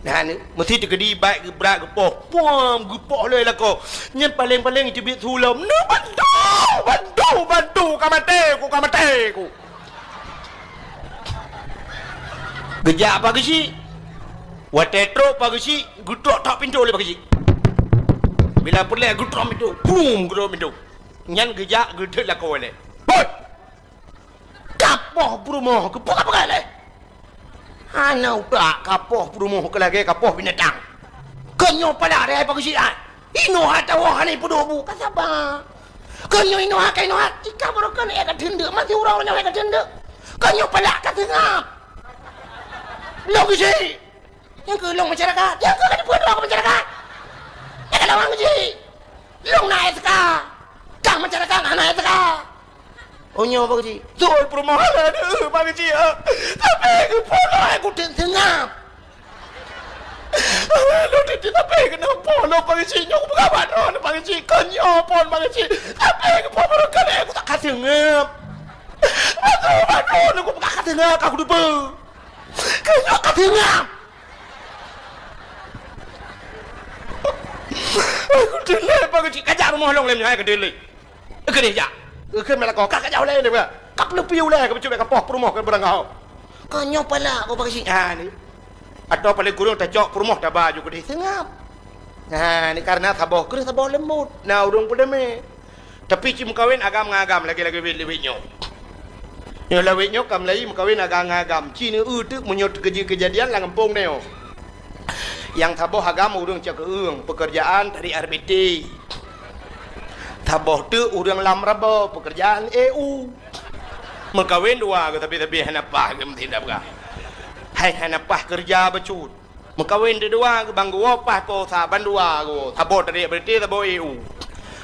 Nah, ni, meusi teukeudi baét geubrat geupoh. Puam, geupoh lé lakoe. Nyan paléng-paléng iteubiet su lom. Neubantu, bantu, bantu, ka maté ku, ka maté ku. Geujak Pak Geuchik. Watée trok Pak Geuchik, geutrok-trok pintoe lé Pak Geuchik. Bila peureulée geutrok pintoe, bum, geutrok pintoe. Nyan geujak geudeut lakoe lé. Hoi! Kapoh peurumoh keupeue ka peugah lé? Hana utak kapoh peurumoh keu lagée kapoh binatang. Keu nyoe palak rihai Pak Geuchik ai. Inoe hatawoe hana ipeuduek bu ka saba. Keu nyoe inoe ha ka inoe ha tika barokon ék ka teundeuk mati uroe nyoe ék ka teundeuk. Keu nyoe palak ka seungab. Lôn Geuchik. Nyang keu lôn masyarakat, nyang keu ka jipeuet droe keu masyarakat. Nyang keu lawang jih, lôn na S K, kah masyarakat hana S K. Oh nyoe Pak Geuchik, beutôi peurumoh hana deuh Pak Geuchik, tapi keupeue lôn kuteueng seungab. Lôn teuntèe tapi keunoe po lôn Pak Geuchik nyoe kupeugah bak droeneuh Pak Geuchik, keu nyoe phon Pak Geuchik, tapi keupeue barangkali kutak ka seungab. Beutôi bak droeneuh kupeugah ka seungab ka kuteupeue. Keu nyoe ka seungab. Keucik, kajak rumoh lôn lé nyoe hai keudeh lé. Keudeh jak. Keu meunan lakoe, ka kajak ulèe deh, ka peuneupie ulèe, ka peucubit ka poh peurumoh keu beurangkaho. Ka nyoe palak keu Pak Keucik. Ha ni. Atau paléng kureueng tacok peurumoh taba ju keudeh seungab. Ha ni, kareuna saboh kreueh saboh leumbot. Na ureueng peudamé. Tapi ci meukawen agam ngon agam lagèe-lagèe wét-wét nyoe. Nyoe lawét nyoe ka meulayi meukawen agam ngon agam. Ci neu-eu teuk meunyoe teukeujeuet keujadian lam gampông nyoe. Nyang saboh agam ureueng cok keueung, peukeurjaan tarik R B T. Saboh teuk ureueng lam rabo, peukeurjaan E U. Meukawen dua geuh, tapi-tapi hana paih geuh meusidab gah. Hai hana paih keureuja bacut. Meukawen teuk dua geuh, ban geuwoe paih po sa, ban dua geuwoe. Saboh tarik R B T, saboh E U.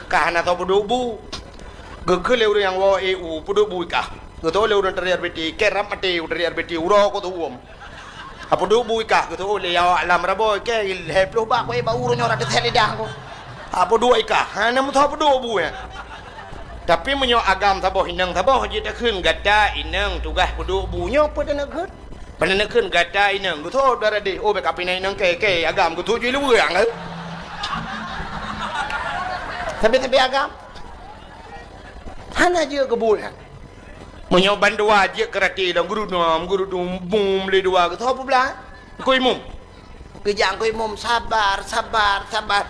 Ka hana soe peuduek bu. Geukheun lé ureueng nyang woe E U, peuduek bu i kah. Geutôh lé ureueng tarik R B T, kèe rab maté tarik R B T, uroe keu tuwom. Apeuduek bu i kah, geutôh lé awak lam rabo, kèe lhèe ploh bak, keu bak uroe nyoe rot teuthèe lidah keu. Apeuduek i kah, hana meusoe peuduek bu nyan. Tapi meunyoe agam saboh inong saboh jeuet takheun gata inong tugaih peuduek bu nyoe peue taneuk kheun? Pane neukheun gata inong, geutôh dara deh, oh, bèk kapinai inong kèe, kèe agam geutôh ju luweue nyang. Sabe-sabe agam. Hana jeuet keu buet nyan. Meunyoe ban dua jeuet keu rati lom, geurudum, geurudum, bum, lé dua, geutôh peublah. Teungku Imum. Geujak Teungku Imum, sabar, sabar, sabar.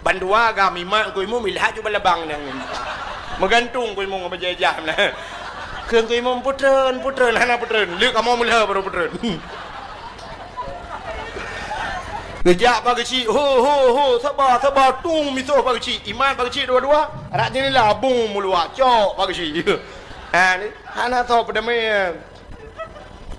Ban dua gam imat Teungku Imum, ilhak ju balabang nyang. Meugantung Teungku Imum ngon bajèe jam na. Kheun Teungku Imum, "Peutreun, peutreun," hana peutreun. Lheueh kamoe meulhèe barô peutreun. Geujak Pak Geuchik, "Ho, ho, ho, saba, saba, tung misoh Pak Geuchik." Imat Pak Geuchik dua-dua, rak jeunela bung meuluwa, cok Pak Geuchik. Ha, ni, hana soe peudamé.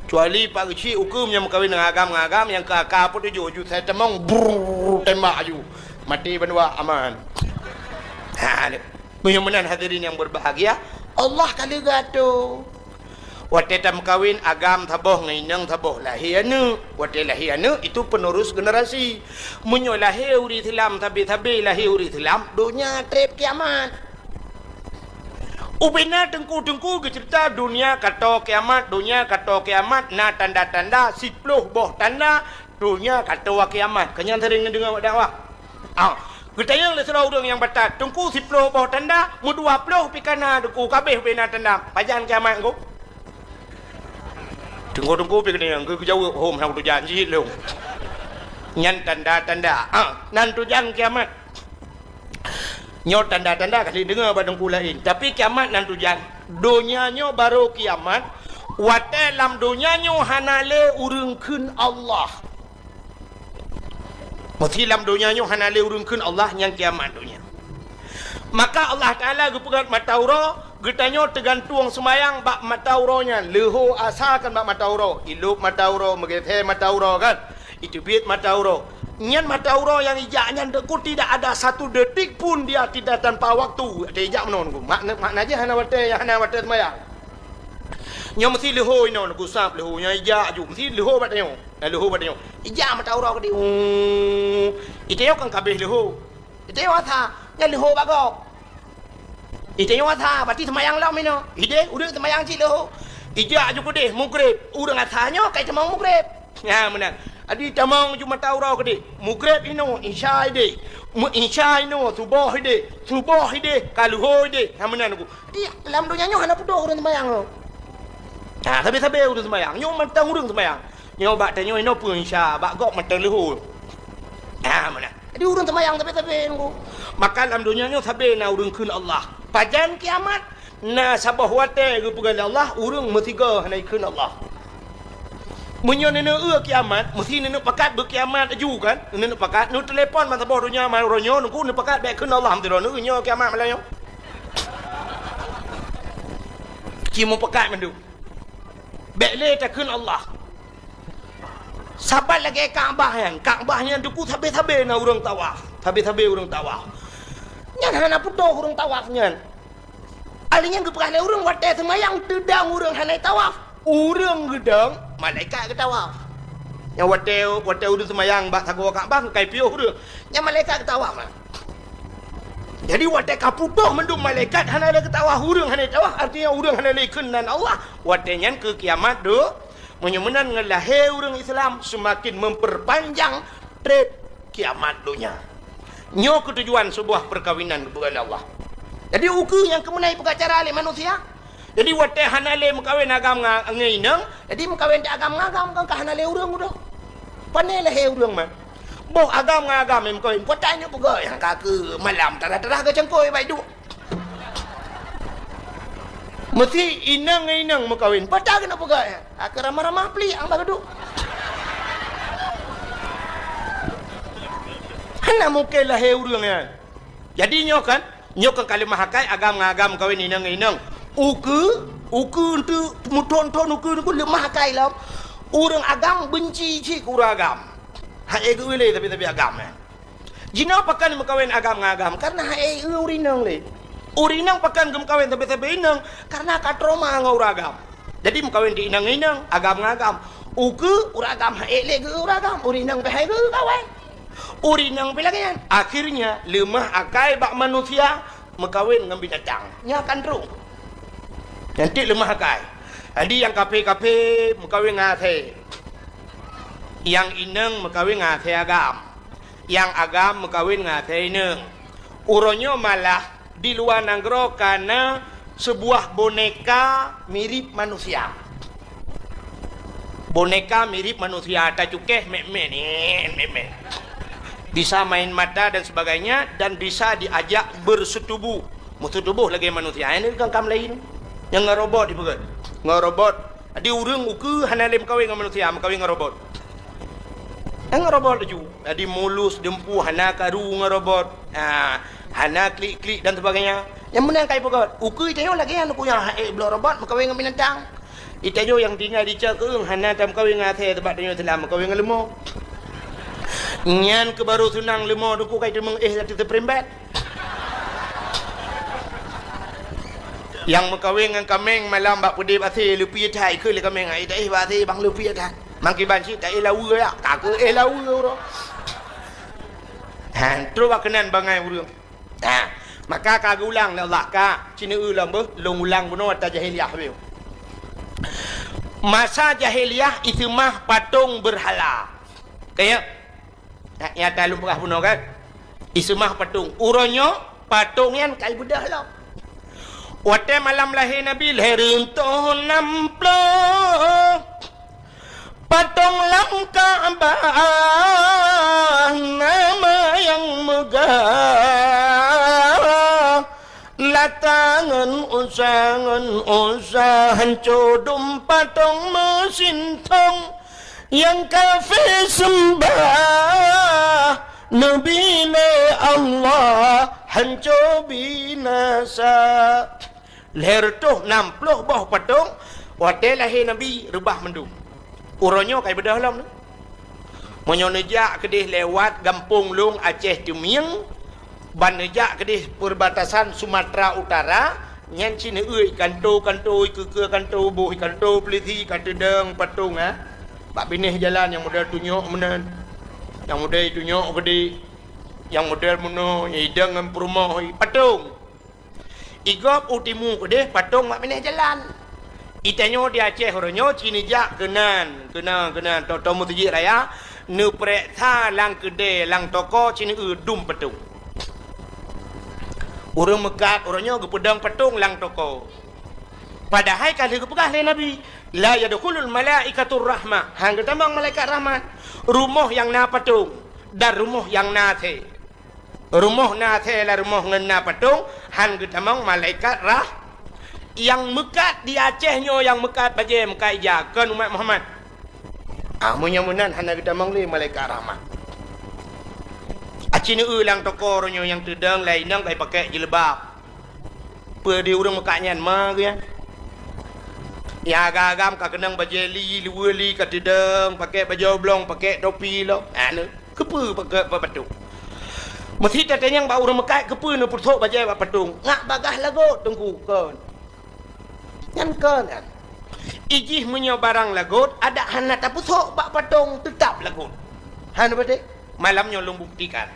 Kecuali Pak Geuchik ukeue nyang meukawen ngon agam-agam nyang keu aka peutujoh ju sai tamong, brrrr, tembak ju. Maté bandua aman. Ha, ni. Meunyoe meunan hadirin yang berbahagia, Allah ka lheueh geuatoe. Watèe tameukawen agam saboh ngon inong saboh lahé aneuk. Watèe lahé aneuk itu penerus generasi. Meunyoe lahé ureueng Islam sabe-sabe lahé ureueng Islam, donya trép kiamat. Ubena teungku-teungku geuceurita donya ka toe kiamat, donya ka toe kiamat na tanda-tanda siploh boh tanda donya ka toe kiamat. Keu nyan sering neudeungoe bak dakwah. Ah, geutanyong lé sidroe ureueng nyang batat, "Teungku, siploh boh tanda, meudua ploh pih ka na Teungku, ka abéh ubena tanda. Pajan kiamat Teungku?" Teungku-teungku pih geutanyong, geu-, geujaweueb, "Hom, hana kutujan cit lôn." Nyan tanda-tanda. Ah, nan tujan kiamat. Nyoe tanda-tanda ka lheueh deungoe bak teungku laén. Tapi kiamat nan tujan. Donya nyoe barô kiamat. Watèe lam donya nyoe hana lé ureueng kheun Allah. Meusé lam donya nyoe hana lé ureueng kheun Allah, nyan kiamat donya. Maka Allah Taala geupeugah mata uroe, geutanyoe teugantueng seumayang bak mata uroe nyan. Leuho asa kan bak mata uroe, ilôb mata uroe, meugeusé mata uroe kan. Iteubiet mata uroe. Nyan mata uroe nyang ijak nyan Teungku tidak ada satu detik pun dia tidak tanpa waktu. Watèe ijak meunoe Teungku. Makna, makna jih hana watèe, hana watèe seumayang. Nyoe meusé leuho inoe Teungku, sab leuho nyan ijak ju. Meusé leuho bak tanyoe. Nah, leuho bak tanyoe. Ijak mata uroe keudéh. Uh, itanyoe kan ka abéh leuho. Itanyoe asa, nyan leuho bak gob. Itanyoe asa, berarti seumayang lom inoe. Idéh, ureueng seumayang cit leuho. Ijak ju keudéh, mugreb. Ureueng asa nyoe ka itamong mugreb. Nyan meunan. Adi tamong ju mata uroe keudéh. Mugreb inoe, isya idéh. Meu-, isya inoe, suboh idéh. Suboh idéh, ka leuho idéh. Nyan meunan Teungku. Di lam donya nyoe hana putôh ureueng seumayang nyoe. Ha, sabe-sabe ureueng seumayang. Nyoe mantong ureueng seumayang. Nyoe bak tanyoe inoe peue isya, bak gob mantong leuho. Ha, meunan. Jadi ureueng seumayang sabe-sabe Teungku. Maka lam donya nyoe sabe na ureueng kheun Allah. Pajan kiamat? Na saboh watèe geupeugah lé Allah, ureueng meusigoe hana jikheun Allah. Meunyoe neuneuk eu kiamat, meusé neuneuk pakat beukiamat laju kan? Neuneuk pakat, neuteulepon ban saboh donya, ban uroe nyoe, Teungku, neupakat bèk kheun Allah, meusidroe neueu nyoe kiamat malam nyoe. Ci meupakat mandum. Bèk lé takheun Allah. Saban lagèe Ka'bah nyan. Ka'bah nyan Teungku sabe-sabe na ureueng tawaf. Sabe-sabe ureueng tawaf. Nyan hana putôh ureueng tawaf nyan. Ahli nyan geupeugah lé ureueng watèe seumayang teudong ureueng hana tawaf. Ureueng geudong, malaikat geutawaf. Nyang watèe, watèe ureueng seumayang bak sagoe Ka'bah, ka ipiôh ureueng. Nyan malaikat geutawaf, nah. Jadi, watèe ka putôh mandum malaikat hana lé geutawaf, ureueng hana tawaf, artinya ureueng hana lé kheun nan Allah, watèe nyan keu kiamat do-, meunyoe meunan ngon lahé ureueng Islam seumaken memperpanjang trép kiamat donya. Nyoe keuh tujuan seubuah peukawinan geupeugah lé Allah. Jadi, ukeue nyang keumeunai peugah cara lé manusia. Jadi, watée hana lé meukawen agam nga-, ngon inong, jadi meukawen di agam ngon agam, kon ka hana lé ureuëng udoe. Pane lahé ureuëng man. Boh agam ngon agam nyang meukawen, kota nyoe peugah nyang ka keu malam tarah-tarah geucangkôi bak iduek. Meusi inong ngon inong meukawen, peue ta keuneuk peugah nyan? Akhé ramah-ramah plik ang bak geuduek. Hana mungken lahé ureuëng nyan. Jadi nyoe kan, nyoe kan ka leumah akai agam ngon agam meukawen inong ngon inong. Ukeue, ukeue enteuk meuthon-thon ukeue nyoe leumah akai lom. Ureuëng agam beunci cit keu ureuëng agam. Hai geuh lé tapi-tapi agam nyan. Jinoe pakon meukawen agam ngon agam, kareuna hai ureuëng inong lé. Ureuëng inong pakon geumeukawen sabe-sabe inong, kareuna ka trauma ngon ureuëng agam. Jadi meukawen di inong ngon inong, agam ngon agam. Ukeue ureuëng agam hai lé geu ureuëng agam, ureuëng inong pih hai geu kawen. Ureuëng inong pih lagée nyan. Akhirnya leumah akai bak manusia meukawen ngon binatang. Nyan kan trok. Nyan cit leumah akai. Jadi nyang kaphé-kaphé meukawen ngon asée. Nyang inong meukawen ngon asée agam. Nyang agam meukawen ngon asée inong. Uroe nyoe malah di luwa nanggroe ka na seubuah boneka mirip manusia. Boneka mirip manusia, tacukéh mét-mét, nyan, mét-mét. Bisa main mata dan sebagainya, dan bisa diajak berseutubuh. Meuseutubuh lagée manusia. Nyan kan kam laén. Nyang ngon robot dipeugah. Ngon robot. Jadi ureuëng ukeue hana lé meukawen ngon manusia, meukawen ngon robot. Ngon robot laju. Jadi mulus, dumpeue, hana karu ngon robot. Ha, hana klik-klik dan sebagainya. Nyang meunan ka ipeugah, ukeue tanyoe lagée nyan, ukeue nyang hai bloe robot meukawen ngon binatang. Itanyoe nyang tinggai di cok keueng hana tameukawen ngon asée, sabab tanyoe Islam meukawen ngon leumo. Nyan keuh baru seunang leumo, duku kai teumeung éh lam teuteuprimbet. Nyang meukawen ngon kaméng malam bak peudeh bak asée, leupie that, ikheun lé kaméng, "Ai taéh bak asée bang, leupie that." Mangkiban cit taéh laweue yak, ka keuh éh laweue uroe. Ha, trok bak keunan bangai ureuëng. Ha, maka ka geuulang lé Allah, ka, ci neueu lom beuh, lôn ulang bunoe ata jahiliah beuh. Masa jahiliah iseumah patong beurhala. Kaya, nyata lôn peugah bunoe kan? Iseumah patong. Uroe nyoe, patong nyan ka ibeudôh lom. Watée malam lahé Nabi, lhée reutôh nam ploh. Patong lam Ka'bah nama nyang meugah, Lata ngon Uzza, ngon Uzza hanco dum patong meusintong nyang kafé seumbah Nabi lé Allah hanco binasa. Lhée reutôh nam ploh boh patong, watée lahé Nabi reubah mandum. Uroe nyoe ka ibeudôh lom. Meunyoe neujak keudeh lewat gampông lôn Aceh Teumieng, ban neujak keudeh perbatasan Sumatera Utara, nyan ci neueu kanto-kanto, ikeue-keue kanto, boh kanto peulisi ka teudong patong, ha. Bak binéh jalan nyang model tunyok meunan, nyang model tunyok geude, nyang model meunoe, nyang idong ngon peurumoh, patong. Igob u timu keudeh patong bak binéh jalan. Itanyoe di Aceh uroe nyoe ci neujak keunan, keunan, keunan, tô-tô meuseujid raya, neupeureksa lam keudè, lam toko ci neueu dum patong. Ureuëng meukat uroe nyoe geupeudong patong lam toko. Padahai ka lheueh geupeugah lé Nabi, "La yadkhulul malaikatur rahmah." Han geutamong malaikat rahmat. Rumoh nyang na patong dan rumoh nyang na asée. Rumoh na asée lam rumoh ngon na patong, han geutamong malaikat rah-, nyang meukat di Aceh nyoe, nyang meukat bajée, meukat ija, kon umat Muhammad. Ah, meunyoe meunan hana geutamong lé malaikat rahmat. Aci neueu lam toko uroe nyoe nyang teudong lé inong kai pakai jilbab. Peue di ureuëng meukat nyan ma geuh nyan? Nyang agam-agam ka keunong bajée li, luweue li ka teudong, pakai bajée oblong, pakai topi lom. Anu. Keupeue bak, bak patong? Meusi tatanyong bak ureuëng meukat, keupeue neupeusok bajée bak patong? Ngat bagaih lagot, Teungku, kon. Nyan kon, kan? Ijih meunyoe barang lagot, adak hana tapeusok bak patong, teutap lagot. Hana beutôi? Malam nyoe lôn buktikan.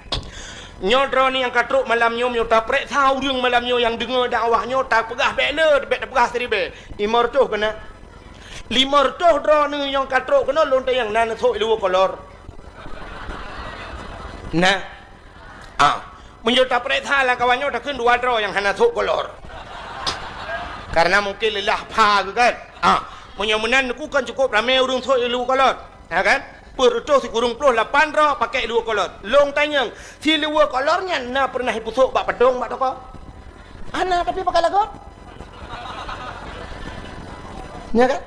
Nyoe droeneuh nyang ka trok malam nyoe, meunyoe tapeureksa ureuëng malam nyoe nyang deungoe dakwah nyoe, tapeugah bék le, bék tapeugah siribée. Limong reutôh keunan. Limong reutôh droeneuh nyang ka trok keunoe lôn tanyong na neusok luweue kolor. Nah, Ah, meunyoe tapareksa lam kawan nyoe takheun dua droe nyang hana sôk kolor. Karena mungkin leulah pha geuh kan. Ah, meunyoe meunan Teungku kan cukup ramé ureuëng sôk ileue kolor. Ha kan? Peuet reutôh sikureueng ploh lapan droe pakai ileue kolor. Lôn tanyong, si ileue kolor nyan na peureunah ipeusôk bak padong bak toko? Hana, tapi pakai lagot. Nya kan?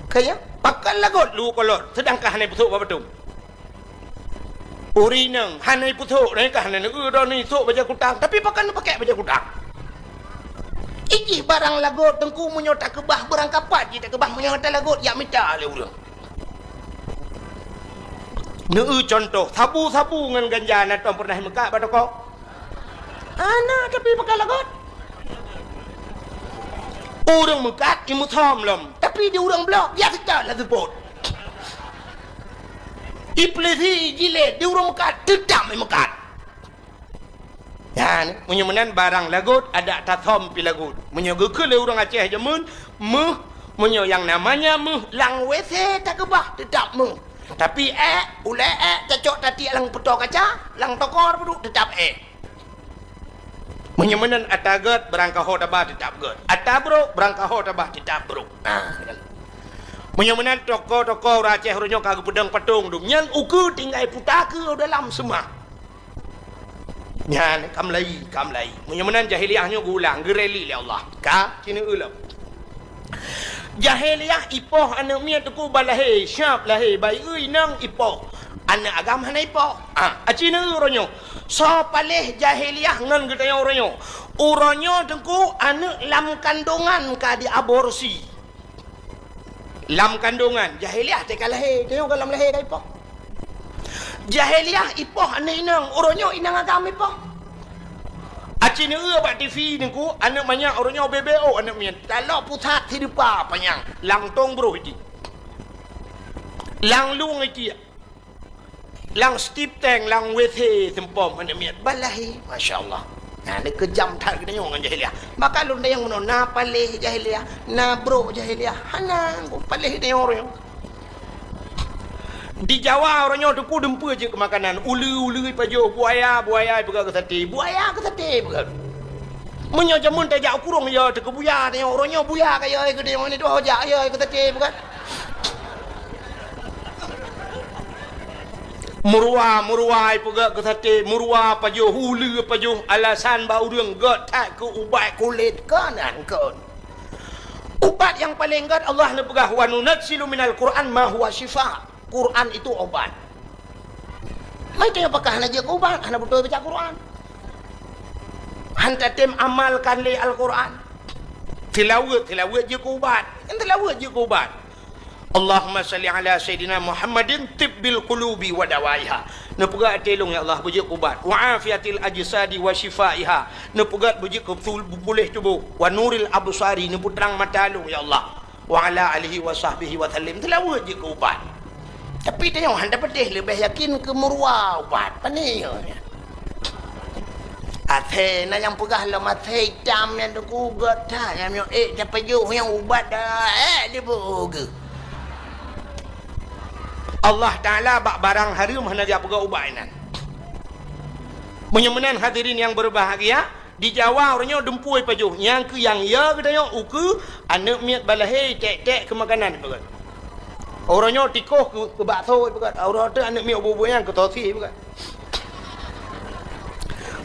Kaya, pakai lagot ileue kolor, seudangkan hana ipeusôk bak padong. Ureuëng inong hana ipeusôk, nyan ka hana neueu droeneuh isôk bajée kutang, tapi pakon neupakék bajée kutang? Ijih barang lagot Teungku meunyoe takeubah beurangkapat jih takeubah meunyoe gata lagot jak mita lé ureuëng. Neueu cuntoh, sabu-sabu ngon ganja na tom peureunah imeukat bak toko? Hana, tapi pakai lagot. Ureuëng meukat imeusöm lom, tapi di ureuëng bloe biasa that lam seupôt. Ipeulisi jilét di ureuëng meukat teutap imeukat. Nyan, meunyoe meunan barang lagot adak tasöm pih lagot. Meunyoe geukheun lé ureuëng Aceh jameun, méuh, meunyoe nyang namanya méuh lam WC takeubah teutap méuh. Tapi ék, ulée ék tacok tatiek lam peutoe kaca, lam toko peuduek teutap ék. Meunyoe meunan ata gét, beurangkaho taba teutap gét. Ata brok, beurangkaho taba teutap brok. Nah, meunyoe meunan toko-toko ureuëng Aceh uroe nyoe ka geupeudong patong dum, nyan ukeue tinggai puta keu dalam seumah. Nyan ka meulayi, ka meulayi. Meunyoe meunan jahiliyah nyoe geuulang, geureli lé Allah. Ka, ci neueu lom. Jahiliyah ipoh aneuëk miet Teungku bak lahé, siab lahé, bayeue inong ipoh. Aneuëk agam hana ipoh. Ah, aci neueu uroe nyoe. Soe paléh jahiliyah ngon geutanyoe uroe nyoe? Uroe nyoe Teungku aneuëk lam kandongan ka diaborsi. Lam kandongan, jahiliyah teuka lahé, tanyoe goh lam lahé ka ipoh. Jahiliyah ipoh aneuëk inong, uroe nyoe inong agam ipoh. Aci neueu bak TV Teungku, aneuëk manyak uroe nyoe B B O aneuëk miet. Taloe pusat sideupa panyang, langtong broh jih. Langlueng itiek. Lam stip tank, lam WC seumpom aneuëk miet bak lahé. Masya Allah. Nah, ni keujam that geutanyoe ngon jahiliyah. Maka lôn tanyong bunoe, na paléh jahiliyah, na brok jahiliyah. Hana, paléh geutanyoe uroe nyoe. Di Jawa uroe nyoe Teungku dumpeue jeuet keu makanan. Uleue-uleue ipajoh, buaya, buaya ipeugöt keu saté. Buaya keu saté ipeugöt. Meunyoe jameun tajak u kurong, ya teuh keu buya, tanyoe uroe nyoe buya ka ya keu tanyoe, ni tuha jak ya keu saté ipeugöt. Meuruwa, meuruwa ipeugöt keu saté, meuruwa pajoh, uleue pajoh, alasan bak ureuëng gét that keu ubat kulét, kon nyan kon. Ubat nyang paleng gét Allah neupeugah, "Wa nunazzilu minal Qur'an ma huwa syifa." Quran itu obat. Meutanyoe pakon hana jeuet keu ubat, hana beutôi baca Quran. Han tatem amalkan lé Al-Quran. Tilaweuet, tilaweuet jeuet keu ubat. Kan tilaweuet jeuet keu ubat. Allahumma salli ala Sayyidina Muhammadin tibbil qulubi wa dawaiha. Neupeugah até lôn, ya Allah, beujeuet keu ubat. Wa afiatil ajsadi wa syifaiha. Neupeugah beujeuet keu betul puléh tuboh. Wa nuril absari, neupeutrang mata lôn, ya Allah. Wa ala alihi wa sahbihi wa sallim. Tilaweuet jeuet keu ubat. Tapi tanyoe han tapatéh leubeh yakin keu meuruwa ubat. Pane nyoe? Asèe na nyang peugah lom asèe itam nyan teuku gét that, nyang miyueb ék tapajoh nyang ubat dah ék diboh geuh. Allah Taala bak barang hareuem hana geupeugot ubat inan. Meunyoe meunan hadirin nyang beubahgia, di Jawa uroe nyoe dumpeue ipajoh, nyang keu nyang ya geutanyoe ukeue aneuëk miet balahé iték-ték keu makanan ipeugét. Uroe nyoe tikoh keu, keu bakso ipeugét, uroe teuk aneuëk miet ubeut-ubeut nyan keu sosis ipeugét.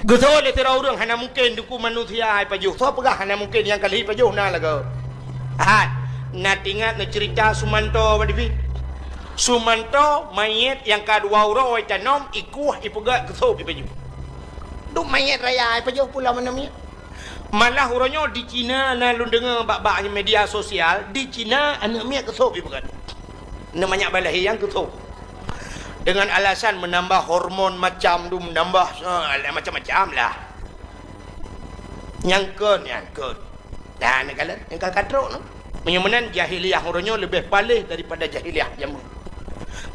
Geusoe lé sidroe ureuëng hana mungken dukue manusia ipajoh. Soe peugah hana mungken nyang ka lheueh ipajoh na lagoe? Hat, na teuingat neuceurita Sumanto bak TV? Sumanto manyét nyang ka dua uroe itanom, ikueh, ipeugét, geusôb ipajoh. Duek manyét raya ipajoh pulang meunan miet. Malah uroe nyoe di Cina na lôn deungoe bak-bak media sosial, di Cina aneuëk miet geusôb ipeugét. Aneuëk manyak balahé nyang geusôb. Dengan alasan meunambah hormon macam tu, meunambah, eh, macam-macam lah. Nyang kon, nyang kon. Dah, nyang ka lheueh, nyang ka, ka trok tu. Meunyoe meunan jahiliyah uroe nyoe leubeh paléh daripada jahiliyah jameun.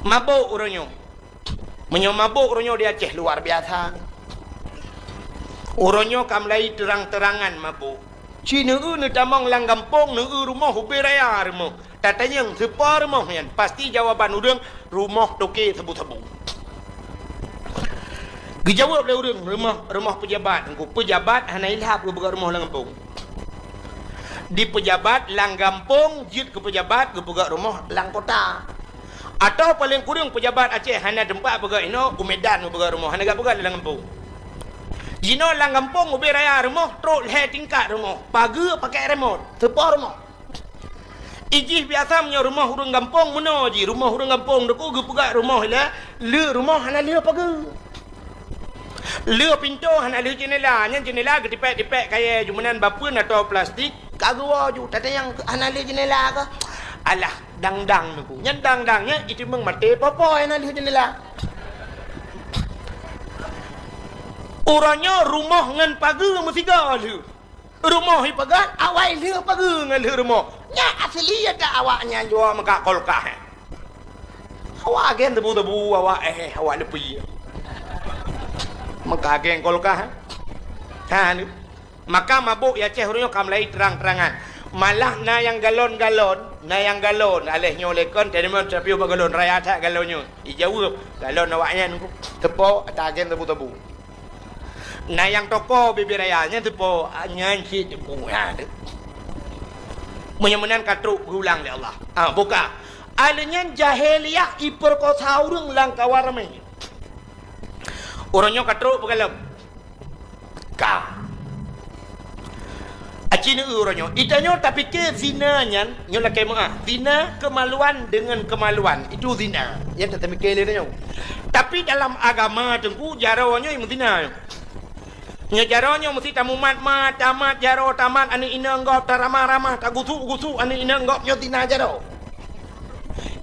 Mabök uroe nyoe. Meunyoe mabök uroe nyoe di Aceh luar biasa. Uroe nyoe ka mulai terang-terangan mabök. Ci neueu neutamong lam gampông, neueu rumoh ubé raya rumoh. Tatanyong sipa rumoh nyan, pasti jawaban ureuëng rumoh toke sabu-sabu. Geujaweueb lé ureuëng, rumoh, rumoh peujabat. Teungku, peujabat hana ilhab geupeugöt rumoh lam gampông. Di peujabat lam gampông jeuet keu peujabat geupeugöt rumoh lam kota. Atawa paleng kureueng peujabat Aceh hana teumpat peugöt inoe, u Medan geupeugöt rumoh, hana geupeugöt lam gampông. Jinoe lam gampông ubé raya rumoh trok lhée tingkat rumoh, pageue pakai remote, seupôt rumoh. Ijih biasa meunyoe rumoh ureuëng gampông meunoe jih, rumoh ureuëng gampông teungku geupeugöt rumoh ilée, le rumoh hana le pageue. Le pintoe hana le jeunela, nyan jeunela geutipék-tipék kayée ju meunan bapeuen atau plastik, ka geuwoe ju, tatanyong hana le jeunela kah? Alah, dang-dang teungku. Nyan dang-dang nyan iteumeung maté popo hana le jeunela. Uroe nyoe rumoh ngon pageue meusigoe lheueh. Rumoh ipeugöt, awai lheueh pageue ngon lheueh rumoh. Nyan asli ata awak nyan jua meukat kulkas. Awak agen tebu-tebu, awak éh, awak leupie. Meukat agen kulkas. Ha, ni. Maka mabök ya Aceh uroe nyoe ka mulai terang-terangan. Malah na nyang galon-galon, na nyang galon. Aléh nyoe lé kon, tadi meu tapiôh bak galon, raya that galon nyoe. Ijaweueb, galon awak nyan teupok, ata agen tebu-tebu. Na nyang toko bibir raya nyan teupok, nyan cit teupok, ha, tu. Meunyoe meunan ka trok geulang lé Allah. Ha, buka. Aleuh nyan jahiliyah ipeurkosa ureuëng lam kawan ramé. Uroe nyoe ka trok peugalom. Ka. Aci neu uroe nyoe. Itanyoe tapike zina nyan, nyoe lakée meuah. Zina kemaluan dengan kemaluan. Itu zina. Nyan tapike lé nyoe. Tapi dalam agama teungku, jaroe nyoe meuzina. Nyoe jaroe nyoe meusti tamumat-mat, tamat jaroe, tamat aneuk inong gob, taramah-ramah, tagusuk-gusuk aneuk inong gob, nyoe zina jaroe.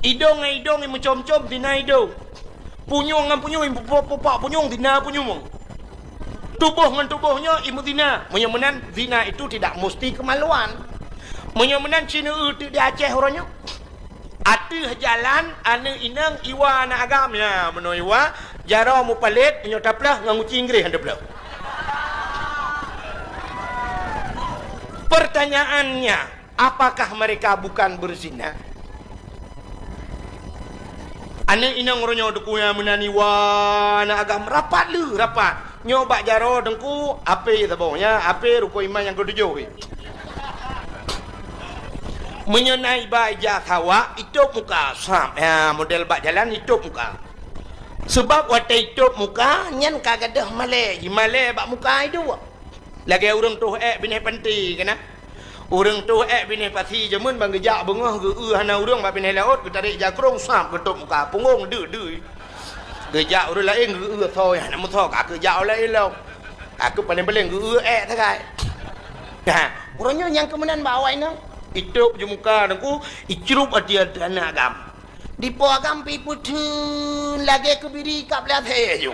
Idong ngon idong meucom-com, zina idong. Punyueng ngon punyueng, pupak-pupak punyueng, zina punyueng. Tuboh ngon tuboh nyoe imeuzina. Meunyoe meunan, zina itu tidak musti kemaluan. Meunyoe meunan, ci neu teuk di Aceh uroe nyoe. Ateueh jalan, aneuk inong iwa aneuk agam. Ya, meunoe iwa, jaroe mupalét, nyoe taplah ngon guci Inggréh han taplah. Pertanyaannya, apakah mereka bukan berzina? Aneuk inong uroe nyoe teungku nyang meunan iwa aneuk agam rapat le, rapat. Nyoe bak jaroe teungku, ape saboh nyan, ape rukon iman nyang keutujôh. Meunyoe na iba ija sawak, itôb muka, sab. Ya, model bak jalan itôb muka. Sebab watée itôb muka, nyan ka gadôh malée, jimalée bak muka iduek. Lagée ureuëng toh ék binéh panti keunan. Ureuëng toh ék binéh pasi jameun ban geujak beungoh geu-eu hana ureuëng bak binéh laôt, geutarek jakrong sab geutôb muka, punggong deuh-deuh. Geujak ureuëng laén geu-eu soe hana meusoe, ka keu jak ulée ilong. Ka keu paleng-paleng geu-eu ék sagai. Ha, uroe nyoe nyang keumeunan bak awai nyoe. Itôb ju muka teungku, icrup até aneuk agam. Dipo agam pi peutheun lagée keubiri kab lhée ju.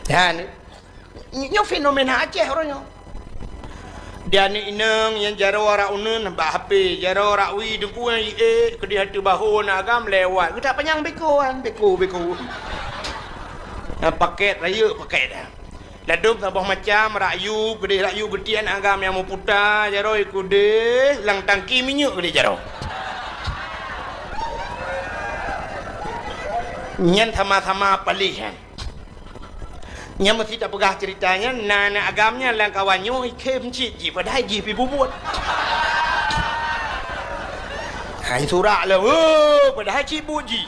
Ha, ni. Nyoe fenomena Aceh uroe nyoe. Di aneuk inong nyang jaroe rak uneun bak H P, jaroe rak wie teungku nyang iék keudeh ateueh bahô aneuk agam lewat. Geutak panyang beko kan, beko, beko. Nyang paket rayeuk paket dah. Ladôm saboh macam, rak yub keudeh, rak yub geutiek aneuk agam nyang meuputa, jaroe keudeh lam tangki minyeuk keudeh jaroe. Nyan sama-sama paléh nyan. Nyan meusti tapeugah ceurita nyan, na aneuk agam nyan lam kawan nyoe ikhém cit jih, padahai jih pi bubuet. Hai surak lom, oh, padahai cit buet jih.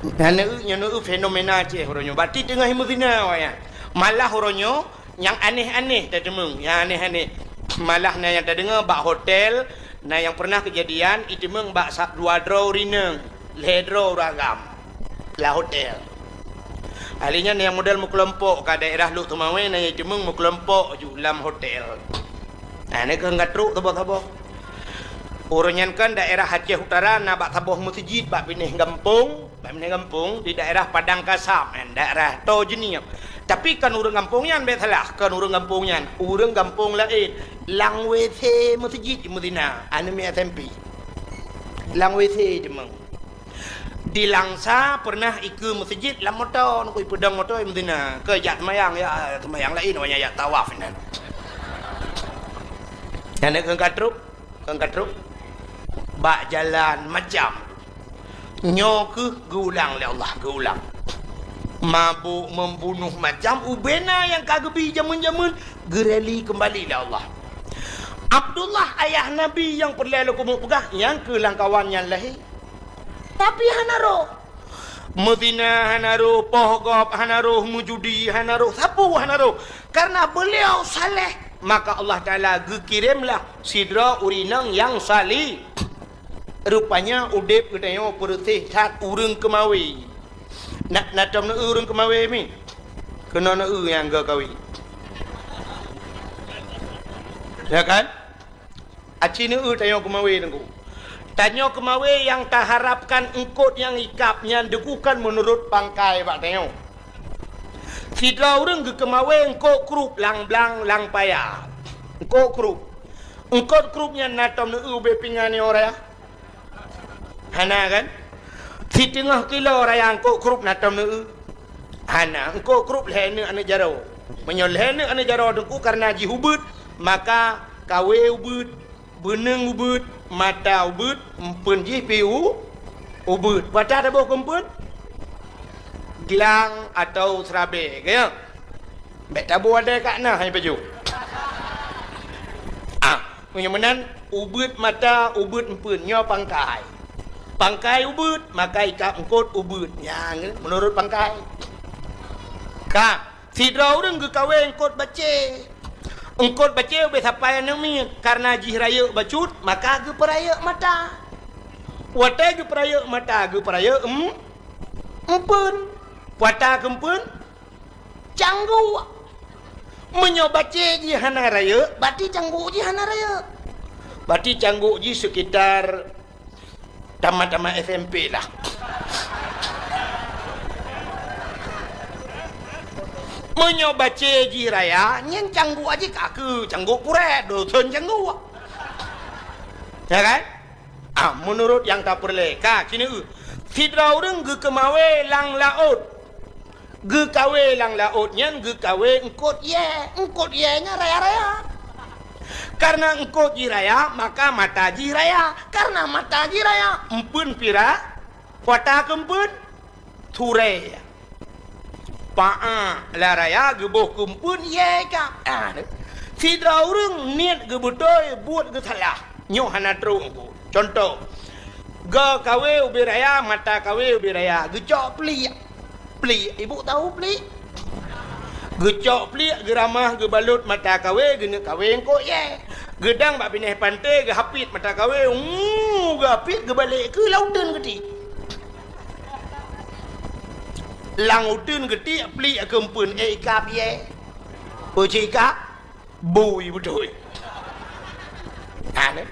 Nyan eu, nyan eu fenomena Aceh uroe nyoe. Berarti teungoh imeuzina awak nyan. Malah uroe nyoe, nyang aneh-aneh tateumeung, nyang aneh-aneh. Malah na nyang tadeungoe bak hotel, na nyang pernah keujadian iteumeung bak sa-, dua droe ureueng inong, lhée droe ureueng agam lam hotel. Ahli nyan nyang model meukelompok ka daerah Lhokseumawe, na nyang iteumeung meukelompok ju lam hotel. Na, nyan keuh ka trok saboh-saboh. Uroe nyan kan daerah Aceh Utara na bak saboh meuseujid bak binéh gampông. Bak binéh gampông di daerah Padang Kasab nyan, daerah Toe Jeunieb. Tapi kon ureueng gampông nyan, bék salah, kon ureueng gampông nyan, ureueng gampông laén. Lam W C meuseujid imeuzina, aneuk miet S M P. Lam W C iteumeung. Di Langsa pernah ikeue meuseujid lam moto, nyan keuh ipeudong moto imeuzina. Keu jak seumayang, ya, seumayang laén, awak nyan jak tawaf inan. Nyan keuh ka trok. Kon ka trok bak jalan macam. Nyoe kheueh geuulang lé Allah, geuulang. Mabök, membunuh, macam ubena nyang ka geubi jameun-jameun, geureli keumbali lé Allah. Abdullah, ayah Nabi nyang peureulée lôn keumeung peugah, nyang kheueh lamkawan nyan lahé. Tapi hana roh. Meuzina hana roh, poh gob hana roh, meujudi hana roh, sapeue hana roh. Karena beliau saleh, maka Allah Taala geukiremlah sidroe ureuëng inong nyang saleh. Rupanya udeb geutanyoe peureuséh that ureuëng keumawé. Na, na tom neueu ureuëng keumawé mi? Keunoe neueu nyang geukawen. Ya kan? Aci neueu tanyoe keumawé Teungku. Tanyoe keumawé nyang taharapkan eungkôt nyang ikab nyan Teungku kan meunurot pangkai bak tanyoe. Sidroe ureuëng geukeumawé eungkôt krup lam blang lam paya. Eungkôt krup. Eungkôt krup nyan na tom neueu ubé pingan nyoe raya? Hana kan? Siteungoh kilo raya eungkôt krup na tom neueu? Hana, eungkôt krup lhée neuk aneuëk jaroe. Meunyoe lhée neuk aneuëk jaroe Teungku kareuna jih ubeuet, maka kawé ubeuet, beuneueng ubeuet, mata ubeuet, eumpeuen jih pi u-, ubeuet. Watée taboh keu eumpeuen? Glang atawa seurabée, ka nyo? Bék taboh wadée ka na hai pajoh. Ah, meunyoe meunan, ubeuet mata, ubeuet eumpeuen, nyoe pangkai. Pangkai ubeuet, maka ikab eungkôt ubeuet. Nyan, meunurot pangkai. Ka, sidroe ureuëng geukawé eungkôt bacé. Eungkôt bacé ubé sapai aneuëk miet, kareuna jih rayeuk bacut, maka geupeurayeuk mata. Watée geupeurayeuk mata, geupeurayeuk em-, eumpeuen. Watée keu eumpeuen, cangguk. Meunyoe bacé jih hana rayeuk, berarti cangguk jih hana rayeuk. Berarti cangguk jih sekitar tamat-tamat S M P lah. Meunyoe bacé jih raya, nyan cangguk jih ka keu cangguk purée, dosen cangguk. Ya kan? Ah, meunurot nyang tapeureulée, ka, keuneuk, sidroe ureuëng geukeumawé lam laôt. Geukawé lam laôt nyan geukawé eungkôt yée. Eungkôt yée nyan raya-raya. Kareuna eungkôt jih raya, maka mata jih raya. Kareuna mata jih raya, eumpeuen pira, watée keu eumpeuen, surée. Paa lam raya geuboh keu eumpeuen yée ka. Ah, sidroe ureuëng niet geubeutôi buet geusalah. Nyoe hana trok Teungku. Cuntoh, geukawé ubé raya, mata kawé ubé raya, geucok pliek. Pliek, ibu tahu pliek? Geucok pliek, geuramah, geubalot mata kawé, geuneuk kawé eungkôt yée. Geudang bak binéh panté, geuhapit mata kawé, uu, geuhapit, geubalek keu lam uteuen geutiek. Lam uteuen geutiek pliek keu eumpeuen, ék ikab yée. Peue cit ikab? Bui beutôi. Hana.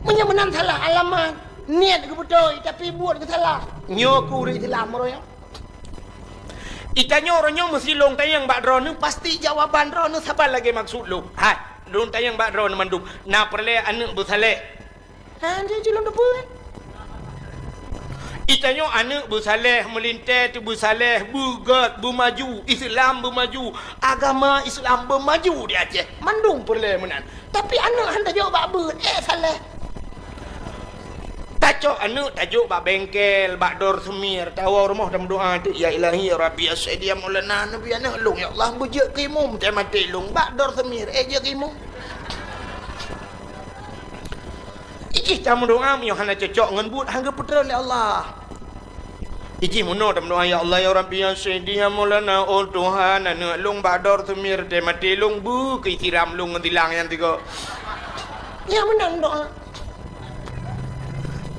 Meunyoe meunan salah alamat, niet geubeutôi, tapi buet geusalah. Nyoe keu ureuëng Islam uroe nyoe. Itanyoe uroe nyoe meusilong tanyong bak droeneuh, pasti jawaban droeneuh saban lagée maksud lôn. Hai, lôn tanyong bak droeneuh mandum, na peureulée aneuëk beusaleh? Ha, jih, jih lôn teupeu kan? Itanyoe aneuëk beusaleh, meulintée teubeusaleh, beugét, beumaju, Islam beumaju, agama Islam beumaju di Aceh. Mandum peureulée meunan. Tapi aneuëk han tajok bak beuet, ék saleh. Tacok aneuëk tajok bak bengkel, bak dor seumir, tawoe rumoh tameudoa teuk, "Ya Ilahi, ya Rabbi, ya Sayyidi, ya Maulana, Nabi aneuëk lôn, ya Allah, beujeuet keu imum, teuh maté lôn, bak dor seumir, ék jeuet keu imum." Ijih tameudoa meunyoe hana cocok ngon buet, han geupeutreun lé Allah. Ijih meunoe tameudoa, "Ya Allah, ya Rabbi, ya Sayyidi, ya Maulana, oh Tuhan, aneuëk lôn bak dor seumir, teuh maté lôn, beu keu siram lôn ngon silang nyang tiga." Nyang meunan doa.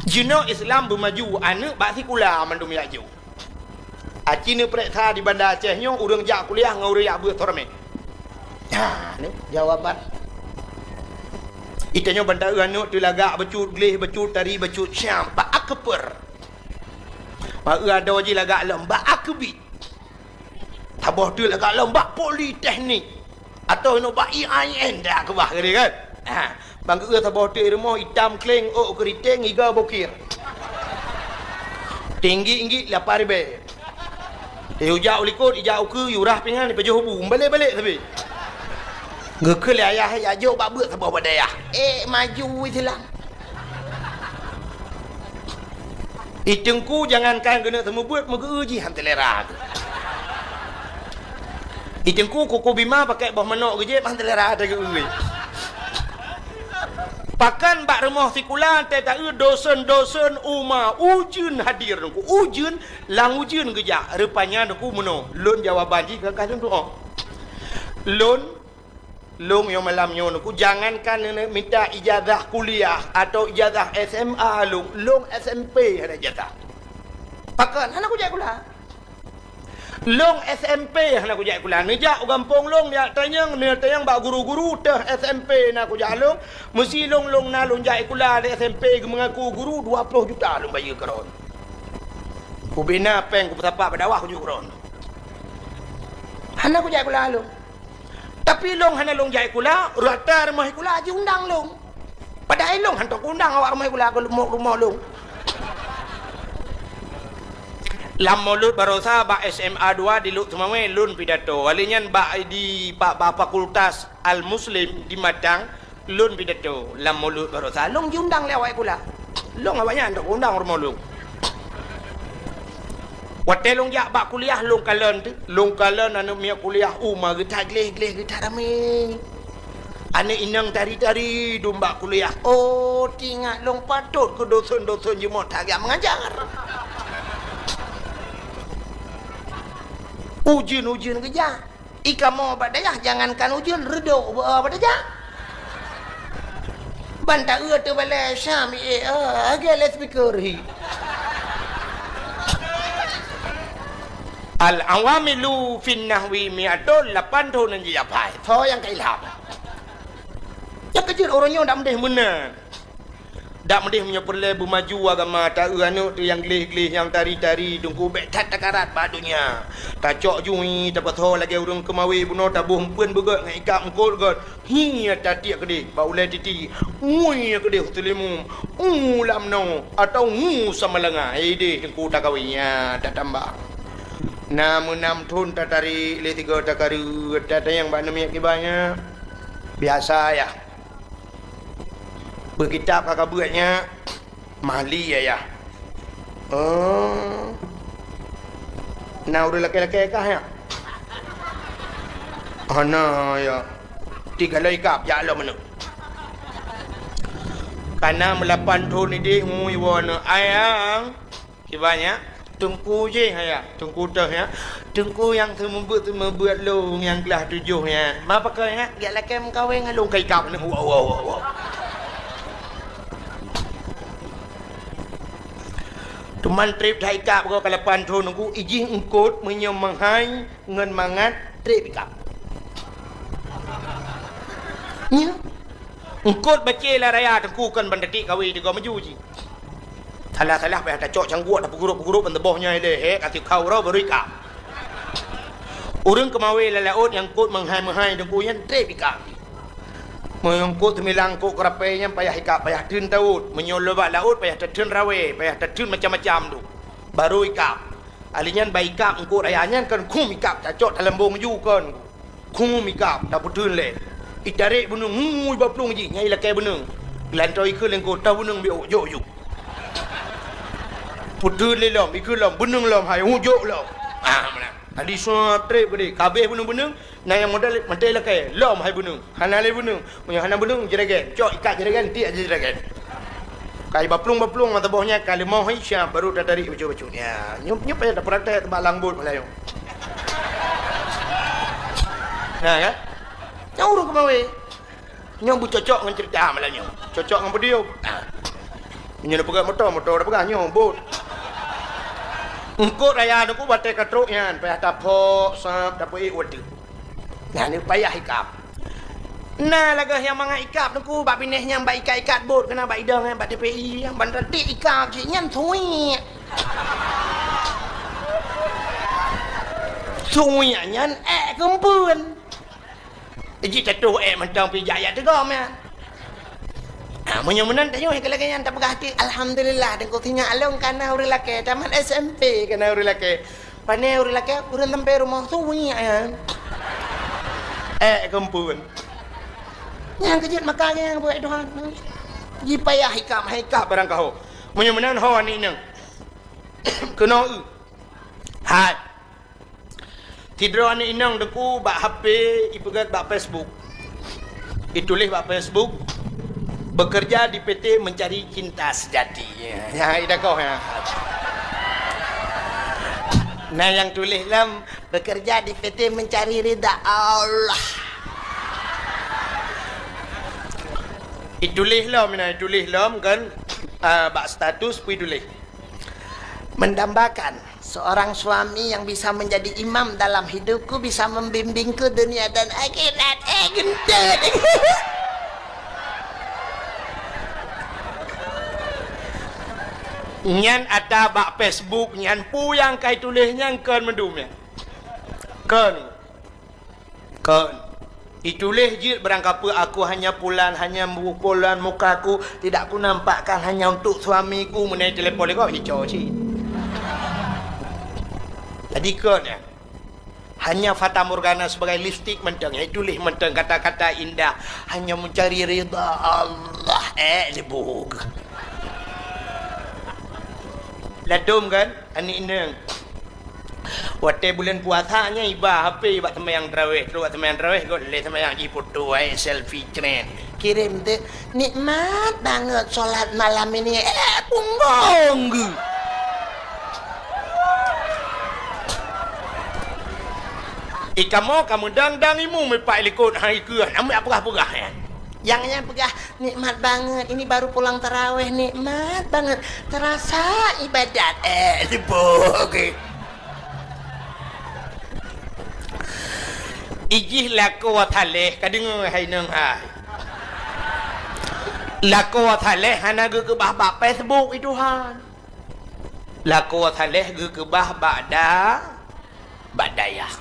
Jinoe Islam beumaju, aneuëk bak sikula mandum jak jok. Aci neupeureksa di Banda Aceh nyoe ureuëng jak kuliah ngon ureuëng jak beuet soe ramé. Ha, ni jawaban. Itanyoe ban taeu aneuëk teulagak bacut, gleh bacut, tari bacut, syam, bak akper. Bak eu adoe jih lagak lom, bak akbit. Saboh teuk lagak lom, bak politeknik. Atau inoe bak I A I N dak keubah tadi kan? Ha, ban geu saboh teuk rumoh itam kleng, ôk keuriteng, iga bokir. Tinggi-tinggi lapan ribèe. Ijak u likot, ijak u keue, yurah pingan, ipajoh bu, balek-balek sabe. Geukheun lé ayah, "Jak jok bak beuet saboh bak dayah." Eh, maju silang. I Teungku jangankan keuneuk seumeubeuet, meugeu-eu jih han teulera. I Teungku kuku bima pakai boh manok geujieb han teulera teuh geu-eu. Pakan bak rumoh sikula teuh ta-eu dosen-dosen uma ujeuen hadir Teungku. Ujeuen, lam ujeuen geujak. Rupanya Teungku meunoe, lôn jawaban jih ka lôn tu'oh. Lôn Lôn nyang malam nyoe Teungku, jangankan neuneuk mita ijazah kuliah atau ijazah S M A lôn, lôn S M P hana ijazah. Pakon? Hana kujak sikula. Lôn S M P hana kujak sikula. Neujak u gampông lôn, neujak tanyong, neujak tanyong bak guru-guru teuh S M P na kujak lôn. Meusi lôn, lôn na lôn jak sikula di S M P geumeungaku guru dua ploh juta lôn bayeue keu droe. Kubina péng kupeusapat bak dakwah kujak keu droe. Hana kujak sikula lôn. Tapi lôn hana lôn jak sikula, rata rumoh sikula jiundang lôn. Padahai lôn hantom kuundang awak rumoh sikula keu rumoh, rumoh lôn. Lam Maulud barosa bak S M A dua di Lhokseumawe lôn pidato. Wali nyan bak di, bak, bak Fakultas Al-Muslim di Matang lôn pidato. Lam Maulud barosa lôn jiundang lé awak sikula. Lôn awaknyan hantom kuundang rumoh lôn. Watée lôn jak bak kuliah, lôn kalon teuh, lôn kalon aneuëk miet kuliah uma geutat gleh-gleh, geutat ramé. Aneuëk inong tari-tari dum bak kuliah. Oh, teuingat lôn patot keu dosen-dosen jeuet that geuh meungajar. Ujeuen-ujeuen geujak. I kamoe bak dayah jangankan ujeuen, reudok beu bak dayah. Ban ta-eu teubalée Syam, eh, eh, lagée loudspeaker hi. Al-awamilu fin nahwi mi'atun, lapan thon nyang jijak phai. Soe nyang ka ilham? Nyang keujeuet uroe nyoe dak meudeh meunan. Dak meudeh meunyoe peureulée beumaju agama, ta-eu aneuëk teuh nyang gleh-gleh, nyang tari-tari, Teungku, bék that takarat bak donya. Tacok jui, tapeusoe lagée ureuëng keumawe bunoe, taboh eumpeuen beugét ngon ikab eungkot gét. Hi, tatiek keudeh bak ulée titi. Ngui keudeh u Teulimu. U lam noe atau ngu samalanga. Ideh Teungku takawe, nyan tatamba. Na meunam thon tatarek, lé sigoe takareuet, tatanyong bak neumiet kiban nyan. Biasa yah. Beukitab ka kabeuet nyan, mali ayah. Oh. Na ureuëng lakée-lakée kah nyan? Hana, ya. Tiga loi kab jak lom aneuk. Kana meulapan thon ideh ngui woe aneuk. Ayang. Kiban nyan, Teungku jih, ya, Teungku teuh, ya. Teungku nyang seumeubeuet-seumeubeuet lôn nyang glah tujoh nyan. Ma pakon, ya, jak lakée meukawen ngon lôn ka ikab nyan. Wow, wow, wow, wow. Teuma treb that ikab goe ka lapan thon Teungku, ijih eungkot meunyoe meuhai ngon mangat treb ikab. Nyan. Eungkot bacé lam raya Teungku kon ban tatiek kawen tigoe maju jih. Salah-salah payah tacok cangguek tapeugurup-gurup ban teuboh nyoe lé, he, ka tiep kau uroe baru ikab. Ureuëng keumawe lam laôt nyang eungkot meuhai-meuhai Teungku nyan treb ikab. Meunyoe eungkot teumilang eungkot keurapée nyan payah ikab, payah theun taôt. Meunyoe lôn bak laôt payah tatheun rawée, payah tatheun macam-macam tu. Baru ikab. Ali nyan bak ikab eungkot raya nyan kon khum ikab tacok talambong ju kon. Khum ikab tapeutheun lé. Itarek beuneueng ngui bak plueng jih, nyan ilakée beuneueng. Geulantoe ikheun lé eungkot, toh beuneueng biôk, jok ju. Peutheun lé lom, ikheun lom, beuneueng lom hai, hu jok lom. Ah, meunan. Ali sua treb keudeh, ka abéh beuneueng-beuneueng, na nyang modal mantong ilakée, lom hai beuneueng. Hana lé beuneueng. Meunyoe hana beuneueng, jeuregan. Cok ikab jeuregan, tiek jeuregan. Kai baplueng-baplueng mata boh nyan ka leumoh hai siap, baru tatarik bacut-bacut. Ya, nyoe, nyoe payah tapraktek bak lang bot malam nyoe. Nah, kan? Nyoe ureuëng keumawe. Nyoe beucocok ngon ceurita malam nyoe. Cocok ngon podium. Nah. Nyoe na peugah moto, moto na peugah nyoe bot. Eungkot raya Teungku batée ka trok nyan, payah tapok, sab, tapeuék watée. Nyan payah ikab. Na lagée nyang mangat ikab Teungku bak binéh nyang bak ikat-ikat bot keunan bak idong nyan bak T P I nyang ban ratik ikab cit nyan suwiek. Suwiek nyan ék keumpeuen. Jih tatuh ék mantong pih jak-jak teugom nyan. Ha, meunyoe meunan tanyoe nyang lagée nyan tapeugah até, alhamdulillah, Teungku sinyak lôn kana ureuëng lakée, tamat S M P kana ureuëng lakée. Pane ureuëng lakée, ureuëng sampai rumoh suwiek nyan. Ék keumpeuen. Nyang keujeuet maka nyang buet Tuhan. Jipayah ikab, hai ikab barang kaho. Meunyoe meunan ho aneuk inong. Keunoe. Hai. Sidroe aneuk inong Teungku bak H P ipeugét bak Facebook. Ituléh bak Facebook, "Bekerja di P T mencari cinta sejati." Nyan, nyan, ida koh, nyan. Nah, nyang tuléh lom, "Bekerja di P T mencari ridha Allah." Ituléh lom, nah, ituléh lom kan, ah, bak status pih ituléh. Mendambakan seorang suami yang bisa menjadi imam dalam hidupku, bisa membimbingku dunia dan akhirat. Eh, gendut. Nyan ata bak Facebook nyan, peue nyang ka ituléh nyan kon mandum nyan. Kon. Kon. Ituléh jeuet barangkapeue, "Aku hanya pulan, hanya bu-, pulan mukaku, tidak kunampakkan hanya untuk suamiku," meunai telepon lé gob, ico cit. Jadi kon, ya. Hanya fatamorgana sebagai lipstik mantong, ya, ituléh mantong kata-kata indah, "Hanya mencari ridha Allah." Eh, lebug. Ladom kan? Aneuk inong. Watée buleuen puasa nyan iba H P bak seumayang tarawéh, trok bak seumayang tarawéh, göt lé seumayang jifoto, ai selfie cret. Kirém teuk, "Nikmat banget sholat malam ini." Eh, punggong geuh. Ikamoe ka meudang-dang imeum ipak likot hai keuh, namiet peugah-peugah nyan. Nyang nyan peugah, "Nikmat banget, ini baru pulang tarawéh, nikmat banget. Terasa ibadat." Eh, sibuk. Ijih lakoe saléh, ka deungoe hai inong hai. Lakoe saléh hana geukeubah bak Facebook, i Tuhan. Lakoe saléh geukeubah bak da-, bak dayah.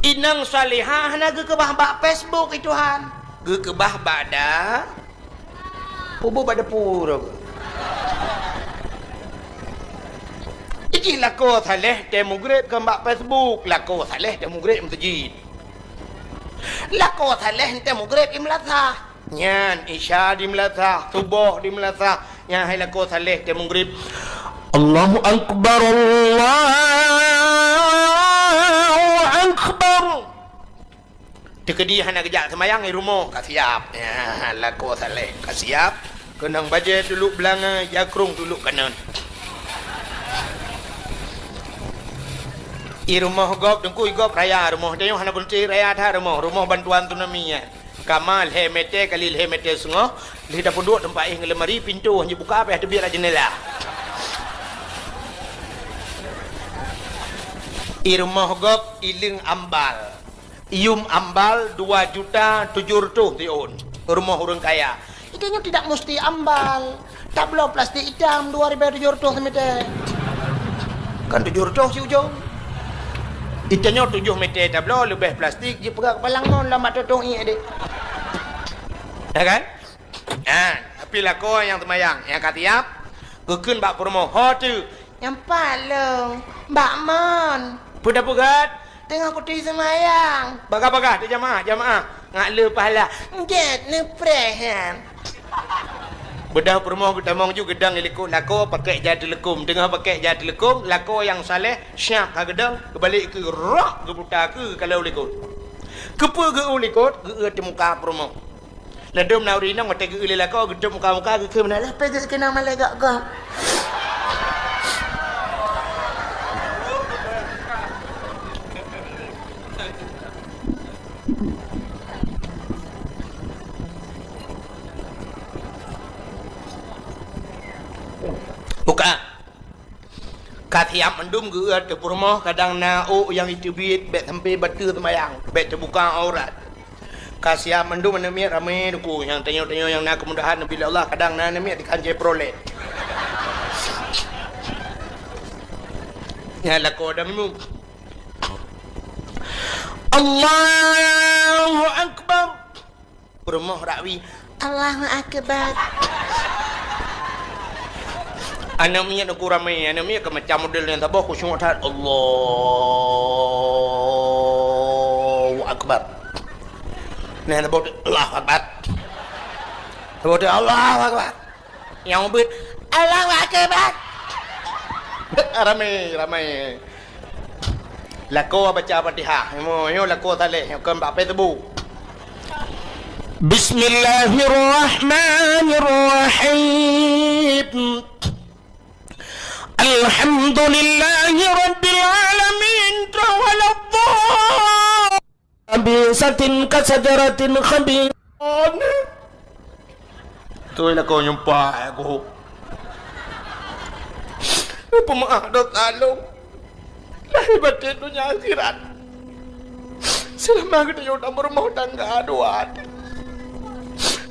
Inong salihah hana geukeubah bak Facebook, i Tuhan. Geukeubah bak da-, pubu bak depu. Ijih lakoe saléh teuh mugreb kon bak Facebook, lakoe saléh teuh mugreb meuseujid. Lakoe saléh teuh mugreb i meulasah. Nyan, Isya di meulasah, Suboh di meulasah. Nyan hai lakoe saléh teuh mugreb. Allahu Akbar, Allahu Akbar. Teukeudi hana geujak seumayang, i rumoh ka siab. Nyan, lakoe saléh ka siab. Keunong bajée tulok beulangöng, jakrong tulok kanan. I rumoh gob, Teungku, i gob raya rumoh. Tanyoe hana beuneuti raya that rumoh. Rumoh bantuan tsunami nyan. Kama lhée mete kali lhée mete seungoh, lheueh tapeuduek teumpat éh ngon lemari, pintoe hana jibuka, payah teubiet lam jeundela. I rumoh gob, i leung ambal. Yum ambal dua juta tujoh reutôh siôn. Rumoh ureuëng kaya. Itanyoe tidak musti ambal. Tabloe plastik itam dua ribée tujoh reutôh simete. Kan tujoh reutôh si ujong. Itanyoe tujoh mete tabloe leubeh plastik jipeugah keupalang non lam mak tutong ié deh. Ya kan? Ha, tapi lakoe nyang seumayang, nyang ka siab, geukheun bak peurumoh, "Ho teuh?" "Nyang pat lôn, bak mon." "Peue tapeugah?" "Teungoh kuturi seumayang." "Bagah-bagah teuh jamaah, jamaah. Ngat le pahala." "Gét neupreh nyan." Beudôh peurumoh geutamong ju geudong i likot lakoe pakèk jai teuleukom. Teungoh pakèk jai teuleukom, lakoe nyang saleh, syah ka geudong, geubalek keu rok geuputa keu ka lheueh u likot. Keupeue geu-eu likot, geu-eu teumuka peurumoh. Ladôm na ureueng inong watèe geu-eu lé lakoe, geutôp muka-muka, geukheun meunan, "Lapèe geuh keunan malèe gak-gak." Buka. Ka siap mandum geu-eu ateueh peurumoh, kadang na ôk nyang jiteubiet bèk sampai bateue seumayang, bèk teubuka aurat. Ka siap mandum aneuk miet ramé Teungku, nyang tanyoe-tanyoe nyang na keumudahan neubi lé Allah, kadang na aneuk miet dikancé Chevrolet. Nyan lakoe dang nyoe. Allahu Akbar. Peurumoh rakwi, "Allahu Akbar." Aneuk miet Teungku ramé, aneuk miet ka macam model nyang saboh khusyuk that. Allahu Akbar. Nyang saboh, "Allahu Akbar." Saboh, "Allahu Akbar." Nyang ubit, "Allahu Akbar." Ramé, ramé. Lakoe baca Fatihah. Nyoe, nyoe lakoe saleh, nyoe kon bak Facebook. Bismillahirrahmanirrahim. Alhamdulillahi rabbil alamin. Tawalad Khabisatin kasajaratin khabis. Beutôi lakoe nyumpah aku. Peumeu'ah dosa lôn. Lahé batén donya akhirat. Seulama geutanyoe tameurumoh tangga dua.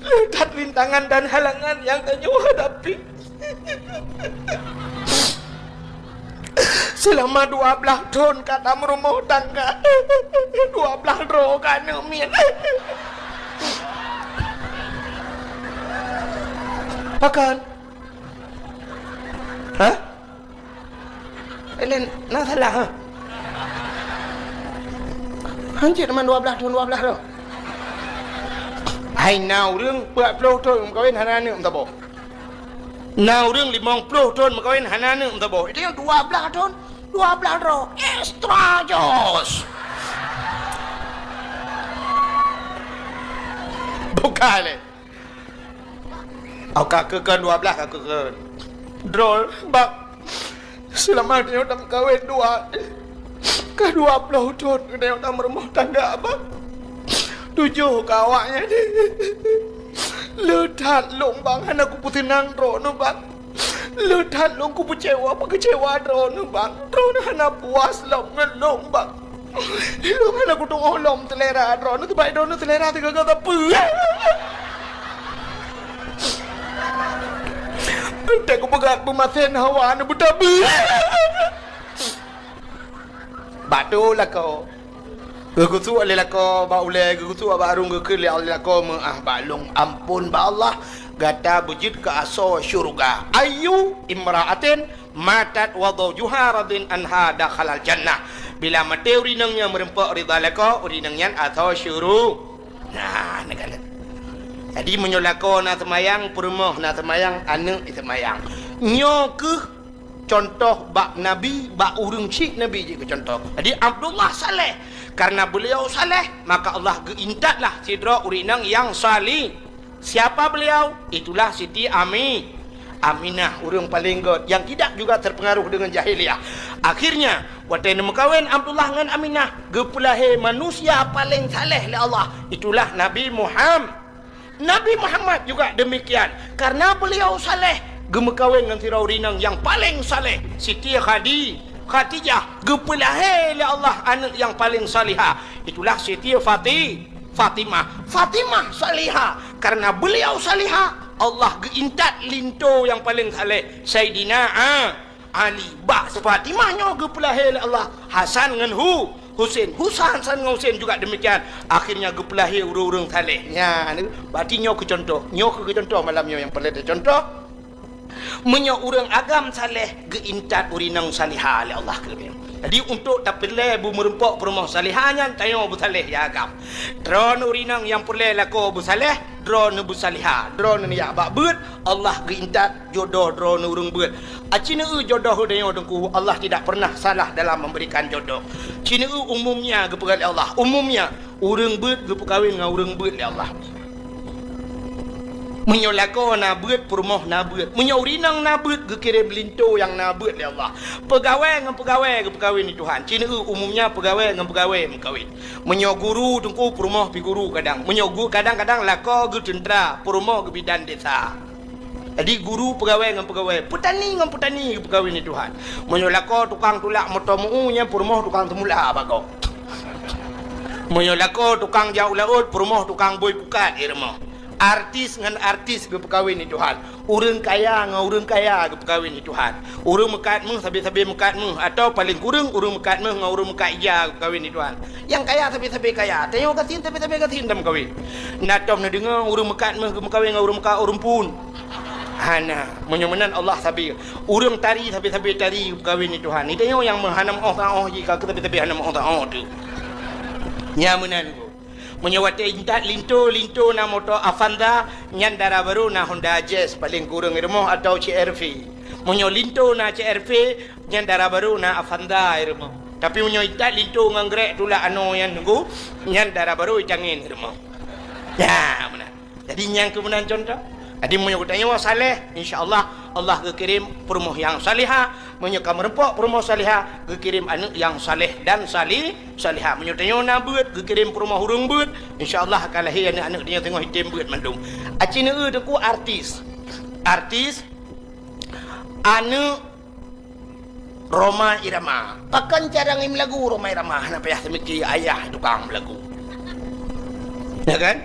Le that rintangan dan halangan nyang tanyoe hadapi. Seulama dua blaih thon ka tameurumoh tangga, dua blaih droe ka aneuk miet. Pakon? Hah? Laén na salah, ha? Hanjeuet man dua blaih thon, dua blaih thon. Hai na ureuëng peuet ploh thon meukawen hana aneuk meusaboh. Na ureuëng limong ploh thon meukawen hana aneuk meusaboh. Itu nyang dua blaih thon, dua blaih droe. Extra jos. Bukan, eh. Au ka keukon dua blaih ka keukon. Droe bak seulama tanyoe tameukawen dua, ka dua ploh thon tanyoe tameurumoh tangga, bak. Tujoh ka awaknyan. Le that lôn, bak, hana kupeuseunang droeneuh, bak. Le that lôn kupeucewa, peukeucewa droeneuh, bak. Droeneuh hana puas lom ngon lôn, bak. Lôn hana kutu'oh lom seulera droeneuh, sabab droeneuh seulera teugaga sapeue. Teuka kupeugah peumasen hawa neuh beutabeue. Bak tu lakoe. Geugusuk lé lakoe bak ulée, geugusuk bak arung, geukheun lé lakoe meu'ah bak lôn, ampôn bak Allah, gata beujeuet keu asoe syeuruga. Ayyu imra'atin matat wa zawjuha radin anha dakhalal jannah. Bila maté ureuëng inong nyang meureumpok ridha lakoe, ureuëng inong nyan asoe syuru-, nah, neukalon. Jadi, meunyoe lakoe na seumayang, peurumoh na seumayang, aneuk seumayang. Nyoe kheueh contoh bak Nabi, bak ureuëng syik Nabi jeuet keu contoh. Jadi, Abdullah saleh. Karena beliau saleh, maka Allah geuintatlah sidroe ureuëng inong nyang sali-, Siapa beliau? Itulah Siti Ami-, Aminah, ureuëng paleng göt yang tidak juga terpengaruh dengan jahiliyah. Akhirnya, watée neumeukawen Abdullah ngon Aminah, geupeulahé manusia paleng saleh lé Allah. Itulah Nabi Muham-, Nabi Muhammad juga demikian. Karena beliau saleh, geumeukawen ngon sidroe ureuëng inong nyang paleng saleh, Siti Khadi-, Khadijah. Geupeulahé lé Allah aneuk nyang paleng salihah. Itulah Siti Fati-, Fatimah. Fatimah salihah. Karena beliau salihah, Allah geuintat linto nyang paleng saleh, Saidina A-, Ali. Bak Fatimah nyoe geupeulahé lé Allah Hasan ngon Hu-, Husen. Husa-, Hasan ngon Husen juga demikian. Akhirnya geupeulahé ureuëng-ureuëng saleh. Nyan, berarti nyoe keu contoh. Nyoe keu contoh malam nyoe nyang peureulée contoh. Meunyoe ureuëng agam saleh geuintat ureuëng inong salihah lé Allah keudéh. Jadi, untuk tapeureulée beumeureumpok peurumoh salihah nyan, tanyoe beusaleh ya agam. Droeneuh ureuëng inong nyang peureulée lakoe beusaleh, droeneuh beusalihah, droeneuh neujak bak beuet, Allah geuintat jodoh droeneuh ureuëng beuet. Aci neueu jodoh tanyoe Teungku, Allah tidak pernah salah dalam memberikan jodoh. Ci neueu umumnya geupeugah lé Allah, umumnya. Ureuëng beuet geupeukawen ngon ureuëng beuet lé Allah. Meunyoe lakoe na beuet, peurumoh na beuet. Meunyoe ureuëng inong na beuet, geukirém linto nyang na beuet lé Allah. Peugawée ngon peugawée geupeukawen lé Tuhan. Ci neueu umumnya peugawée ngon peugawée meukawen. Meunyoe guru Teungku, peurumoh pih guru kadang. Meunyoe gu-, kadang-kadang lakoe geuteuntra, peurumoh geubidan desa. Jadi, guru peugawée ngon peugawée, peutani ngon peutani geupeukawen lé Tuhan. Meunyoe lakoe tukang tulak moto meu-u, nyan peurumoh tukang teumula bak gob. Meunyoe lakoe tukang jak u laôt, peurumoh tukang bôi pukat di rumoh. Artis ngon artis geupeukawen lé Tuhan. Ureuëng kaya ngon ureuëng kaya geupeukawen lé Tuhan. Ureuëng meukat méuh sabe-sabe meukat méuh, atawa paleng kureueng ureuëng meukat méuh ngon ureuëng meukat ija geupeukawen lé Tuhan. Nyang kaya sabe-sabe kaya, tanyoe gasien sabe-sabe gasien tameukawen. Na tom neudeungoe ureuëng meukat méuh geumeukawen ngon ureuëng meukat ureuëng phon. Hana. Meunyoe meunan Allah sabe. Ureuëng tari sabe-sabe tari geupeukawen lé Tuhan. Ni tanyoe nyang meuhana meu'oh saôh jih ka keu sabe-sabe hana meu'oh saôh tu. Nya meunan ku. Meunyoe watée intat linto, linto na moto Avanza, nyan dara barô na Honda Jazz paleng kureueng di rumoh atawa C R V. Meunyoe linto na C R V, nyan dara barô na Avanza i rumoh. Tapi meunyoe itat linto ngon grek tulak anoe nyan nunggu, nyan dara barô i Cangin i rumoh. Ya, meunan. Jadi, nyang keuh meunan contoh. Jadi, meunyoe geutanyoe saleh, insya Allah, Allah geukirém peurumoh nyang salihah. Meunyoe ka meureumpok peurumoh salihah, geukirém aneuëk nyang saleh dan sali-, salihah. Meunyoe tanyoe na beuet, geukirém peurumoh ureuëng beuet, insya Allah ka lahé aneuëk-aneuëk tanyoe singoh item beuet mandum. Aci neueu teungku artis. Artis, aneuëk Rhoma Irama. Pakon carông i meulagu Rhoma Irama? Hana payah teumiki, ayah tukang meulagu. Ya kan?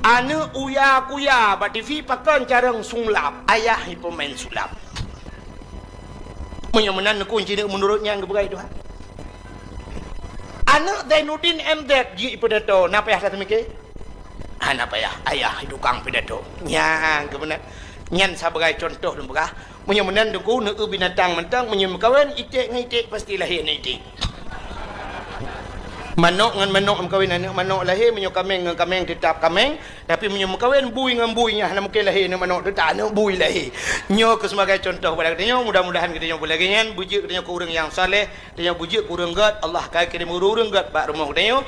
Aneuëk Uya Kuya bak T V, pakon carông sulap? Ayah i peumain sulap. Meunyoe meunan, neukunci neueu meunurot nyang geupeugah Tuhan. Aneuëk Zainuddin M Z jeuet i pidato, na payah that teumiki? Hana payah, ayah i tukang pidato. Nyang keuh meunan. Nyan sabagai contoh lôn peugah. Meunyoe meunan teungku, neueu binatang mantong, meunyoe meukawen, iték ngon iték pasti lahé aneuëk iték. Manok ngon manok meukawen, aneuëk manok lahé, meunyoe kaméng ngon kaméng teutap kaméng, tapi meunyoe meukawen bui ngon bui, nyan hana mungken lahé aneuëk manok, teutap aneuëk bui lahé. Nyoe keuh sebagai contoh bak geutanyoe, mudah-mudahan geutanyoe beulagée nyan, beujeuet geutanyoe keu ureuëng nyang saleh, geutanyoe beujeuet keu ureuëng gét, Allah ka kirém ureuëng-ureuëng gét bak rumoh geutanyoe.